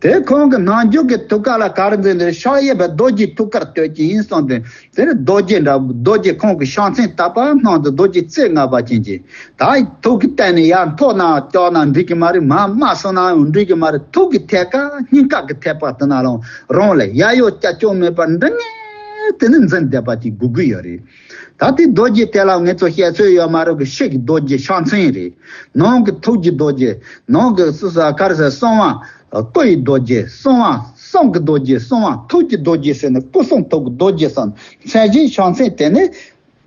དེ་ཁོང་གི་རྣལ་འབྱོར་གྱི་ཐུགས་ཀ་ལ་ག་རེ་འཛིན་ནས་ཕྱག་གཡས་པའི་རྡོ་རྗེ་ཐུགས་ཀར་གཏད་ཀྱི་ཡིན་གསུངས་ཏེ། དེ་ནས་རྡོ་རྗེ་འདྲ་རྡོ་རྗེ་ཁོང་གི་ཕྱག་མཚན་བཏབ་པ་སྣང་དུ་རྡོ་རྗེ་རྩེ་ལྔ་པ་ཅན་གྱི། ད་ཐུགས་ཀྱི་སྟེང་ནས་ཡར་མཐོ་ན་བཀྱག་ན་འགྲིག་གི་མ་རེད། མར་དམའ་སོང་ན་ཡང་འགྲིག་གི་མ་རེད། ཐུགས་ཀྱི་ཐད་ཀ་སྙིང་ག་གི་ཐད་པ་དེ་ན་ལ་རང་ལ་ཡ་ཡོ་ཀྱ་ཅོ་མེད་པར་འདྲི་ངེས་དེ་ནི་འཛིན་བསྡད་པ་ཅིག་དགོས་ཀྱི་ཡོད་རེད། ད་དེ་རྡོ་རྗེ་དེ་ལ་ངེད་ཚོ་བཤད་སྲོལ་ཡོད་མ་རེད་གི། ཕྱི་གི་རྡོ་རྗེ་ཕྱག་མཚན་རེད། ནང་གི་ཐུགས་ཀྱི་རྡོ་རྗེ། ནང་གི་སུ་ས་གར་ས་གསང་བ་སྐུ་ཡི་རྡོ་རྗེ། གསང་བ་གསང་གི་རྡོ་རྗེ། གསང་བ་ཐུགས་ཀྱི་རྡོ་རྗེ་ཟེར་ནས་སྐུ་གསུང་ཐུགས་ཀྱི་རྡོ་རྗེ་གསུམ། མཚན་གཞི་ཕྱག་མཚན་དེ་ནི།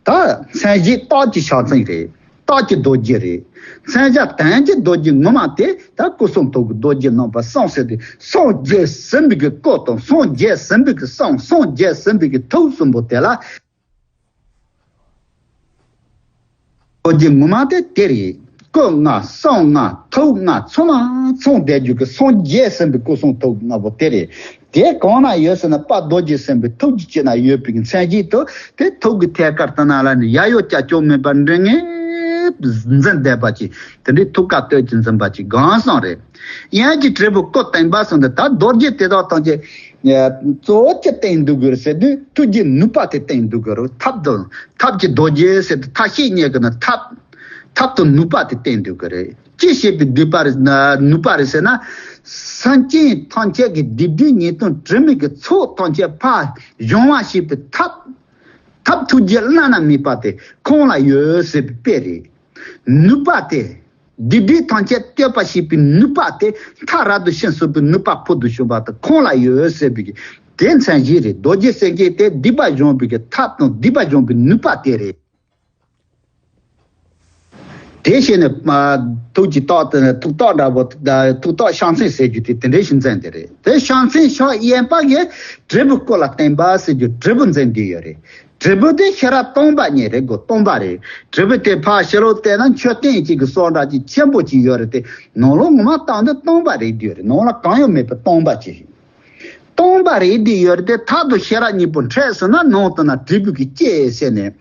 ད་མཚན་གཞི་རྟགས་ཀྱི་ཕྱག་མཚན་རེད། རྟགས་ཀྱི་རྡོ་རྗེ་རེད། མཚན་བྱ་དོན་གྱི་རྡོ་རྗེ་ངོ་མ་དེ་ད་སྐུ་གསུང་ཐུགས་ཀྱི་རྡོ་རྗེ་རྣམ་པ་གསུམ་ཟེར་ཏེ། སངས་རྒྱས་ཟིན་པའི་གི་སྐུ་དང་སངས་རྒྱས་ཟིན་པའི་གི་གསུང་། སངས་རྒྱས་ཟིན་པའི་གི་ཐུགས་གསུམ་པོ་དེ་ལ། རྡོ་རྗེ་ངོ་མ་དེ་དེ་རེད། སྐུ་ལྔ་གསུང་ལྔ་ཐུགས་ལྔ་ཚང་མ་ཚང་བསྡད་རྒྱུ་གི་སངས་རྒྱས་ཟིན་པའི་སྐུ་གསུང་ཐུགས་ལྔ་པོ་དེ་རེད། དེ་གང་ན་ཡོད་ཟེར་ན་དཔལ་རྡོ་རྗེ་སེམས་དཔའི་ཐུགས་ཀྱི་དཀྱིལ་ན་ཡོད་པའི་མཚན་གཞི་དུ་དེ་ཐུགས་ཀྱི་ཐད་ཀར་དུ་ན་ལ་ནི་ཡ་ཡོ་ཀྱ་ཅོ་མེད་པར་འདྲི་ངེས་འཛིན་བསྡད་པ་ཅིག་དེ་འདྲའི་ཐུགས་ཀ་གཏད་ཀྱི་འཛིན་པ་ཅིག་སྒོམ་གསུམ་རེད། ཡང་ཅིག་དྲིལ་བུ་སྐུ་བསྟན་པ་གསུངས་ཏེ། ད་རྡོ་རྗེ་དེ་དག་ཐམས་ཅད་གཙོ་བོ་ཅི་བསྟན་འདུག་གི་རེད་ཟེར་དུས་ཐུགས་རྗེ་ནུས་པ་དེ་བསྟན་འདུག་གི་རེད། ཐབས་དང་ཐབས་ཀྱི་རྡོ་རྗེ་ཟེར་དུས་ཐབས་ཤེས་རྙེད་ཀྱི་ན་ཐབས། ཐབས་དང་ནུས་པ་དེ་བསྟན་འདུག་གི་རེད། ཅི་བྱེད་པའི་ནུས་པ་རེད། ནུས་པ་རེད་ཟེར་ན། སེམས་ཅན་ཐམས་ཅད་ཀྱི་སྡིག་སྒྲིབ་ཉེས་ལྟུང་དྲི་མའི་གི་ཚོགས་ཐམས་ཅད་ཕར་སྦྱོང་བ་བྱེད་པའི་ཐབས། ཐབས་ཐུགས་རྗེ་བླ་ན་མེད་པ་དེ་ཁོང་ལ་ཡོད་ཟེར་བའི་དཔེ་རེད། ནུས་པ་དེ། སྡིག་སྒྲིབ་ཐམས་ཅད་གཏོད་པ་བྱེད་པའི་ནུས་པ་དེ་མཐའ་རབ་ཏུ་ཕྱིན་ཚུགས་པའི་ནུས་པ་ཕུལ་དུ་བྱུང་བ་དེ་ཁོང་ལ་ཡོད་ཟེར་བའི་གི་དེ་མཚན་གཞི་རེད། རྡོ་རྗེ་སེམས་བསྐྱེད་དེ་སྡིག་པ་སྦྱོང་བའི་གི་ཐབས་དང་སྡིག་པ་སྦྱོང་བའི་ནུས་པ་དེ་རེད། དེ་བྱས་ནས་མ་ཐུགས་ཀྱི་རྟགས་དེ་ཐུགས་རྟགས་འདྲ་པོ། ཐུགས་རྟགས་ཕྱག་མཚན་ཟེར་རྒྱུ་དེ་དེ་འདྲའི་ཞིག་མཚན་དེ་རེད། དེ་ཕྱག་མཚན་ཕྱག་གཡས་པ་གི་དྲིལ་བུ་སྐུ་ལ་བསྟན་པ་ཟེར་རྒྱུ་དྲིལ་བུ་མཚན་དེ་ཡོད་རེད། དྲིལ་བུ་དེ་ཤེས་རབ་སྟོང་པ་ཉིད་རེད་གོ། སྟོང་པ་རེད། དྲིལ་བུ་དེ་ཕར་ཕྱི་ལོགས་བལྟས་ན་མཆོད་རྟེན་གཅིག་གི་སོ་འདྲ་གཅིག་ཆེན་པོ་གཅིག་ཡོད་རེད་དེ། ནང་ལོགས་ངོ་མ་བལྟས་ན་སྟོང་པ་རེད་དེ་ཡོད་རེད། ནང་ལ་གང་ཡང་མེད་པའི་སྟོང་པ་གཅིག་སྟོང་པ་རེད་དེ་ཡོད་རེད་དེ། མཐའ་དང་ཤེས་རབ་གཉིས་པོ་འཕྲད་སོང་ན་ནང་དུ་ན་དྲིལ་བུ་གི་ལྕེ་ཟེར་ནས།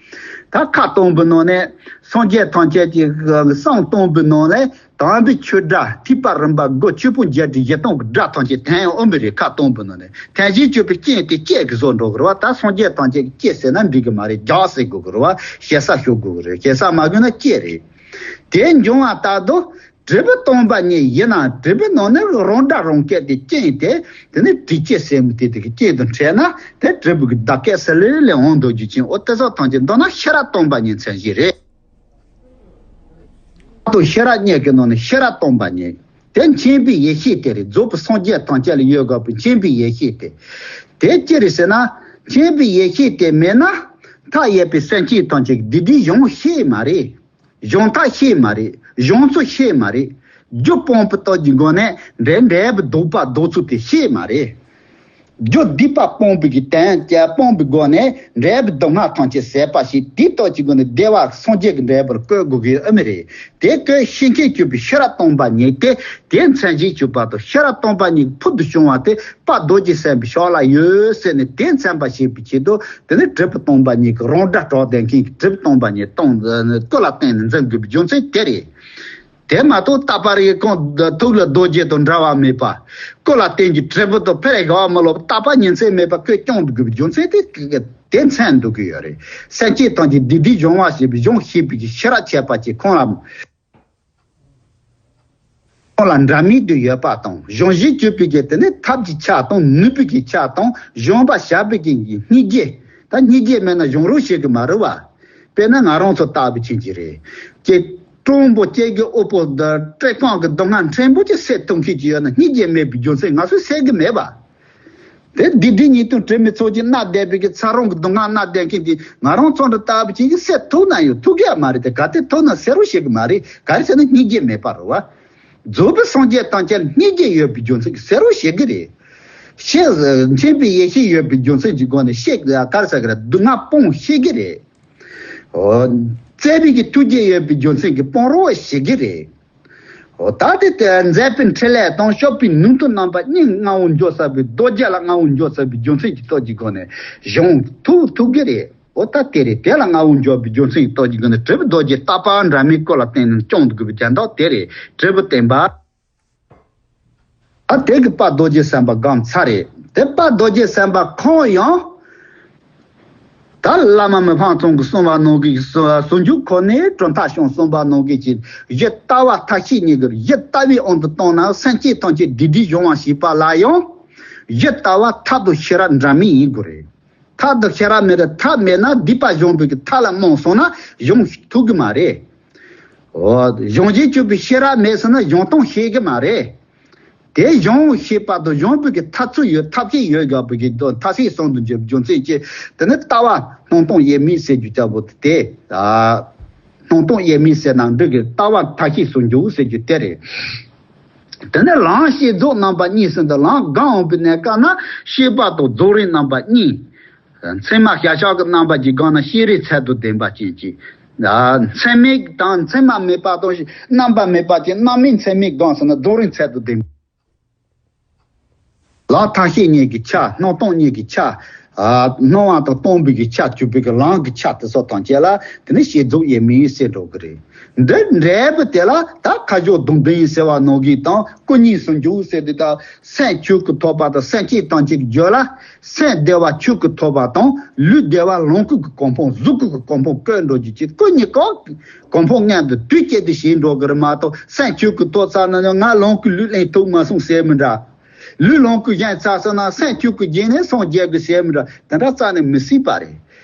ད་ཁ་སྟོང་པའི་ནང་ནས་སངས་རྒྱས་ཐམས་ཅད་ཀྱི་གསུང་སྟོང་པའི་ནང་ནས། དམ་པའི་ཆོས་སྒྲ་ཐོས་པ་རིམ་པ་དགུ། ཆོས་ཕུང་བརྒྱད་ཁྲི་བཞི་སྟོང་གི་སྒྲ་ཐམས་ཅད་ཐོན་འོང་བ་རེད། ཁ་སྟོང་པའི་ནང་ནས་ཐོན་བྱེད་སྤྱོད་པའི་རྐྱེན་དེ་ལྕེ་གིས་བཟོ་འགྲོ་གི་རེད་བ། ད་སངས་རྒྱས་ཐམས་ཅད་ཀྱི་ལྕེ་ཟེར་ན་འགྲིག་གི་མ་རེད། རྒྱགས་ཟེར་དགོས་ཀྱི་རེད་བ། ཞེ་ས་ཞུ་དགོས་ཀྱི་རེད། ཞེ་ས་མ་དགོས་ན་ལྕེ་རེད། དེ་འབྱུང་བ་ལྟར་དུ་དྲིལ་བུ་སྟོང་པ་ཉིད་ཡིན་ན། དྲིལ་བུའི་ནང་ནས་རང་སྒྲ་རང་སྐད་དེ་རྐྱེན་དེ། དེ་ནི་དྲིལ་ལྕེ་ཟེར་མི་དེ་དེ་གི་རྐྱེན་དང་འཕྲད་ན། དེ་དྲིལ་བུ་གི་བརྡ་སྐད་སི་ལི་ལི་འོང་འདུག་རྒྱུ་ཅན། འོ་དེ་ཚོ་ཐམས་ཅད་མདོར་ན་ཤེས་རབ་སྟོང་པ་ཉིད་མཚན་གཞི་རེད། ད་དུང་ཤེས་རབ་གཉིས་ཀྱི་ནང་ནས་ཤེས་རབ་སྟོང་པ་ཉིད། དེ་མཁྱེན་པའི་ཡེ་ཤེས་དེ་རེད། རྫོགས་པའི་སངས་རྒྱས་ཐམས་ཅད་ལ་ཡོད་དགོས་པའི་མཁྱེན་པའི་ཡེ་ཤེས་དེ། དེ་ཅི་རེད་ཟེར་ན། མཁྱེན་པའི་ཡེ་ཤེས་དེ་མེད་ན། མཐའ་ཡས་པའི་སེམས་ཅན་ཐམས་ཅད་བདེ་སྡུག་སྦྱོང་ཤེས་མ་རེད། སྦྱོང་ཐབས་ཤེས་མ་རེད། སྦྱོང་ཚུལ་ཤེས་མ་རེད། རྒྱུ་སྤངས་པའི་སྟོབས་ཀྱི་སྒོ་ནས་འབྲས་འབྲས་བུ་ལྡོག་པ་ལྡོག་ཚུལ་དེ་ཤེས་མ་རེད། རྒྱུ་སྡིག་པ་སྤོང་བའི་གི་དོན་སྤོང་བའི་སྒོ་ནས་འབྲས་བུ་སྡུག་བསྔལ་ཐམས་ཅད་ཟད་པ་ཞིག་དེའི་སྟོབས་ཀྱི་སྒོ་ནས་བདེ་བ་སངས་རྒྱས་ཀྱི་འབྲས་བུར་བཀོད་དགོས་ཀྱི་ཡོད་མ་རེད། དེ་བཀོད་ཤེས་མཁན་གྱུར་པའི་ཤེས་རབ་སྟོང་པ་ཉིད་དེ། དེ་མཚན་གཞི་གྱུར་པ་དང་ཤེས་རབ་སྟོང་པ་ཉིད་ཕུལ་དུ་བྱུང་བ་དེ་དཔལ་རྡོ་རྗེ་སེམས་དཔའི་ཕྱོགས་ལ་ཡོད་ཟེར་ནས། དེ་མཚོན་པར་བྱེད་པའི་ཆེད་དུ་དེ་ནི་དྲིལ་བུ་སྟོང་པ་ཉིད་ཀྱི་རང་སྒྲ་གྲགས་ལྡན་མཁན་གྱི་དྲིལ་བུ་སྟོང་པ་ཉིད་སྟོང་སྐུ་ལ་བརྟེན་ནས་འཛིན་དགོས་པའི་རྒྱུ་མཚན་དེ་རེད། དེ་མ་གཏོགས་རྟག་པར་ཡི་གང་ཐུགས་ལ་རྡོ་རྗེ་དང་འདྲ་བ་མེད་པ། སྐུ་ལ་བརྟེན་གྱི་དྲིལ་བུ་དང་ཕར་དགའ་བ་མི་ལོག་རྟག་པ་ཉིན་མཚན་མེད་པ་ཁོས་སྐྱོང་དགོས་པའི་རྒྱུ་མཚན་དེ་དེ་མཚོན་འདུག་གི་ཡོད་རེད། སེམས་ཅན་ཐམས་ཅད་བདེ་སྡུག་སྦྱོང་བ་ཞེས་པའི་སྦྱོང་ཤེས་པའི་ཤེས་རབ་འཆད་པ་ཅིག་ཁོང་ལ། ཁོང་ལ་འདྲ་མིན་དུ་ཡོད་པ་དང་། སྦྱོང་བྱེད་གྱུར་པའི་གི་དེ་ནི་ཐབས་ཀྱི་ཆ་དང་ནུས་པའི་གི་ཆ་དང་སྦྱོང་བ་བྱ་བའི་གི་སྙིང་རྗེ། ད་སྙིང་རྗེ་མེད་ན་སྦྱོང་རོགས་བྱེད་གི་མ་རེད་བ། དཔེར་ན་ང་རང་ཚོ་ལྟ་བུ་ཅན་གྱི་རེད། ཀྱེ། དྲང་པོ་སྐྱེ་གི་དབུལ་པོ་འདི་བཀྲེས་སྐོམ་གི་སྡུག་བསྔལ་ཕྲན་བུ་ཅིག་སེལ་ཐུབ་མཁན་ཅིག་ཡོད་ན་སྙིང་རྗེ་མེད་པའི་རྒྱུ་མཚན་ང་ཚོས་སེལ་གི་མེད་བ། དེ་སྡིག་སྒྲིབ་ཉེས་ལྟུང་དྲི་མའི་ཚོགས་ཀྱིས་མནར་བསྡད་པའི་གི་ཚ་གྲང་གི་སྡུག་བསྔལ་མནར་བསྡད་མཁན་དེ་ང་རང་ཚོ་འདྲ་ལྟ་བུ་ཅིག་གིས་སེལ་ཐུབ་ན་ཡང་ཐུབ་ཀྱི་ཡང་མ་རེད་དེ། གལ་ཏེ་ཐུབ་ན་སེལ་རོགས་བྱེད་གི་མ་རེད། ག་རེ་ཟེར་ན་སྙིང་རྗེ་མེད་པ་རེད་བ། རྫོགས་པའི་སངས་རྒྱས་ཐམས་ཅད་ལ་སྙིང་རྗེ་ཡོད་པའི་རྒྱུ་མཚན་གྱིས་སེལ་རོགས་བྱེད་ཀྱི་རེད། ཤེས་མཁྱེན་པའི་ཡེ་ཤེས་ཡོད་པའི་རྒྱུ་མཚན་གྱི་སྒོ་ནས་ཤེས་ག་རེ་ཟེར་གི་རེད། སྡུག་བསྔལ་སྤོང་ཤེས་ཀྱི་རེད། འོ། བརྩེ་བའི་གི་ཐུགས་རྗེ་ཡོད་པའི་རྒྱུ་མཚན་གྱིས་སྤོང་རོགས་བྱེད་ཀྱི་རེད། འོ། ད་དེ་ལྟར་མཛད་པའི་འཕྲིན་ལས་དང་སྤྱོད་པའི་ནུས་མཐུ་རྣམ་པ་གཉིས་མངའ་དབང་འབྱོར་ཚར་བའི་རྡོ་རྗེ་ལ་མངའ་དབང་འབྱོར་ཚར་བའི་རྒྱུ་མཚན་གྱི་སྟོབས་ཀྱི་སྒོ་ནས་སྦྱོང་ཐུབ་ཐུབ་ཀྱི་རེད། འོ། ད་དེ་རེད། དེ་ལ་མངའ་དབང་འབྱོར་བའི་རྒྱུ་མཚན་གྱི་སྟོབས་ཀྱི་སྒོ་ནས་དྲིལ་བུ་རྡོ་རྗེ་རྟག་པ་འདྲ་མིན་སྐུ་ལ་བརྟེན་ནས་སྐྱོང་དགོས་པའི་དོན་དག་དེ་རེད། དྲིལ་བུ་བརྟན་པ། ད་དེ་གི་དཔལ་རྡོ་རྗེ་སེམས་དཔའ་སྒོམ་ཚར་རེད། དེ་དཔལ་རྡོ་རྗེ་སེམས་དཔའ་ཁོང་ཡང་། ད་བླ་མ་མི་ཕམ་ཚང་གིས་གསུངས་པ་ནང་གི་ཟུང་འཇུག་ཁོ་ནའི་གྲུབ་མཐའ་བྱང་གསུངས་པ་ནང་གི་ཅིག་གཞི་ལྟ་བ་མཐའ་ཤེས་གཉིས་ཀྱི་གཞི་ལྟ་བའི་དབང་དུ་བཏང་ན་སེམས་ཅན་ཐམས་ཅད་བདེ་སྡུག་སྦྱོང་བ་ཞེས་པ་ལ་ཡང་། གཞི་ལྟ་བ་ཐབས་དང་ཤེས་རབ་འདྲ་མིན་ཡིན་དགོས་རེད། ཐབས་དང་ཤེས་རབ་མེད་ན། ཐབས་མེད་ན་སྡིག་པ་སྦྱོང་བའི་གི་ཐབས་ལ་རྨོངས་སོང་ན་སྦྱོང་ཐུབ་གི་མ་རེད། འོ། སྦྱོང་བྱེད་གྱུར་པའི་ཤེས་རབ་མེད་སོང་ན་སྦྱོང་སྟངས་ཤེས་གི་མ་རེད། དེ་སྦྱོང་ཤེས་པ་དང་སྦྱོང་བའི་གི་ཐབས་ཚུལ་ཡོད། ཐབས་ཤེས་ཡོད་དགོས་པའི་གི་མཐའ་ཤེས་གསུམ་དུ་འགྱུར་རྒྱུ་མཚན་གྱིས་དེ་ནི་ལྟ་བ་སྣང་སྟོང་དབྱེར་མེད་ཟེར་རྒྱུ་ལྟ་བུ་དེ། ཨ། སྣང་སྟོང་དབྱེར་མེད་ཟེར་ན་འགྲིག་གི། ལྟ་བ་མཐའ་ཤེས་སུ་འགྱུར་ཟེར་རྒྱུ་དེ་རེད། དེ་ནས་ལམ་ཤེས་རྫོགས་རྣམ་པ་གཉིས་ཟེར་འདུག་ལམ་སྒོམ་འོང་བའི་གནས་སྐབས་ན་ཤེས་པ་དང་རྫོགས་རིམ་རྣམ་པ་གཉིས། མཚན་མ་ཤར་ཕྱོགས་ཀྱི་རྣམ་པ་གྱིས་སྒོམ་ན་ཤེས་རིག་ཚད་དང་ལྡན་པ་ཅན་གྱི། མཚན་མེད་དང་མཚན་མ་མེད་པ་དང་རྣམ་པ་མེད་པ་ཅན། རྣམ་སྨིན་མཚན་མེད་སྒོམ་ཟེར་ན་རྫོགས་རིམ་ཚད་དང་ལྡན། ལམ་མཐའ་ཤེས་གཉིས་ཀྱི་ཆ། སྣང་སྟོང་གཉིས་ཀྱི་ཆ། ཨ། སྣང་བ་དང་སྟོང་པའི་གི་ཆ། གྱུར་པའི་གི་ལམ་གྱི་ཆ་དེ་ཚོ་ཐམས་ཅད་ལ་དེ་ནི་ཤེས་རྫོགས་དབྱེར་མེད་ཟེར་འགྲོ་གི་རེད། འདི་འབྲས་བུ་དེ་ལ་ད་ཁ་ཕྱོགས་སྡོམ་ལྡན་ཟེར་བ་ནང་གི་དང་སྐུ་གཉིས་སུ་འཇུག་ཟེར་དུས། ད་སེམས་ཆོས་སྐུ་ཐོབ་པ་དང་སེམས་ཅན་ཐམས་ཅད་ཀྱི་རྒྱུད་ལ་སེམས་བདེ་བ་ཆོས་སྐུ་ཐོབ་པ་དང་ལུས་བདེ་བ་ལོངས་སྐུ་གི་གོ་འཕང་། གཟུགས་སྐུ་གི་གོ་འཕང་བཀོད་འགྲོ་རྒྱུ་ཅིག་སྐུ་གཉིས་ཀ་གོ་འཕང་མངོན་དུ་དུས་གཅིག་ཏུ་བྱེད་འགྲོ་གི་རེད་མ་གཏོགས། སེམས་ཆོས་སྐུ་ཐོབ་ཚར་ན་ཡང་ང་ལོངས་སྐུ་ལུས་ལེན་ཐུབ་མ་སོང་ཟེར་མི་འདྲ། ལུས་ལོངས་སྐུ་བཞེངས་ཚར་སོང་ན་སེམས་ཆོས་སྐུ་བཞེངས་ནས་སངས་རྒྱས་དགོས་ཟེར་མི་འདྲ། དེ་འདྲ་རྩ་ནས་མི་སྲིད་པ་རེད།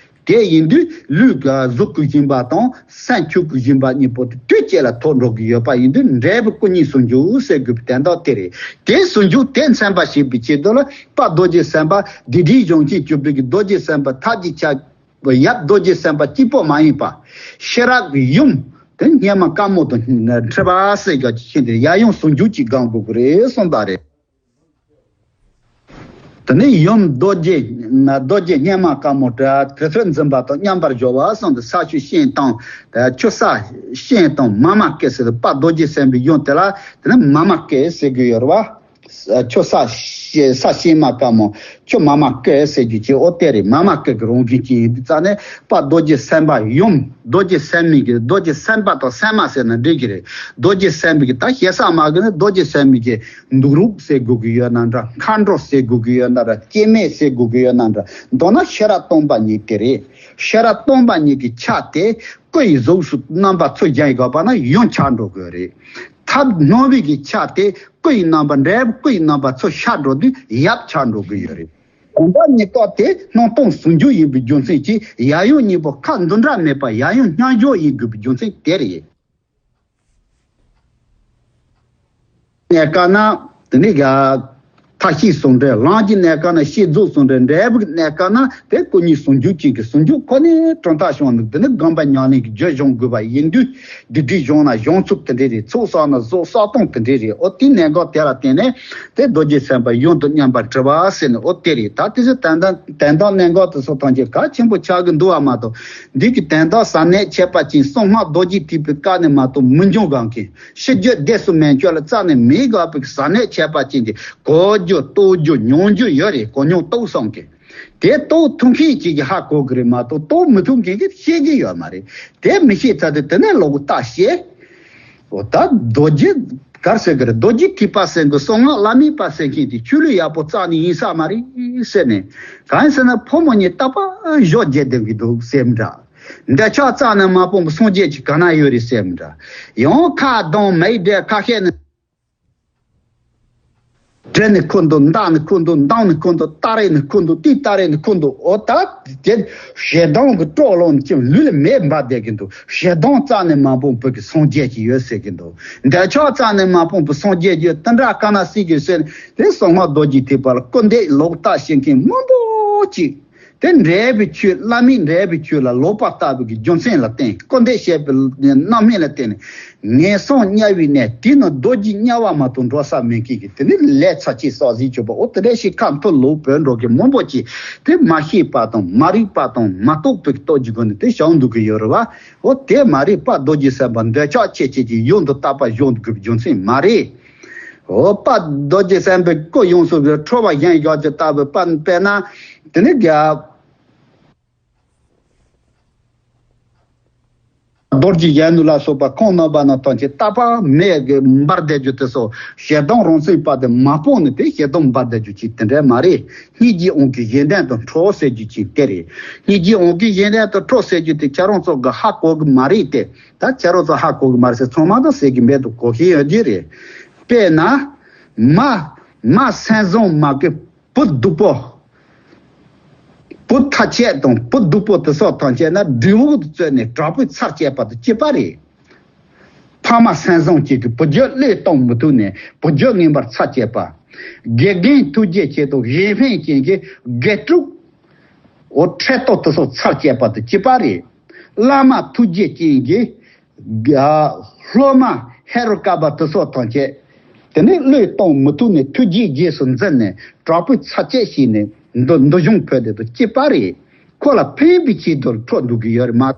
དེ་ཡིན་དུས་ལུས་ཀྱི་གཟུགས་སྐུ་བཞེངས་པ་དང་སེམས་ཆོས་སྐུ་བཞེངས་པ་གཉིས་པོ་དེ་དུས་གཅིག་ལ་ཐོབ་འགྲོ་གི་ཡོད་པ་ཡིན་དུས་འབྲས་བུ་སྐུ་གཉིས་སུ་འཇུག་ཟེར་དགོས་པའི་དོན་དག་དེ་རེད། དེ་སུ་འཇུག་དེ་མཚོན་པར་བྱེད་པའི་ཆེད་དུ་ལ་དཔལ་རྡོ་རྗེ་སེམས་དཔའ་སྡིག་སྒྲིབ་སྦྱོང་བྱེད་གྱུར་པའི་གི་རྡོ་རྗེ་སེམས་དཔའ་ཐབས་ཀྱི་ཆ། ཡབ་རྡོ་རྗེ་སེམས་དཔའ་གཅིག་པོ་མ་ཡིན་པ། ཤེས་རབ་ཀྱི་ཡུམ་དེ་སྙེ་མ་དཀར་མོ་དང་འཕྲད་པ་ཟེར་གྱི་ཆེད་དུ་ཡབ་ཡུམ་ཟུང་འཇུག་ཅིག་སྒོམ་དགོས་ཀྱི་རེད་གསུངས་པ་རེད། དེ་ནས་ཡུམ་རྡོ་རྗེ། རྡོ་རྗེ་སྙེ་མ་དཀར་མོ་དེ་ཚུལ་འཛིན་པ་དང་མཉམ་པར་སྦྱོར་བ་གསུངས་ཏེ། ས་ཆུ་ཤིང་དང་། ཆུ་ས་ཤིང་དང་མཱ་མ་ཀཱི་ཟེར་ཏེ་དཔལ་རྡོ་རྗེ་སེམས་དཔའི་ཡུམ་དེ་ལ་དེ་ནས་མཱ་མ་ཀཱི་ཟེར་གྱི་ཡོད་རེད་བ། ཆུ་ས་ཤ་ས་ཤིང་མ་དཀར་མོ། ཆུ་མཱ་མ་ཀཱི་ཟེར་རྒྱུ་ཅིག་འོ་དེ་རེད། མཱ་མ་ཀཱི་གི་རང་བཞིན་ཅན་ཡིན་དུས་རྩ་ནས་དཔལ་རྡོ་རྗེ་སེམས་དཔའ་ཡུམ། རྡོ་རྗེ་སེམས་མི་གི། རྡོ་རྗེ་སེམས་དཔའ་དང་སེམས་མ་ཟེར་ན་འགྲིག་གི་རེད། རྡོ་རྗེ་སེམས་མི་གི་ད་ཞེ་ས་མ་གི་ནི་རྡོ་རྗེ་སེམས་མི་གི་འདུག་རུག་ཟེར་དགོས་ཀྱི་ཡོད་ན་འདྲ། མཁའ་འགྲོ་ཟེར་དགོས་ཀྱི་ཡོད་ན་འདྲ། སྐྱེ་མེད་ཟེར་དགོས་ཀྱི་ཡོད་ན་འདྲ། མདོར་ན་ཤེས་རབ་སྟོང་པ་ཉིད་དེ་རེད། ཤེས་རབ་སྟོང་པ་ཉིད་ཀྱི་ཆ་དེ་སྐུ་ཡི་གཟུགས་སུ་རྣམ་པ་ཚུར་བཞེངས་དགོས་པ་ན་ཡུམ་ཆགས་འགྲོ་དགོས་རེད། ཐབས་སྣང་བའི་གི་ཆ་དེ་སྐུ་ཡི་རྣམ་པ། འབྲས་བུ་སྐུ་ཡི་རྣམ་པ་ཚུར་ཤར་འགྲོ་དུས་ཡབ་ཆགས་འགྲོ་གི་ཡོད་རེད། དོན་དག་གཉིས་ཀ་དེ་སྣང་སྟོང་ཟུང་འཇུག་ཡིན་པའི་རྒྱུ་མཚན་གྱིས་ཡབ་ཡུམ་གཉིས་པོ་ཁ་འདི་འདྲ་མེད་པ་ཡབ་ཡུམ་མཉམ་སྦྱོར་ཡིན་དགོས་པའི་རྒྱུ་མཚན་དེ་རེད། གནས་སྐབས་ན་དེ་ནི་ག་མཐའ་བཤིག་ཟུང་འབྲེལ། ལམ་གྱི་གནས་སྐབས་ན་བཤད་རྫོགས་ཟུང་འབྲེལ། འབྲས་བུའི་གནས་སྐབས་ན་དེ་སྐུ་གཉིས་ཟུང་འཇུག་ཅན་གྱི་ཟུང་འཇུག་ཁོ་ནའི་གྲུབ་མཐའ་བྱུང་འདུག་དེ་ནི་སྒོམ་པ་ཉམས་ལེན་གྱི་རྒྱུ་སྦྱོང་དགོས་པ་ཡིན་དུས། སྡིག་སྒྲིབ་སྦྱོང་ན་སྦྱོང་ཚུལ་དེ་འདྲ་རེད། ཚོགས་བསགས་ན་ཚོགས་བསགས་སྟངས་དེ་འདྲ་རེད། འོ་དེའི་གནད་འགག་དེ་ལ་བརྟེན་ནས་དེ་རྡོ་རྗེ་སེམས་དཔའ་ཡུམ་དང་མཉམ་པར་སྒྲུབ་པ་ཟེར་ནས་འོ་དེ་རེད། ད་དེ་ཚོ་དོན་དམ་དོན་དམ་གནད་འགག་དེ་ཚོ་ཐམས་ཅད་གལ་ཆེན་པོ་ཆགས་ཀྱི་འདུག་པ་མ་གཏོགས། འདི་གི་དོན་དག་ཟབ་གནད་ཁྱད་པར་ཅན་གསང་སྔགས་རྡོ་རྗེ་ཐེག་པའི་སྐབས་ནས་མ་གཏོགས་མི་འབྱུང་གང་གིན། ཤེས་རྒྱུད་སྡེ་གསུམ་མན་ཆད་ལ་རྩ་ནས་མི་དགོས་པའི་ཟབ་གནད་ཁྱད་པར་ཅན་དེ་གོ་རྒྱུ་རྟོགས་རྒྱུ་མྱོང་རྒྱུ་ཡོད་རེད། གོ་མྱོང་རྟོགས་སོང་གི། དེ་རྟོགས་ཐུབ་མཁན་ཅིག་གིས་ཧ་གོ་གི་རེད་མ་གཏོགས་རྟོགས་མི་ཐུབ་མཁན་གྱིས་ཤེས་ཀྱི་ཡོད་མ་རེད། དེ་མི་ཤེས་ཚར་དུས་དེ་ནས་ལོག་ལྟ་བྱེད། འོ་ད་རྡོ་རྗེ་གར་ཟེར་གི་རེད། རྡོ་རྗེ་ཐེག་པ་ཟེར་གི་གསང་སྔགས་བླ་མེད་པ་ཟེར་མཁན་དེ་ཆོས་ལུགས་ཡག་པོ་རྩ་ནས་ཡིན་ས་མ་རེད་ཟེར་ནས། གང་ཡིན་ཟེར་ན་ཕོ་མོ་གཉིས་རྟག་པར་གཞོགས་བྱས་བསྡད་ཀྱི་འདུག་ཟེར་མི་འདྲ། འདོད་ཆགས་རྩ་ནས་མ་སྤངས་པའི་སངས་རྒྱས་ཀྱི་ག་ན་ཡོད་རེད་ཟེར་མི་འདྲ། ཡང་ཁ་གདངས་མིག་བགྲད་ཁ་ཤས་ནས། བྲེད་ནས་ཁུར་འདུག་མདའ་ནས་ཁུར་འདུག་མདུང་ནས་ཁུར་འདུག་སྟ་རེ་ནས་ཁུར་འདུག་དེའི་སྟ་རེ་ནས་ཁུར་འདུག་འོ་ད་དེ་ཞེ་སྡང་གི་དཀྲོག་སློང་ཅིག་ལུས་ལ་མེ་འབར་བསྡད་ཀྱི་འདུག་ཞེ་སྡང་རྩ་ནས་མ་སྤངས་བུ་གི་སངས་རྒྱས་ཀྱི་ཡོད་ཟེར་གྱི་འདུག་འདོད་ཆགས་རྩ་ནས་མ་སྤངས་བུ་སངས་རྒྱས་ཀྱི་ཡོད། དེ་འདྲ་ག་ན་སྲིད་ཀྱི་ཟེར་དེ་གསང་སྔགས་རྡོ་རྗེ་ཐེག་པ་ལ་སྐུར་འདེབས་ལོག་ལྟ་བྱེད་མཁན་མང་པོ་ཅིག་དེ་འབྲས་བུའི་ཆོས་བླ་མེད་འབྲས་བུའི་ཆོས་ལ་ལོག་པ་ལྟ་བུ་གི་རྒྱུ་མཚན་ལ་བརྟེན། སྐུར་འདེབས་བྱས་པའི་རྣམ་སྨིན་ལ་བརྟེན་ནས་ངན་སོང་དམྱལ་བའི་གནས། དེ་ནི་རྡོ་རྗེ་དམྱལ་བ་མ་གཏོགས་འགྲོ་ས་མེད་མཁན་གྱི་དེ་ནི་ལས་ཚར་གཅིག་བསགས་ཟིན་ཆོག་པ། འོ་དེ་འདྲ་ཞིག་ཁ་འཐོར་ལོག་བོད་འགྲོ་མཁན་མང་པོ་ཅིག་དེ་མ་ཤེས་པ་དང་མ་རིག་པ་དང་མ་རྟོགས་པའི་སྟོབས་ཀྱི་སྒོ་ནས་དེ་བྱུང་འདུག་གི་ཡོད་རེད་བ། འོ་དེ་མ་རེད། དཔལ་རྡོ་རྗེ་སེམས་དཔའ་འདོད་ཆགས་ཆེ་ཆེ་གི་ཡུལ་དུ་རྟག་པར་བཞུགས་འདུག་གི་རྒྱུ་མཚན་མ་རེད། འོ་དཔལ་རྡོ་རྗེ་སེམས་དཔའི་སྐུ་ཡོངས་སུ་གི་ཁྲོ་བ་གཞན་བཞག་ཅིག་ལྟ་བུ་དཔལ་དཔེར་ན་དེ་ནི་རྒྱ་རྡོ་རྗེ་གཞོན་ནུ་ལ་སོགས་པ་ཁོང་རྣམ་པ་རྣམས་ཐམས་ཅད་རྟག་པར་མེ་གི་འབར་བསྡད་རྒྱུ་དེ་སོགས་ཞེ་སྡང་རང་སེམས་དཔའ་དེ་མ་སྤངས་ནས་དེ་ཞེ་སྡང་འབར་བསྡད་རྒྱུ་ཅིག་དེ་འདྲ་མ་རེད། སྙིང་རྗེའི་དབང་གིས་གཞན་དོན་དུ་འཕྲོག་ཟེར་རྒྱུ་ཅིག་དེ་རེད། སྙིང་རྗེའི་དབང་གིས་གཞན་དོན་དུ་འཕྲོག་ཟེར་རྒྱུ་དེ་ཁྱེད་རང་ཚོ་གི་ཧ་གོ་གི་མ་རེད་དེ། ད་ཁྱེད་རང་ཚོ་ཧ་གོ་གི་མ་རེད་ཟེར་ཚང་མ་དང་ཟེར་གི་མེད་དུ་གོ་ཤེས་ཡོད་ཀྱི་རེད། དཔེར་ན། མ། མ་སེམས་བཟང་མ་གི་བུ་སྡུག་པོ། བུ་ཐ་ཆད་དང་བུ་སྡུག་པོ་དེ་སོགས་དང་བཅས་ན་འབྲས་བུ་དུ་བཙོས་ནས་དྲག་པོའི་ཚར་བཅད་པ་དང་གཅིག་པ་རེད། ཕ་མ་སེམས་བཟང་ཅིག་གིས་བུ་རྒྱུད་བློས་གཏོང་མི་ཐུབ་ནས་བུ་རྒྱུད་ངན་པར་ཚར་བཅད་པ། དགེ་རྒན་ཐུགས་རྗེ་ཆེ་དང་གཞན་ཕན་ཅན་གྱི་དགེ་ཕྲུག་འོ་ཁྲེལ་ཏོག་དེ་སོགས་ཚར་བཅད་པ་དང་གཅིག་པ་རེད། བླ་མ་ཐུགས་རྗེ་ཅན་གྱིས་སློབ་མ་ཧེ་རུ་ཀ་པ་དེ་སོགས་དང་བཅས། དེ་ནས་བློས་གཏོང་མི་ཐུབ་ནས་ཐུགས་རྗེའི་རྗེས་སུ་འཛིན་ནས་དྲག་པོའི་ཚར་བཅད་བྱས་ནས་འདུ་འདུ་གཞུང་ཕོད་དེ་དང་གཅིག་པ་རེད། ཁོ་ལ་ཕན་པའི་ཆེད་དུ་འཕྲོག་འདུག་གི་ཡོད་རེད་མ།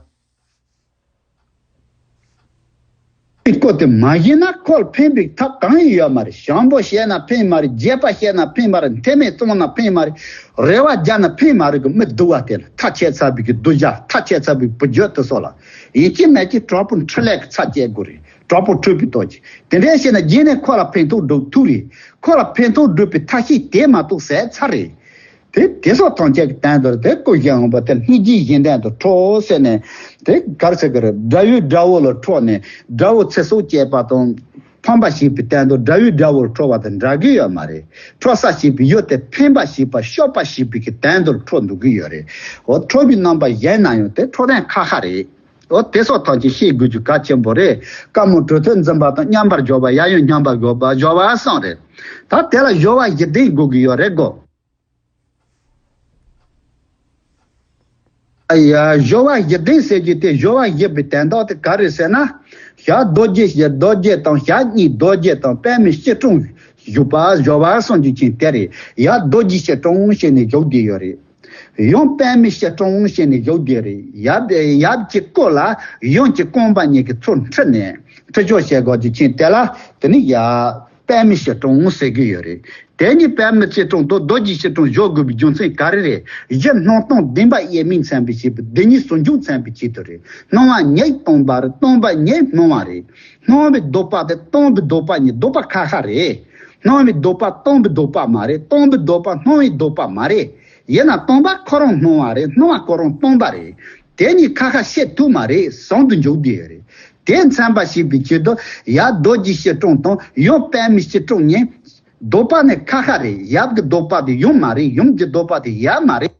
སྐོར་དེ་མ་བཞེས་ན་ཁོ་ལ་ཕན་པའི་ཐབས་གང་ཡང་ཡོད་མ་རེད། ཞང་པོ་བཤད་ན་ཕན་མ་རེད། རྒྱས་པ་བཤད་ན་ཕན་མ་རེད། མཐེ་མེད་བཙུམ་ན་ཕན་མ་རེད། རེ་བ་རྒྱག་ན་ཕན་མ་རེད་གི། མི་སྡུག་པ་དེ་ལ་ཐ་ཆད་ཚར་བའི་གི་སྡུག་ཅག་ཐ་ཆད་ཚར་བའི་བུ་རྒྱུད་དེ་སོགས་ལ་ཡིན་གཅིག་མིན་གཅིག་དྲག་པོ་འཕྲིན་ལས་ཀྱི་ཚར་བཅད་དགོས་རེད། དྲག་པོ་འཕྲོད་པའི་སྟོབས་ཀྱིས་དེ་འདྲ་བྱས་ན་རྗེས་ནས་ཁོ་ལ་ཕན་ཐོགས་སྒྲུབ་ཐུབ་རེད། ཁོ་ལ་ཕན་ཐོགས་སྒྲུབ་པའི་ཐབས་ཤེས་དེ་མ་གཏོགས་ཟད་ཚར་རེད། དེ་དེ་སོགས་ཐམས་ཅད་ཀྱི་དོན་དུ་དེ་སྐུ་གཞོན་པ་དེ་སྙིང་རྗེའི་གཞན་དོན་དུ་འཕྲོག་ཟེར་ནས་དེ་གར་ཟེར་གི་རེད། དགྲ་བོའི་དགྲ་བོ་ལ་འཕྲོག་ནས་དགྲ་བོ་ཚེ་སྲོག་བཅད་པ་དང་ཕམ་པ་བྱེད་པའི་དོན་དུ་དགྲ་བོའི་དགྲ་བོ་ལ་འཕྲོག་པ་དང་འདྲ་གི་ཡོད་མ་རེད། འཕྲོག་ས་བྱེད་པའི་ཡུལ་དེ་ཕན་པ་བྱེད་པ་གཤོག་པ་བྱེད་པའི་གི་དོན་དུ་འཕྲོག་འདུག་གི་ཡོད་རེད། འོ་འཕྲོག་པའི་རྣམ་པ་གཞན་ན་ཡང་དེ་འཕྲོག་དོན་ཁ་ཁ་རེད། འོ་དེ་སོགས་ཐམས་ཅད་ཤེས་དགོས་རྒྱུ་གལ་ཆེན་པོ་རེད། དཀའ་མོ་གྲོས་ཐོས་འཛིན་པ་དང་མཉམ་པར་སྦྱོར་བ། ཡང་ཡང་མཉམ་པར་སྦྱོར་བ། སྦྱོར་བ་གསུམ་རེད། ད་དེ་ལ་སྦྱོར་བ་བཞི་ལྡན་དགོས་ཀྱི་ཡོད་རེད་གོ། ཡ། སྦྱོར་བ་བཞི་ལྡན་ཟེར་རྒྱུ་དེ་སྦྱོར་བ་བཞི་པའི་དོན་དག་དེ་ག་རེ་ཟེར་ན། ཞག་རྡོ་རྗེ་ཞེས་རྡོ་རྗེ་དང་ཞག་གཉིས་རྡོ་རྗེ་དང་པདྨའི་སྐྱིལ་ཀྲུང་བཞུགས་པ་སྦྱོར་བ་གསུམ་གྱི་ཆིངས་དེ་རེད། ཡ་རྡོ་རྗེ་སྐྱིལ་ཀྲུང་བྱས་ནས་བཞུགས་བསྡད་ཡོད་རེད། ཡང་པདྨའི་སྐྱིལ་ཀྲུང་བྱས་ནས་བཞུགས་བསྡད་རེད། ཡབ་ཡབ་ཀྱི་སྐུ་ལ་ཡུམ་གྱི་རྐང་པ་གཉིས་ཀྱིས་ཚུར་འཁྲིད་ནས་ཁྲིད་ཕྱོགས་བྱེད་དགོས་ཀྱི་ཆིངས་དེ་ལ་དེ་ནི་ཡ་པདྨའི་སྐྱིལ་ཀྲུང་ཟེར་གྱི་ཡོད་རེད། དེ་ཉིད་པདྨའི་སྐྱིལ་ཀྲུང་དང་རྡོ་རྗེ་སྐྱིལ་ཀྲུང་བཞུགས་དགོས་པའི་རྒྱུ་མཚན་ག་རེ་རེད། གཞི་སྣང་སྟོང་བདེན་པ་དབྱེར་མེད་མཚོན་པའི་ཆེད་དུ་བདེན་གཉིས་ཟུང་འཇུག་མཚོན་པའི་ཆེད་དུ་རེད། སྣང་བ་ཉིད་སྟོང་པ་རེད། སྟོང་པ་ཉིད་སྣང་བ་རེད། སྣང་བའི་ལྡོག་པ་དེ་སྟོང་པའི་ལྡོག་པ་གཉིས་ལྡོག་པ་ཁ་ཁ་རེད། སྣང་བའི་ལྡོག་པ་སྟོང་པའི་ལྡོག་པ་མ་རེད། སྟོང་པའི་ལྡོག་པ་སྣང་བའི་ལྡོག་པ་མ་རེད། ཡིན་ན་སྟོང་པ་ཁོ་རང་སྣང་བ་རེད། སྣང་བ་ཁོ་རང་སྟོང་པ་རེད། དེ་གཉིས་ཁ་ཁ་བཤད་ཐུབ་མ་རེད། ཟུང་དུ་འཇུག་བསྡད་ཡོད་རེད། དེ་མཚོན་པ་ཞིག་པའི་ཆེད་དུ་ཡབ་རྡོ་རྗེ་སྐྱིལ་ཀྲུང་དང་ཡུམ་པདྨའི་སྐྱིལ་ཀྲུང་གཉིས། ལྡོག་པ་ནི་ཁ་ཁ་རེད། ཡབ་ཀྱི་ལྡོག་པ་དེ་ཡུམ་མ་རེད། ཡུམ་གྱི་ལྡོག་པ་དེ་ཡབ་མ་རེད།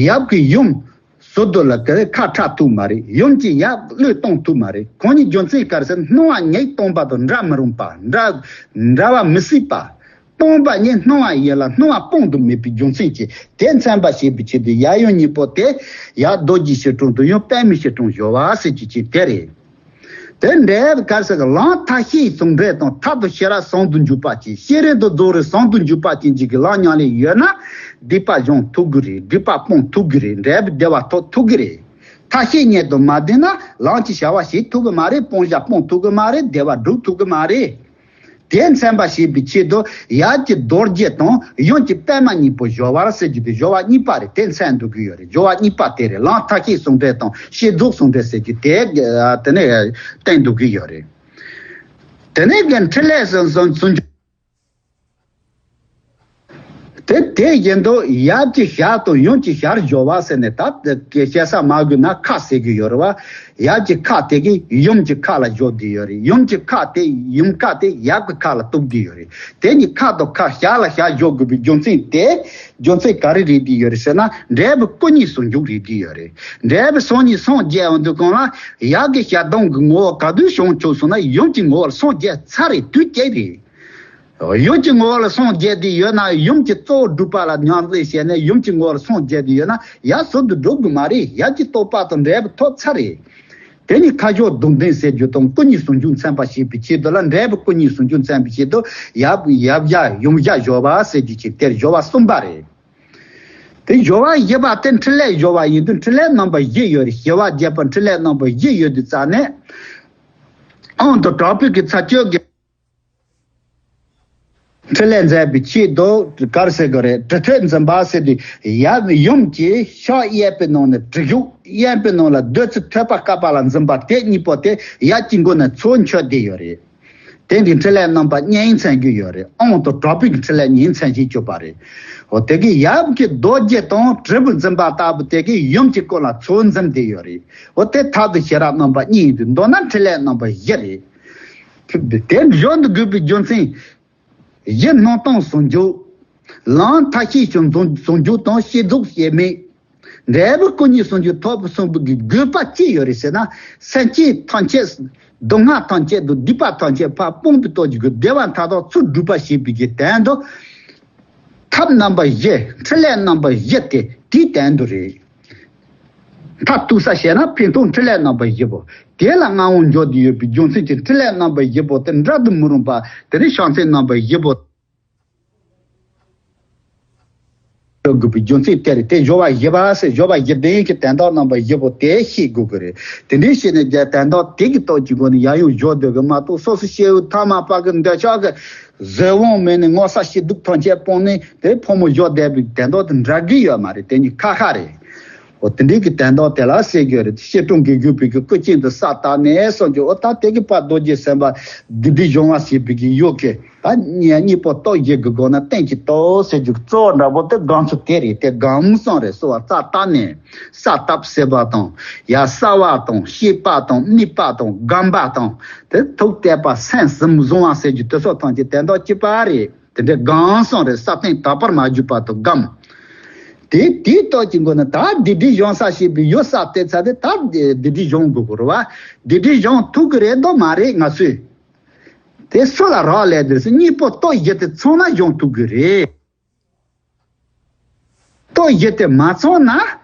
ཡབ་ཀྱི་ཡུམ། དོ་དོ་ལ་ག་རེ་ཁ་ཁྲ་ཐུབ་མ་རེད། ཡུམ་གྱི་ཡབ་བློས་གཏོང་ཐུབ་མ་རེད། ཁོང་གཉིས་རྒྱུ་མཚན་ག་རེ་ཟེར། སྣང་བ་ཉིད་སྟོང་པ་དང་འདྲ་མི་རུང་པ། འདྲ་འདྲ་བ་མི་སྲིད་པ། སྟོང་པ་ཉིད་སྣང་བ་ཡིན་ལ་སྣང་བ་སྤང་དུ་མེད་པའི་རྒྱུ་མཚན་གྱིས། དེ་མཚོན་པར་བྱེད་པའི་ཆེད་དུ་ཡབ་ཡུམ་གཉིས་པོ་དེ་ཡབ་རྡོ་རྗེ་སྐྱིལ་ཀྲུང་དང་ཡུམ་པདྨའི་སྐྱིལ་ཀྲུང་སྦྱོར་བ་ཟེར་རྒྱུ་ཅིག་དེ་རེད། དེ་འབྲས་བུ་ག་རེ་ཟེར་གི། ལམ་ཐབས་ཤེས་ཟུང་འབྲེལ་དང་ཐབས་དང་ཤེས་རབ་ཟུང་དུ་འཇུག་པ་ཅན། ཤེས་རིག་དང་རྫོགས་རིག་ཟུང་དུ་འཇུག་པ་ཅན་ཅིག་གི་ལམ་ཉམས་ལེན་ཡོད་ན། སྡིག་པ་སྦྱང་ཐུབ་གི་རེད། སྒྲིབ་པ་སྤང་ཐུབ་གི་རེད། འབྲས་བུ་བདེ་བ་ཐོབ་ཐུབ་གི་རེད། ཐབས་ཤེས་གཉིས་དང་མ་ལྡན་ན་ལམ་གྱི་བྱ་བ་བྱེད་ཐུབ་གི་མ་རེད། སྤང་བྱ་སྤང་ཐུབ་གི་མ་རེད། བདེ་བ་སྒྲུབ་ཐུབ་གི་མ་རེད། དེ་མཚོན་པར་བྱེད་པའི་ཆེད་དུ་ཡབ་ཀྱི་རྡོ་རྗེ་དང་ཡུམ་གྱི་པདྨ་གཉིས་པོ་སྦྱོར་བ་ཟེར་རྒྱུ་དེ་སྦྱོར་བ་གཉིས་པ་རེད། དེ་མཚོན་འདུག་གི་ཡོད་རེད། སྦྱོར་བ་གཉིས་པ་དེ་རེད། ལམ་ཐབས་ཤེས་ཟུང་འབྲེལ་དང་ཤེས་རྫོགས་ཟུང་འབྲེལ་ཟེར་རྒྱུ་དེ་དེ་ནས་བསྟན་འདུག་གི་ཡོད་རེད། དེ་ནས་གི་འཕྲིན་ལས་ཟུང་ཟུང་ཟུང་འཇུག་དེ་དེ་བཞིན་དུ་ཡབ་ཀྱི་ཞབས་དང་ཡུམ་གྱི་ཞབས་སྦྱོར་བ་ཟེར་ནས། ད་དེ་སྐད་ཆ་ས་མ་དགོས་ན་ཁ་ཟེར་གྱི་ཡོད་རེད་བ། ཡབ་ཀྱི་ཁ་དེ་གིས་ཡུམ་གྱི་ཁ་ལ་སྦྱོར་བསྡད་ཡོད་རེད། ཡུམ་གྱི་ཁ་དེ་ཡུམ་ཁ་དེ་ཡབ་ཀྱི་ཁ་ལ་གཏུག་བསྡད་ཡོད་རེད། དེ་གཉིས་ཁ་དང་ཁ་ཞབས་ལ་ཞབས་སྦྱོར་དགོས་པའི་རྒྱུ་མཚན་དེ། རྒྱུ་མཚན་ག་རེ་རེད་བསྡད་ཡོད་རེད་ཟེར་ན། འབྲས་བུ་སྐུ་གཉིས་ཟུང་འཇུག་རེད་བསྡད་ཡོད་རེད། འབྲས་བུ་སྐུ་གཉིས་སངས་རྒྱས་འོང་དུས་སྒང་ལ་ཡབ་ཀྱི་ཞལ་གདམས་ཀྱི་ངོ་བོ་ག་དུས་བྱུང་ཆོག་སོང་ན་ཡུམ་གྱི་ངོ་བོ་ལ་སངས་རྒྱས་ཚར་རེད། དུས་གཅིག་རེད། ཡུམ་གྱི་ངོ་བོ་ལ་སངས་རྒྱས་ཏེ་ཡོད་ན། ཡུམ་གྱི་གཙོ་བོ་སྒྲུབ་པ་ལ་ཉམས་ལེན་བྱས་ནས་ཡུམ་གྱི་ངོ་བོ་ལ་སངས་རྒྱས་ཏེ་ཡོད་ན་ཡབ་ཟུར་དུ་འགྲོ་དགོས་མ་རེད། ཡབ་ཀྱི་རྟོགས་པ་དང་འབྲས་བུ་ཐོབ་ཚར་རེད། དེ་ནི་ཁ་ཕྱོགས་གདོང་ལྡན་ཟེར་རྒྱུ་དང་སྐུ་གཉིས་ཟུང་འཇུག་མཚོན་པར་བྱེད་པའི་ཆེད་དུ་ལ། འབྲས་བུ་སྐུ་གཉིས་ཟུང་འཇུག་མཚོན་པའི་ཆེད་དུ་ཡབ་ཡབ་ཞབས་ཡུམ་ཞབས་སྦྱོར་བ་ཟེར་རྒྱུ་ཅིག་དེར་སྦྱོར་བ་གསུམ་པ་རེད། དེ་སྦྱོར་བ་བཞི་པ་དེ་འཕྲིན་ལས་སྦྱོར་བ་ཡིན་དུས་འཕྲིན་ལས་རྣམ་པ་བཞི་ཡོད་རེད། བྱེ་བ་བརྒྱད་པ་འཕྲིན་ལས་རྣམ་པ་བཞི་ཡོད་དུས་ཙ་ནས། དབང་དུ་གྲགས་པའི་གི་ཚ་བཅོས་ཀྱི་འཕྲིན་ལས་མཛད་པའི་ཆེད་དུ་ག་རེ་ཟེར་དགོས་རེད། གྲི་ཐོད་འཛིན་པ་ཟེར་དུས་ཡབ་ཡུམ་གྱི་ཕྱག་གཡས་པའི་ནང་ནས་གྲི་གཞུག་གཡོན་པའི་ནང་ལ་བདུད་རྩི་ཐོད་པ་བཀབ་པ་ལ་འཛིན་པ་དེ་གཉིས་པོ་དེ་ཡབ་ཀྱི་མགོ་ནས་ཚུར་འཕྱོ་བསྡད་ཡོད་རེད། དེ་འདི་འཕྲིན་ལས་རྣམ་པ་གཉིས་མཚོན་གྱི་ཡོད་རེད། དབང་དུ་གྲགས་པའི་གི་འཕྲིན་ལས་གཉིས་མཚོན་བྱེད་བཅུག་པ་རེད། འོ་དེ་གི་ཡབ་ཀྱི་རྡོ་རྗེ་དང་དྲིལ་བུ་འཛིན་པ་ལྟ་བུ་དེ་གི་ཡུམ་གྱི་སྐུ་ལ་ཚུར་འཛིན་བསྡད་ཡོད་རེད། འོ་དེ་ཐབས་དང་ཤེས་རབ་རྣམ་པ་གཉིས་ཡིན་དུས་མདོར་ན་འཕྲིན་ལས་རྣམ་པ་བཞི་རེད། དེ་སྦྱོར་དུ་དགོས་པའི་རྒྱུ་མཚན། གཞི་སྣང་སྟོང་ཟུང་འཇུག་ལམ་ཐབས་ཤེས་ཟུང་ཟུང་འཇུག་དང་ཤེས་རྫོགས་སྐྱེ་མེད། འབྲས་བུ་སྐུ་གཉིས་ཟུང་འཇུག་ཐོབ་པར་གསུངས་པའི་དགོས་པ་ཅི་ཡོད་རེད་ཟེར་ན། སེམས་ཅན་ཐམས་ཅད། སྡུག་བསྔལ་ཐམས་ཅད་དང་སྡིག་པ་ཐམས་ཅད་ཕར་སྤོང་བའི་སྟོབས་ཀྱི་སྒོ་བདེ་བ་མཐའ་དག་ཚུར་སྒྲུབ་པར་བྱེད་པའི་གི་དོན་དུ། ཐབས་རྣམ་པ་བཞི། འཕྲིན་ལས་རྣམ་པ་བཞི་དེ་དེའི་དོན་དུ་རེད། མཐར་ཐུག་ས་བྱས་ན་ཕན་ཐོགས་འཕྲིན་ལས་རྣམ་པ་བཞི་པོ། དེ་ལ་མངའ་དབང་འབྱོར་བསྡད་ཡོད་པའི་རྒྱུ་མཚན་གྱིས་འཕྲིན་ལས་རྣམ་པ་བཞི་པོ་དེ་འདྲ་དུ་མི་རུང་པ། དེ་ནི་ཕྱག་མཚན་རྣམ་པ་བཞི་པོ། དགོས་པའི་རྒྱུ་མཚན་དེ་རེད། དེ་སྦྱོར་བ་བཞི་པ་ཟེར། སྦྱོར་བ་བཞི་ལྡན་གྱི་དོན་དག་རྣམ་པ་བཞི་པོ་དེ་ཤེས་དགོས་ཀྱི་རེད། དེ་འདྲའི་ཤེས་ནས་རྒྱ་དོན་དག་དེ་གི་སྟོབས་ཀྱི་སྒོ་ནས་ཡར་ཡོང་སྦྱོར་སྡོད་དགོས་མ་གཏོགས། སོ་སོ་སྐྱེ་བོ་ཐ་མལ་པ་གི་འདོད་ཆགས་ཀྱི་བཟོད་དབང་མེད་ནས་སྔོ་སངས་ཤི་སྡུག་ཐམས་ཅད་སྤངས་ནས་དེ་ཕོ་མོ་སྦྱོར་བསྡད་པའི་དོན་དག་དེ་འདྲ་གི་ཡོད་མ་རེད། དེ་གཉིས་ཁ་ཁ་རེད། འོ་དེ་འདྲའི་གི་དོན་དག་དེ་ལ་ཟེར་རྒྱུ་རེད། སྐྱིལ་ཀྲུང་གིས་བཞུགས་པའི་གི་སྐུ་ཅན་དུ་ས་བཏབ་ནས་གསུངས་རྒྱུ། འོ་ད་དེ་གི་དཔལ་རྡོ་རྗེ་སེམས་དཔའ་སྡིག་སྒྲིབ་སྦྱོང་བ་ཞེས་པའི་གི་ཡུལ་གྱི། ད་གཉིས་གཉིས་པོ་སྟོབས་བཞི་གི་སྒོ་ནས་བསྟན་གྱི་སྟོབས་ཟེར་རྒྱུ་གཙོ་བོ་འདྲ་པོ་དེ་སྒོམ་ཚུལ་དེ་རེད། དེ་སྒོམ་གསུམ་རེད། གསོལ་བ་རྩ་བཏབ་ནས་ས་བཏབ་ཟེར་བ་དང་། ཡ་གསལ་བ་དང་། ཤེས་པ་དང་། དམིགས་པ་དང་། སྒོམ་པ་དང་། དེ་ཐུགས་གཏད་པ་སེམས་གསུམ་བཟུང་བ་ཟེར་རྒྱུ་དེ་ཚོ་ཐམས་ཅད་དོན་དག་གཅིག་པ་རེད། དེ་འདྲའི་སྒོམ་གསུམ་རེད། ས་སྟེང་དག་པར་མ་གྱུར་པ་དང་སྒོམ། དེ་དེའི་སྟོབས་ཀྱི་སྒོ་ནས་ད་སྡིག་སྒྲིབ་སྦྱོང་ས་ཞེས་པའི་ཡུལ་ས་དེ་ཚ་དེ་ད་སྡིག་སྒྲིབ་སྦྱོང་དགོས་དགོས་རེད་བ། སྡིག་སྒྲིབ་སྦྱོང་ཐུབ་ཀྱི་རེད་དོ་མ་རེད་ང་ཚོས། དེ་སུ་ལ་རག་ལས་དེ་སུ་གཉིས་པོ་སྟོབས་བཞི་དེ་ཚང་ན་སྦྱོང་ཐུབ་ཀྱི་རེད། སྟོབས་བཞི་དེ་མ་ཚང་ན་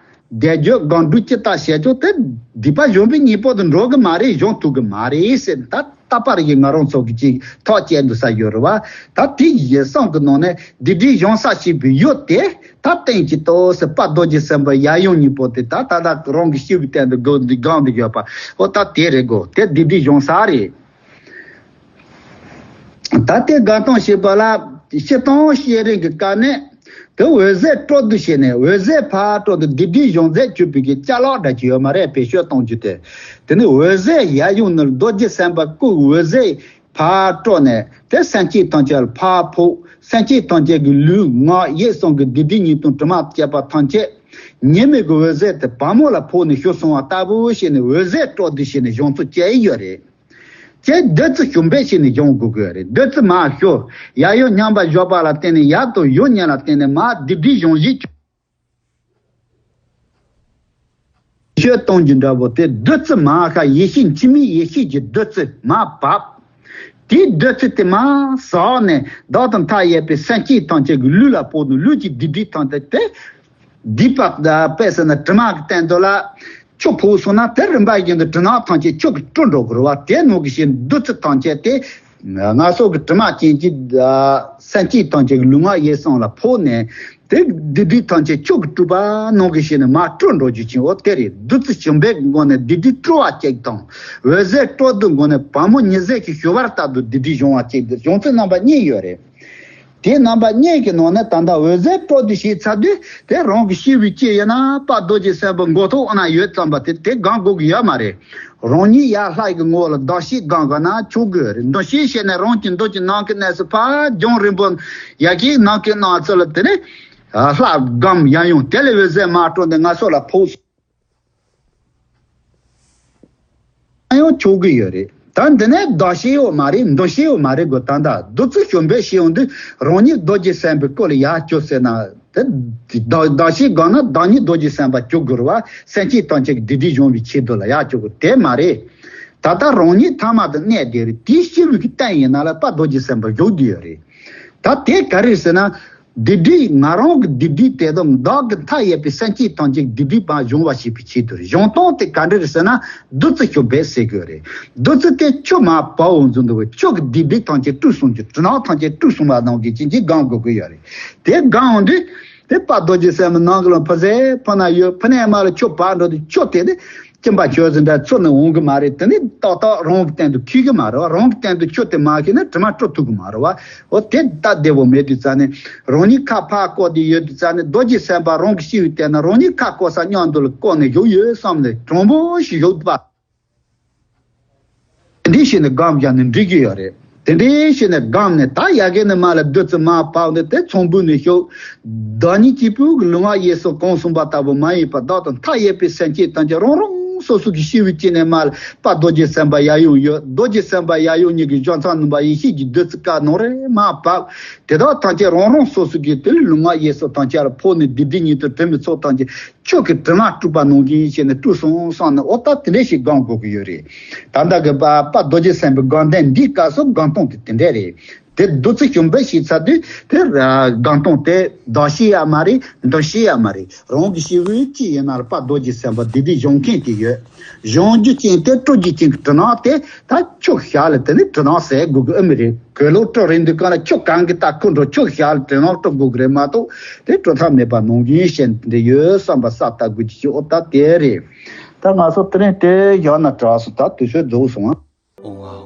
བཟླས་བརྗོད་སྒོམ་སྒྲུབ་ཅི་ལྟར་བྱས་ཀྱང་དེ་སྡིག་པ་སྦྱོང་བའི་གཉེན་པོ་དུ་འགྲོ་གི་མ་རེད། སྦྱོང་ཐུབ་ཀྱི་མ་རེད་ཟེར། ད་ལྟ་བར་གྱི་ང་རང་ཚོ་གི་ཅིག་ཐག་བཅད་འདུག་ས་ཡོད་རེད་བ། ད་དེ་ཡི་གསུང་གི་ནང་ནས་སྡིག་སྒྲིབ་སྦྱོང་ས་ཞེས་པའི་ཡུལ་དེ་ད་བསྟན་གྱི་ཏོག་ཙམ་དཔལ་རྡོ་རྗེ་སེམས་དཔའ་ཡབ་ཡུམ་གཉིས་པོ་དེ་ད་ད་ལྟ་རང་གི་སྐྱེ་བོའི་སྟེང་དུ་སྒོམ་འདི་སྒོམ་འདི་ཡོད་པ། ཨོ་ད་དེ་རེད་གོ། དེ་སྡིག་སྒྲིབ་སྦྱོང་ས་རེད། ད་ལྟའི་དགའ་སྟོན་ཞེས་པ་ལ་སྤྱིར་བཏང་བཤད་རིང་གི་བཀའ་ནས། དེ་འོད་ཟེར་སྤྲོ་བསྡུ་བྱས་ནས། འོད་ཟེར་ཕར་སྤྲོ་བསྡུ་སྡིག་སྒྲིབ་སྦྱོང་མཛད་བཅུག་པའི་གི་ཅ་ལག་འདྲ་ཅིག་ཡོད་མ་རེད། བེད་སྤྱོད་གཏོང་རྒྱུ་དེ། དེ་ནི་འོད་ཟེར་ཡབ་ཡུམ་ནི་རྡོ་རྗེ་སེམས་དཔའ་སྐུ་འོད་ཟེར་ཕར་སྤྲོ་ནས་དེ་སེམས་ཅན་ཐམས་ཅད་ལ་ཕར་ཕོག་སེམས་ཅན་ཐམས་ཅད་ཀྱི་ལུས་ངག་ཡིད་གསུམ་གྱི་སྡིག་སྒྲིབ་ཉེས་ལྟུང་དྲི་མ་བཅས་པ་ཐམས་ཅད་ཉེས་མེད་ཀྱི་འོད་ཟེར་དེ་བ་མོ་ལ་ཕོག་ནས་ཞུ་སོང་བ་ལྟ་བུ་བྱས་ནས་འོད་ཟེར་སྤྲོ་བསྡུ་བྱས་ནས་སྦྱོང་ཚུལ་བཅས་ཡོད་རེད། ཅེས་བདུད་རྩི་ཞུམ་པའི་ཕྱིར་ནས་སྦྱོང་དགོས་དགོས་རེད། བདུད་རྩི་མར་ཞུ། ཡབ་ཡུམ་མཉམ་པར་བཞག་པ་ལ་བརྟེན་ནས་ཡབ་དང་ཡུམ་གཉིས་ལ་བརྟེན་ནས་མར་སྡིག་སྒྲིབ་སྦྱོང་བཞི་བཅུ། ཆོས་གཏོང་རྒྱུ་འདྲ་བོ་དེ་བདུད་རྩི་མ་ཁ་ཡེ་ཤེས་འཆི་མེད་ཡེ་ཤེས་ཀྱི་བདུད་རྩི་མ་བབས། དེའི་བདུད་རྩི་དེ་མ་ཟག་ནས་བདག་དང་མཐའ་ཡས་པའི་སེམས་ཅན་ཐམས་ཅད་ཀྱི་ལུས་ལ་ཕོག་ནས་ལུས་ཀྱི་སྡིག་སྒྲིབ་ཐམས་ཅད་དེ། སྡིག་པ་དཔེ་ཟེར་ན་དྲི་མ་གི་སྟེང་དུ་ལ་ཆུ་ཕོག་སོང་ན་དེ་རིམ་པ་བཞིན་དུ་དྲི་མ་ཐམས་ཅད་ཆུ་གིས་བཀྲུ་འགྲོ་དགོས་རེད་བ། དེ་ནང་གི་ཞིག་བདུད་རྩི་ཐམས་ཅད་དེ། ངན་སོང་གི་དྲི་མ་ཅན་གྱི་སེམས་ཅན་ཐམས་ཅད་ཀྱི་ལུས་ངག་ཡིད་གསུམ་ལ་ཕོག་ནས། དེ་སྡིག་སྒྲིབ་ཐམས་ཅད་ཆུ་གིས་བཀྲུས་པ་ནང་གི་ཞིག་ནས་མར་བཀྲུ་འགྲོ་རྒྱུ་ཅན་འོ་དེ་རེད། བདུད་རྩི་ཞིམ་པའི་སྒོ་ནས་སྡིག་སྒྲིབ་བཀྲུ་བ་གཅིག་དང་། འོད་ཟེར་སྤྲོ་བསྡུའི་སྒོ་ནས་བ་མོ་ཉི་ཟེར་གྱི་ཞུ་བར་ལྟ་བུ་སྡིག་སྒྲིབ་སྦྱོང་བ་གཅིག་སྟེ་སྦྱོང་ཚུལ་རྣམ་པ་གཉིས་ཡོད་རེད། དེ་རྣམ་པ་གཉིས་ཀྱི་ནང་ནས་ད་ལྟ་འོད་ཟེར་སྤྲོ་བསྡུ་བྱས་ཚར་དུས་དེ་རང་གི་སྐྱེ་བོའི་སྐྱེ་ཡིན་ན་དཔལ་རྡོ་རྗེ་སེམས་དཔའི་མགོ་ཐོག་ན་ཡོད་ཙམ་པ་དེ་དེ་སྒོམ་དགོས་ཀྱི་ཡོད་མ་རེད། རང་ཉིད་ཡར་ལྷ་ཡི་ངོ་ལ་གདགས་གཞི་སྒོམ་དགོས་ན་ཆོག་གི་རེད། འདུ་ཤེས་བྱས་ནས་རང་གི་མདུན་གྱི་ནམ་མཁའི་གནས་སུ་ཕར་རྒྱང་རིང་པོ་ཡར་གྱི་ནམ་མཁའི་སྣང་ཚུལ་ལ་དེ་ནས་ལྷ་སྒོམ་ཡང་ཡང་དེ་ལས་འོད་ཟེར་མར་སྤྲོ་ནས་ངན་སོང་ལ་ཕོག་ཡང་ཆོག་གི་ཡོད་རེད། ད་འདི་ནས་གདགས་གཞི་ཡོད་མ་རེད། འདུ་ཤེས་ཡོད་མ་རེད་གོ། ད་ལྟ་བདུད་རྩི་ཞིམ་པོ་ཞིག་ཡོང་དུས་རང་ཉིད་རྡོ་རྗེ་སེམས་དཔའི་སྐུ་ལ་ཡར་བཅུག་ཟེར་ན། དེ་གདགས་གདགས་གཞི་སྒོམ་ན་བདག་ཉིད་རྡོ་རྗེ་སེམས་དཔའ་བཅུག་དགོས་རེད་བ། སེམས་ཅན་ཐམས་ཅད་ཀྱི་སྡིག་སྒྲིབ་སྦྱོང་བའི་ཆེད་དུ་ལ་ཡར་བཅུག་དགོས་དེ་མ་རེད། ད་ལྟ་རང་ཉིད་ཐ་མལ་དུ་གནས་བསྡད་རེད། དེའི་སྐྱེ་བོའི་གི་སྟེང་ཡིན་ན་ལ་དཔལ་རྡོ་རྗེ་སེམས་དཔའ་བཞུགས་བསྡད་ཡོད་རེད། ད་དེ་ག་རེ་ཟེར་ན། སྡིག་སྒྲིབ་ང་རང་གི་སྡིག་སྒྲིབ་དེ་དང་བདག་གི་མཐའ་ཡས་པའི་སེམས་ཅན་ཐམས་ཅད་ཀྱི་སྡིག་སྒྲིབ་པ་སྦྱོང་བ་བྱེད་པའི་ཆེད་དུ་རེད། སྦྱོང་སྟངས་དེ་ག་འདྲ་རེད་ཟེར་ན། བདུད་རྩི་ཞིམ་པོ་ཟེར་དགོས་རེད། བདུད་རྩི་དེ་ཆུ་མར་བབས་འོང་ཚུན་དུ་ཆུ་གི་སྡིག་སྒྲིབ་ཐམས་ཅད་བཀྲུས་སོང་གི་དྲི་མ་ཐམས་ཅད་བཀྲུས་སོང་བ་ནང་གི་ཅན་གྱི་སྒོམ་དགོས་ཀྱི་ཡོད་རེད། དེ་སྒོམ་འོང་དུས་དེ་དཔལ་རྡོ་རྗེ་སེམས་དཔའི་ནང་གི་ལ་ཕུ་ཟེ་ཕུ་ན་ཡོད། ཕུ་ནས་མར་ལ་ཆུ་བབས་འགྲོ་དུས་ཆུ་དེ་ནི། སྐྱིན་པ་ཆོས་ཟིན་འདྲ་ཚུར་ནས་འོང་གི་མ་རེད། དེ་ནི་ཏག་ཏག་རང་གི་སྟེང་དུ་འཁྱིལ་གི་མ་རེད་བ། རང་གི་སྟེང་དུ་ཆུ་དེ་མ་འཁྱིལ་ན་དྲི་མ་བཀྲུ་ཐུབ་གི་མ་རེད་བ། འོ་དེ་ལྟ་བདེ་བོ་མེད་དུས་ཙ་ནས་རང་ཉིད་ཁ་ཕར་བསྐོར་ཏེ་ཡོད་དུས་ཙ་ནས་རྡོ་རྗེ་སེམས་དཔའ་རང་གི་སྐྱེ་བོའི་སྟེང་ན་རང་ཉིད་ཁ་བསྐོར་ས་མཉམ་དུ་ལ་བསྐོར་ནས་བཞུགས་ཡོད་བསམ་ནས་དྲང་པོ་ཞིག་བཞུགས་པ། དེ་འདྲའི་བྱས་ནས་སྒོམ་བཞག་ནས་འགྲིག་གི་ཡོད་རེད། དེ་འདྲའི་བྱས་ནས་སྒོམ་ནས་ད་ཡ་གི་ནས་མར་ལ་བདུད་རྩི་མར་བབས་ནས་དེ་ཚོམ་བུ་ནས་ཤོག་བདག་ཉིད་སྐྱེས་བུ་གི་ལུས་ངག་ཡིད་གསུམ་གོང་གསུངས་པ་ལྟ་བུ་མ་ཡིན་པར་བདག་དང་མཐའ་ཡས་པའི་སེམས་ཅན་ཐམས་ཅད་རང་རང་སོ་སོ་གི་སྐྱེ་བོའི་སྐྱེ་གནས་མར་ལ་དཔལ་རྡོ་རྗེ་སེམས་དཔའ་ཡབ་ཡུམ་ཡོད། རྡོ་རྗེ་སེམས་དཔའ་ཡབ་ཡུམ་གཉིས་ཀྱི་ཕྱག་མཚན་བསྣམས་པ་ཡེ་ཤེས་ཀྱི་བདུད་རྩི་ཁ་ནང་རེ་མར་བབས། དེ་དག་ཐམས་ཅད་རང་རང་སོ་སོ་གི་དེ་ལུས་ངག་ཡིད་གསུམ་ཐམས་ཅད་ལ་ཕོག་ནས་སྡིག་སྒྲིབ་ཉེས་དྲི་དྲི་མའི་ཚོགས་ཐམས་ཅད་ཆུ་གིས་དྲི་མ་བཀྲུས་པ་ནང་བཞིན་བྱས་ནས་བཀྲུས་སོང་བསམ་ནས་འོ་ད་དེ་འདྲ་ཞིག་སྒོམ་དགོས་ཀྱི་ཡོད་རེད། ད་ལྟ་གི་དཔལ་དཔལ་རྡོ་རྗེ་སེམས་དཔའི་སྒོམ་བཟླས་འདིའི་སྐབས་སུ་སྒོམ་སྟངས་དེ་དེ་འདྲ་རེད། དེ་བདུད་རྩི་ཞིམ་པོ་ཞིག་ཚར་དུས་དེ་སྒོམ་སྟངས་དེ་གདགས་གཞི་ཡང་མ་རེད། འདུ་ཤེས་ཡང་མ་རེད། རང་གི་སྐྱེ་བོའི་སྐྱེ་ཡིན་ན་ལ་དཔལ་རྡོ་རྗེ་སེམས་དཔའ་སྡིག་སྒྲིབ་སྦྱོང་མཁན་དེ་ཡོད། སྦྱོང་རྒྱུ་ཅན་དེ་བཀྲུ་རྒྱུ་ཅན་གྱི་དྲི་མ་དེ་ད་ཆུ་བཞག་ལ་དེ་ནི་དྲི་མ་ཟེར་དགོས་ཀྱི་ཨེ་མི་རེད། གོས་ལོག་བཀྲུ་རན་དུས་གང་ལ་ཆུ་གང་གི་ད་ཁུ་འགྲོ་ཆུ་བཞག་ལ་དྲི་མ་བཀྲུ་དགོས་ཀྱི་རེད་མ་གཏོགས་དེ་བཀྲུ་ཐབས་མེད་པ་ནང་བཞིན་བཤད་འདི་ཡོད་བསམ་པ་ས་ལྟ་དགོས་ཀྱི་ཅི་ཨོ་ད་དེ་རེད། ད་ང་ཚོ་དེ་རིང་དེ་བཞག་ན་དྲག་སོང་། ད་དུས་ཚོད་རྫོགས་སོང་ཨ།